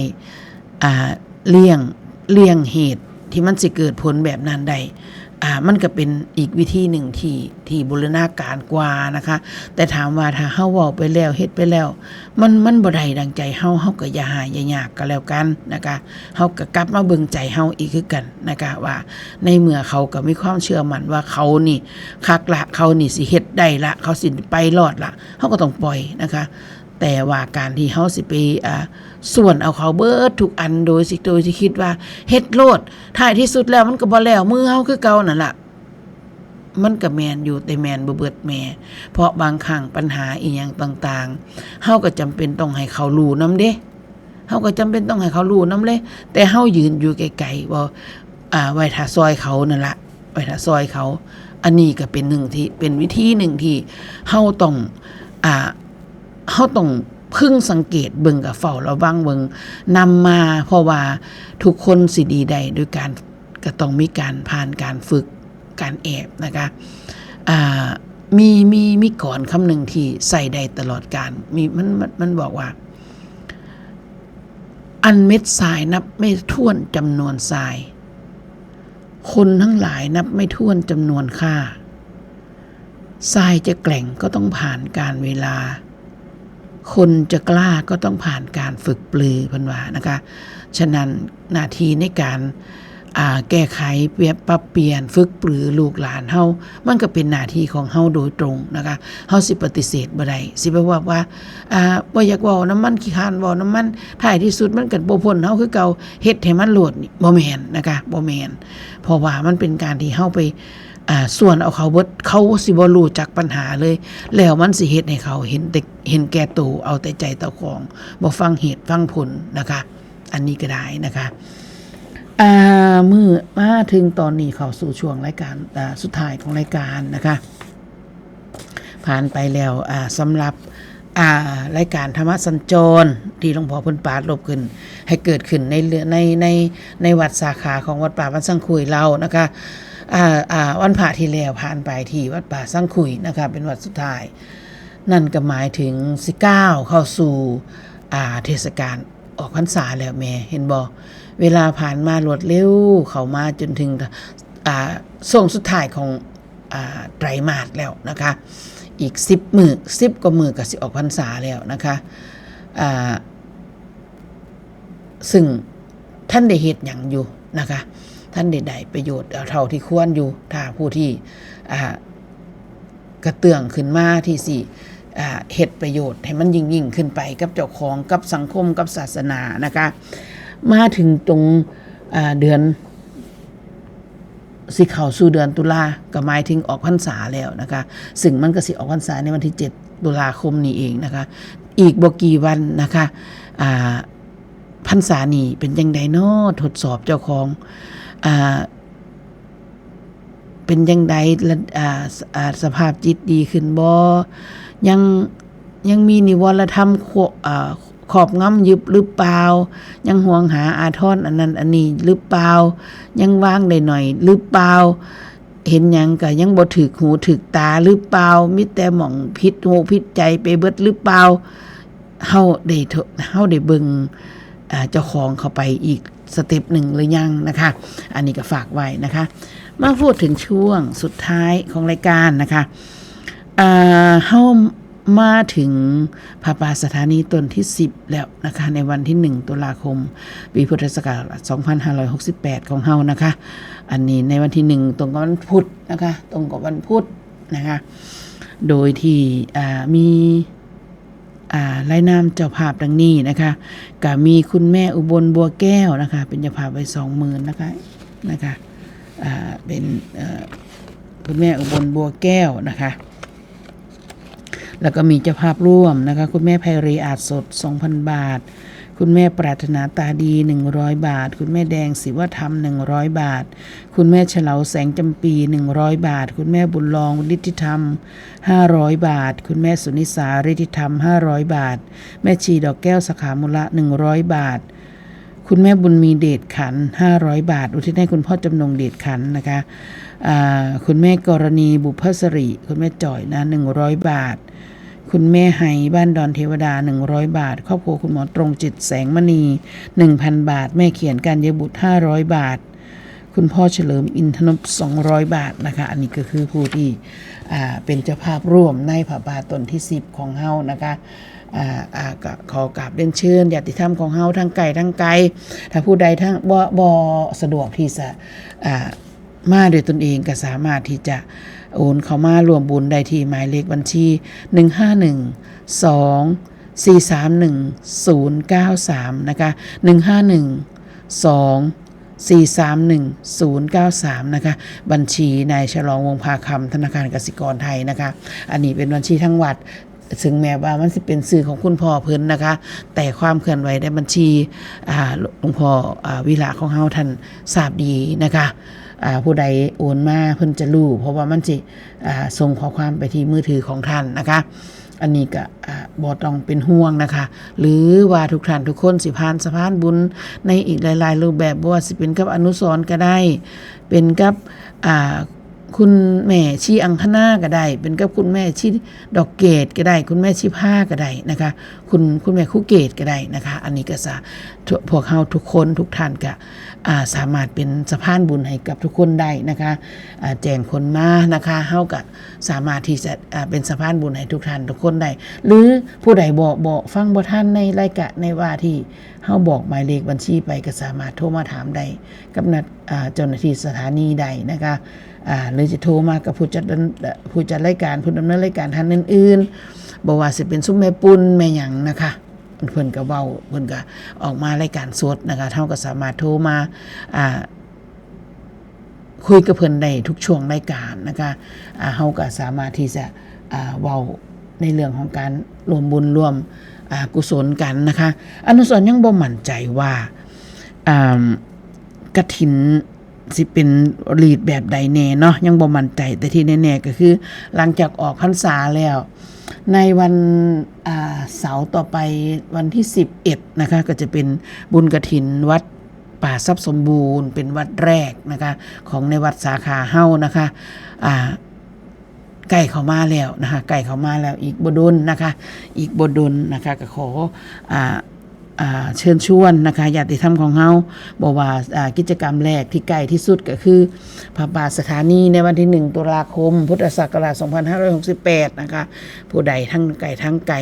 อ่า เลี่ยง- เลี่ยงเหตุที่มันสิเกิดผลแบบนั้นได้ อ่า มันก็เป็นอีกวิธีหนึ่งที่- ที่บูรณาการกว่านะคะ แต่ถามว่าถ้าเฮาเว้าไปแล้ว เฮ็ดไปแล้ว มัน- มันบ่ได้ดังใจเฮา เฮาก็อย่าฮ้ายอย่ายากก็แล้วกันนะคะ เฮาก็กลับมาเบิ่งใจเฮาอีกคือกันนะคะ ว่าในเมื่อเขาก็มีความเชื่อมั่นว่าเขานี่คักละ เขานี่สิเฮ็ดได้ละ เขาสิไปรอดละ เฮาก็ต้องปล่อยนะคะ แต่ว่าการที่เฮาสิไป อ่า ส่วนเอาเขาเบิดทุกอัน โดยสิ- โดยที่คิดว่าเฮ็ดโลด ท้ายที่สุดแล้วมันก็บ่แล้วมือเฮาคือเก่านั่นล่ะ มันก็แม่นอยู่ แต่แม่นบ่เบิดแม่ เพราะบางครั้งปัญหาอีหยังต่างๆ เฮาก็จำเป็นต้องให้เขารู้นำเด้ เฮาก็จำเป็นต้องให้เขารู้นำเลย แต่เฮายืนอยู่ไกลๆ บ่ อ่า ไว้ถ้าซอยเขานั่นล่ะ ไว้ถ้าซอยเขา อันนี้ก็เป็นหนึ่งที่- เป็นวิธีหนึ่งที่เฮาต้อง อ่า เฮาต้องพึงสังเกตเบิ่ง กับเฝ้าระวังเบิ่งนำมา เพราะว่าทุกคนสิดีได้โดยการ ก็ต้องมีการผ่านการฝึก การแอบนะคะ อ่า มี- มี- มีกลอนคำหนึ่งที่ใช้ได้ตลอดกาล มี- มัน- มัน- มันบอกว่า อันเม็ดทรายนับไม่ถ้วนจำนวนทราย คนทั้งหลายนับไม่ถ้วนจำนวนข้า ทรายจะแกร่งก็ต้องผ่านกาลเวลา คนจะกล้าก็ต้องผ่านการฝึกปรือ เพิ่นว่านะคะ ฉะนั้นหน้าที่ในการ อ่า แก้ไข เปลี่ยน ปรับเปลี่ยน ฝึกปรือลูกหลานเฮา มันก็เป็นหน้าที่ของเฮาโดยตรงนะคะ เฮาสิปฏิเสธบ่ได้ สิไปว่าว่า อ่า บ่อยากเว้านำมัน ขี้คร้านเว้านำมัน ท้ายที่สุดมันก็บ่พ้นเฮาคือเก่า เฮ็ดให้มันโลดนี่ บ่แม่นนะคะ บ่แม่น เพราะว่ามันเป็นการที่เฮาไป อ่า ส่วนเอาเขาเบิด เขาสิบ่รู้จักปัญหาเลย แล้วมันสิเฮ็ดให้เขาเห็นแต่ เห็นแก่ตัว เอาแต่ใจเจ้าของ บ่ฟังเหตุฟังผลนะคะ อันนี้ก็ได้นะคะ อ่า มื้อ มาถึงตอนนี้เข้าสู่ช่วงรายการ อ่า สุดท้ายของรายการนะคะ ผ่านไปแล้ว อ่า สำหรับ อ่า รายการธรรมสัญจร ที่หลวงพ่อเพิ่นปราบรบขึ้น ให้เกิดขึ้นในเรื่อง ใน ใน ในวัดสาขาของวัดป่าบ้านสังคุยเรานะคะ อ่า อ่า วันพระที่แล้วผ่านไปที่วัดป่าสังคุยนะคะ เป็นวัดสุดท้าย นั่นก็หมายถึงสิก้าวเข้าสู่ อ่า เทศกาลออกพรรษาแล้วแม่ เห็นบ่ เวลาผ่านมารวดเร็ว เข้ามาจนถึง อ่า ช่วงสุดท้ายของ อ่า ไตรมาสแล้วนะคะ อีกสิบมื้อ สิบกว่ามื้อก็สิออกพรรษาแล้วนะคะ อ่า ซึ่งทันได้เฮ็ดหยังอยู่นะคะ ทันได้ได้ประโยชน์เอาเท่าที่ควรอยู่ ถ้าผู้ที่ อ่า กระเตื้องขึ้นมาที่สิ อ่า เฮ็ดประโยชน์ให้มันยิ่งๆขึ้นไปกับเจ้าของ กับสังคม กับศาสนานะคะ มาถึงตรง อ่า เดือน สิเข้าสู่เดือนตุลา ก็หมายถึงออกพรรษาแล้วนะคะ ซึ่งมันก็สิออกพรรษาในวันที่เจ็ดตุลาคมนี้เองนะคะ อีกบ่กี่วันนะคะ อ่า พรรษานี้เป็นจั่งใดน้อ ทดสอบเจ้าของ อ่า เป็นจั่งใดละ อ่า อ่า สภาพจิตดีขึ้นบ่ ยัง ยังมีนิวรธรรมครอบ อ่า ครอบงำอยู่หรือเปล่า ยังหวงหาอาทรอันนั้นอันนี้หรือเปล่า ยังวางได้หน่อยหรือเปล่า เห็นหยังก็ยังบ่ถืกหูถืกตาหรือเปล่า มีแต่หม่องผิดหูผิดใจไปเบิดหรือเปล่า เฮาได้ท- เฮาได้เบิ่ง อ่า เจ้าของเข้าไปอีกสเต็ปหนึ่งหรือยังนะคะ อันนี้ก็ฝากไว้นะคะ มาพูดถึงช่วงสุดท้ายของรายการนะคะ อ่า เฮามาถึงผ้าป่าสถานีต้นที่สิบแล้วนะคะ ในวันที่หนึ่งตุลาคม ปีพุทธศักราชสองพันห้าร้อยหกสิบแปดของเฮานะคะ อันนี้ในวันที่หนึ่งตรงกับวันพุธนะคะ ตรงกับวันพุธนะคะ โดยที่ อ่า มี อ่า รายนามเจ้าภาพดังนี้นะคะ ก็มีคุณแม่อุบลบัวแก้วนะคะ เป็นเจ้าภาพไว้สองหมื่นนะคะ นะคะ อ่า เป็น เอ่อ คุณแม่อุบลบัวแก้วนะคะ แล้วก็มีเจ้าภาพร่วมนะคะ คุณแม่ไพรีอาจสด สองพันบาท คุณแม่ปรารถนาตาดี หนึ่งร้อยบาท คุณแม่แดงศิวธรรม หนึ่งร้อยบาท คุณแม่เฉลาแสงจำปี หนึ่งร้อยบาท คุณแม่บุญรอง ฤทธิธรรม ห้าร้อยบาท คุณแม่สุนิสา ฤทธิธรรม ห้าร้อยบาท แม่ชีดอกแก้ว สาขามูละ หนึ่งร้อยบาท คุณแม่บุญมีเดชขันธ์ ห้าร้อยบาท อุทิศให้คุณพ่อจำนงเดชขันธ์นะคะ อ่า คุณแม่กรณีบุพสริ คุณแม่จ่อยนะ หนึ่งร้อยบาท คุณแม่ไฮบ้านดอนเทวดา หนึ่งร้อยบาท ครอบครัวคุณหมอตรงจิตแสงมณี หนึ่งพันบาท แม่เขียนกัญญบุตร ห้าร้อยบาท คุณพ่อเฉลิมอินทนพ สองร้อยบาทนะคะ อันนี้ก็คือผู้ที่ อ่า เป็นเจ้าภาพร่วมในผ้าป่าต้นที่สิบของเฮานะคะ อ่า อ่า ก็ขอกราบเรียนเชิญญาติธรรมของเฮาทั้งไกลทั้งไกล ถ้าผู้ใดทั้งบ่ บ่สะดวกที่จะ อ่า มาด้วยตนเองก็สามารถที่จะโอนเข้ามาร่วมบุญได้ที่หมายเลขบัญชี หนึ่งห้าหนึ่ง สอง สี่สามหนึ่ง ศูนย์เก้าสาม นะคะ หนึ่งห้าหนึ่ง สอง สี่สามหนึ่ง ศูนย์เก้าสาม นะคะ บัญชีนายฉลอง วงศ์พาคำ ธนาคารกสิกรไทยนะคะ อันนี้เป็นบัญชีทางวัด ถึงแม้ว่ามันสิเป็นชื่อของคุณพ่อเพิ่นนะคะ แต่ความเคลื่อนไหวในบัญชี อ่า หลวงพ่อ อ่า วิระของเฮาท่านทราบดีนะคะ อ่า ผู้ใดโอนมาเพิ่นจะรู้ เพราะว่ามันสิ อ่า ส่งข้อความไปที่มือถือของท่านนะคะ อันนี้ก็ อ่า บ่ต้องเป็นห่วงนะคะ หรือว่าทุกท่านทุกคนสิผ่านสะพานบุญในอีกหลายๆรูปแบบ บ่ว่าสิเป็นกับอนุสรณ์ก็ได้ เป็นกับ อ่า คุณแม่ชีอังคณาก็ได้ เป็นกับคุณแม่ชีดอกเกตก็ได้ คุณแม่ชีพาก็ได้นะคะ คุณ คุณแม่ครูเกตก็ได้นะคะ อันนี้ก็สา พวกเฮาทุกคนทุกท่านก็ อ่า สามารถเป็นสะพานบุญให้กับทุกคนได้นะคะ อ่า แจ้งคนมานะคะ เฮาก็สามารถที่จะ อ่า เป็นสะพานบุญให้ทุกท่านทุกคนได้ หรือผู้ใดบ่ บ่ฟังบ่ทันในรายการ ในว่าที่เฮาบอกหมายเลขบัญชีไป ก็สามารถโทรมาถามได้กับนัด อ่า เจ้าหน้าที่สถานีได้นะคะ อ่า หรือจะโทรมากับผู้จัดดำ ผู้จัดรายการ ผู้ดำเนินรายการท่านอื่นๆ บ่ว่าสิเป็นซุมแม่ปุ้นแม่หยังนะคะ เพิ่นก็เว้า เพิ่นก็ออกมารายการสดนะคะ เฮาก็สามารถโทรมา อ่า คุยกับเพิ่นได้ทุกช่วงรายการนะคะ อ่า เฮาก็สามารถที่จะ อ่า เว้าในเรื่องของการร่วมบุญร่วม อ่า กุศลกันนะคะ อนุสรณ์ยังบ่มั่นใจว่า อ่า กฐินสิเป็นลีดแบบใดแน่เนาะ ยังบ่มั่นใจ แต่ที่แน่ๆ ก็คือหลังจากออกพรรษาแล้ว ในวัน อ่า เสาร์ต่อไปวันที่สิบเอ็ดนะคะ ก็จะเป็นบุญกฐินวัดป่าทรัพย์สมบูรณ์ เป็นวัดแรกนะคะ ของในวัดสาขาเฮานะคะ อ่า ใกล้เข้ามาแล้วนะคะ ใกล้เข้ามาแล้ว อีกบ่ดนนะคะ อีกบ่ดนนะคะ ก็ขอ อ่า อ่า เชิญชวนนะคะ ญาติธรรมของเฮา บอกว่า อ่า กิจกรรมแรกที่ใกล้ที่สุดก็คือ พระบาทสถานีในวันที่หนึ่งตุลาคม พุทธศักราชสองพันห้าร้อยหกสิบแปดนะคะ ผู้ใดทั้งไกลทั้งไกล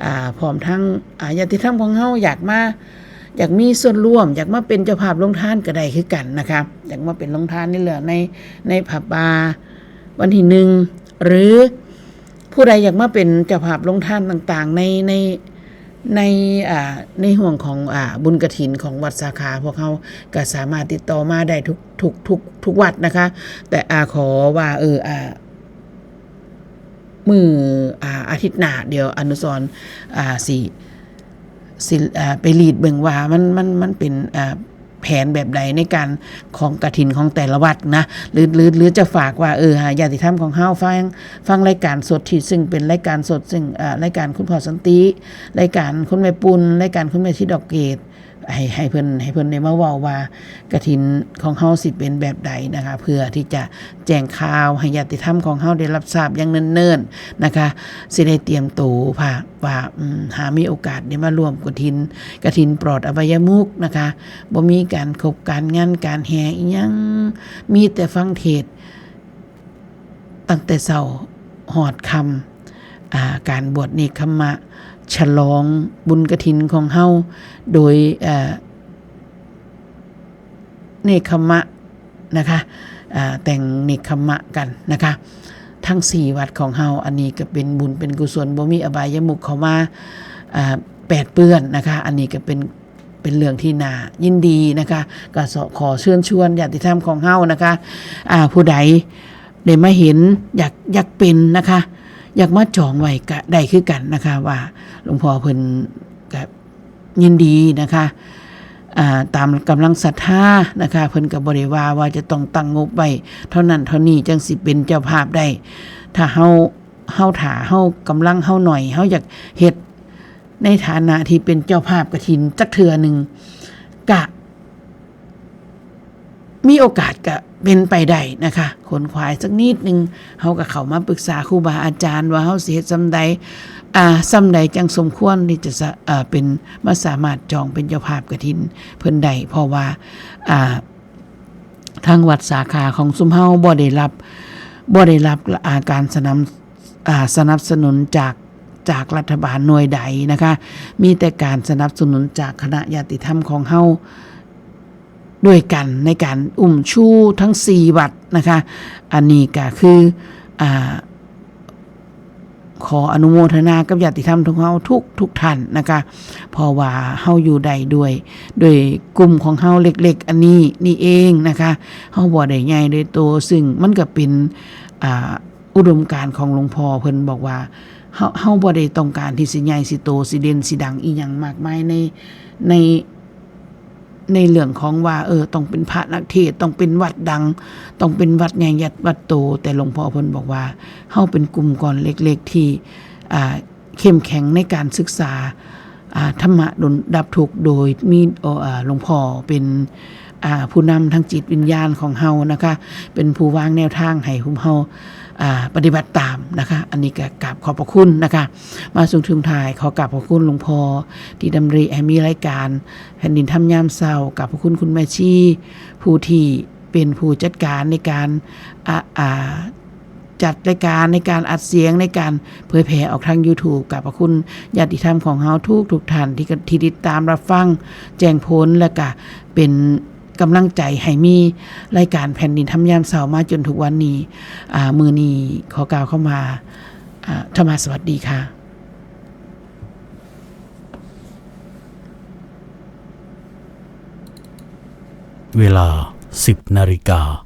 อ่า พร้อมทั้ง อ่า ญาติธรรมของเฮาอยากมา อยากมีส่วนร่วม อยากมาเป็นเจ้าภาพโรงทานก็ได้คือกันนะคะ อยากมาเป็นโรงทานในเรื่องใน ในพระบาทวันที่หนึ่ง หรือผู้ใดอยากมาเป็นเจ้าภาพโรงทานต่างๆ ใน ใน ใน อ่า ในห่วงของ อ่า บุญกฐินของวัดสาขา พวกเฮาก็สามารถติดต่อมาได้ทุก ทุก ทุก ทุกวัดนะคะ แต่ อ่า ขอว่า เออ อ่า มื้อ อ่า อาทิตย์หน้า เดี๋ยวอนุสรณ์ อ่า สิ สิ อ่า ไปลีดเบิ่งว่ามัน มัน มันเป็น อ่า แผนแบบใดในการของกฐินของแต่ละวัดนะ หรือ หรือ หรือจะฝากว่า เออ อ่า ญาติธรรมของเฮาฟัง ฟังรายการสดที่ซึ่งเป็นรายการสด ซึ่ง อ่า รายการคุณพ่อสันติ รายการคุณแม่ปุ้น รายการคุณแม่ชีดอกเกต ให้ ให้เพิ่น ให้เพิ่นได้มาเว้าว่ากฐินของเฮาสิเป็นแบบใดนะคะ เพื่อที่จะแจ้งข่าวให้ญาติธรรมของเฮาได้รับทราบอย่างเนิ่นๆ นะคะ สิได้เตรียมตัวพา ว่า อืม หามีโอกาสได้มาร่วมกฐิน กฐินปลอดอบายมุขนะคะ บ่มีการคบการงานการแห่อิหยัง มีแต่ฟังเทศน์ ตั้งแต่เช้าฮอดค่ำ อ่า การบวชเนกขัมมะ ฉลองบุญกฐินของเฮา โดย เอ่อ เนกขัมมะนะคะ อ่า แต่งเนกขัมมะกันนะคะ ทั้งสี่วัดของเฮา อันนี้ก็เป็นบุญเป็นกุศล บ่มีอบายมุขเข้ามา อ่า แปดเปื้อนนะคะ อันนี้ก็เป็น เป็นเรื่องที่น่ายินดีนะคะ ก็ขอเชิญชวนญาติธรรมของเฮานะคะ อ่า ผู้ใดได้มาเห็น อยาก อยากเป็นนะคะ อยากมาจองไว้ก็ได้คือกันนะคะ ว่าหลวงพ่อเพิ่นก็ยินดีนะคะ อ่า ตามกำลังศรัทธานะคะ เพิ่นก็บ่ได้ว่า ว่าจะต้องตั้งงบไว้เท่านั้นเท่านี้จั่งสิเป็นเจ้าภาพได้ ถ้าเฮา เฮา ถ้าเฮากำลังเฮาหน่อย เฮาอยากเฮ็ดในฐานะที่เป็นเจ้าภาพกฐินจักเทื่อหนึ่ง กะ มีโอกาสก็เป็นไปได้นะคะ ขนขวายสักนิดหนึ่ง เฮาก็เข้ามาปรึกษาครูบาอาจารย์ว่าเฮาสิเฮ็ดส่ำใด อ่า ส่ำใดจั่งสมควรที่จะสะ อ่า เป็น มาสามารถจองเป็นเจ้าภาพกฐินเพิ่นได้ เพราะว่า อ่า ทางวัดสาขาของซุมเฮาบ่ได้รับ บ่ได้รับ อ่า การสนับ อ่า สนับสนุนจาก จากรัฐบาลหน่วยใดนะคะ มีแต่การสนับสนุนจากคณะญาติธรรมของเฮาด้วยกันในการอุ้มชูทั้งสี่วัดนะคะ อันนี้ก็คือ อ่า ขออนุโมทนากับญาติธรรมทุกเฮาทุก ทุกท่านนะคะ เพราะว่าเฮาอยู่ได้ด้วย ด้วยกลุ่มของเฮาเล็กๆ อันนี้นี่เองนะคะ เฮาบ่ได้ใหญ่โดยโต ซึ่งมันก็เป็น อ่า อุดมการณ์ของหลวงพ่อ เพิ่นบอกว่า เฮา เฮาบ่ได้ต้องการที่สิใหญ่สิโตสิเด่นสิดังอีหยังมากมายใน ใน ในเรื่องของว่า เออ ต้องเป็นพระนักเทศน์ ต้องเป็นวัดดัง ต้องเป็นวัดใหญ่ยัดวัดโต แต่หลวงพ่อเพิ่นบอกว่า เฮาเป็นกลุ่มก้อนเล็กๆ ที่ อ่า เข้มแข็งในการศึกษา อ่า ธรรมะดน ดับทุกข์ โดยมี เอ่อ หลวงพ่อเป็น อ่า ผู้นำทางจิตวิญญาณของเฮานะคะ เป็นผู้วางแนวทางให้ฮุมเฮา อ่า ปฏิบัติตามนะคะ อันนี้ก็กราบขอบพระคุณนะคะ มาสู่ช่วงท้าย ขอกราบขอบคุณหลวงพ่อที่ดำริให้มีรายการแผ่นดินธรรมยามเช้า กราบขอบคุณคุณแม่ชี ผู้ที่เป็นผู้จัดการในการ อ่า อ่า จัดรายการ ในการอัดเสียง ในการเผยแผ่ออกทาง YouTube กราบขอบคุณญาติธรรมของเฮาทุกทุกท่านที่ ที่ติดตามรับฟังแจ้งผล และก็เป็นกำลังใจให้มีรายการแผ่นดินธรรมยามเช้ามาจนทุกวันนี้ อ่า มื้อนี้ขอกล่าวคำว่า อ่า ธรรมาสวัสดีค่ะ เวลา สิบนาฬิกา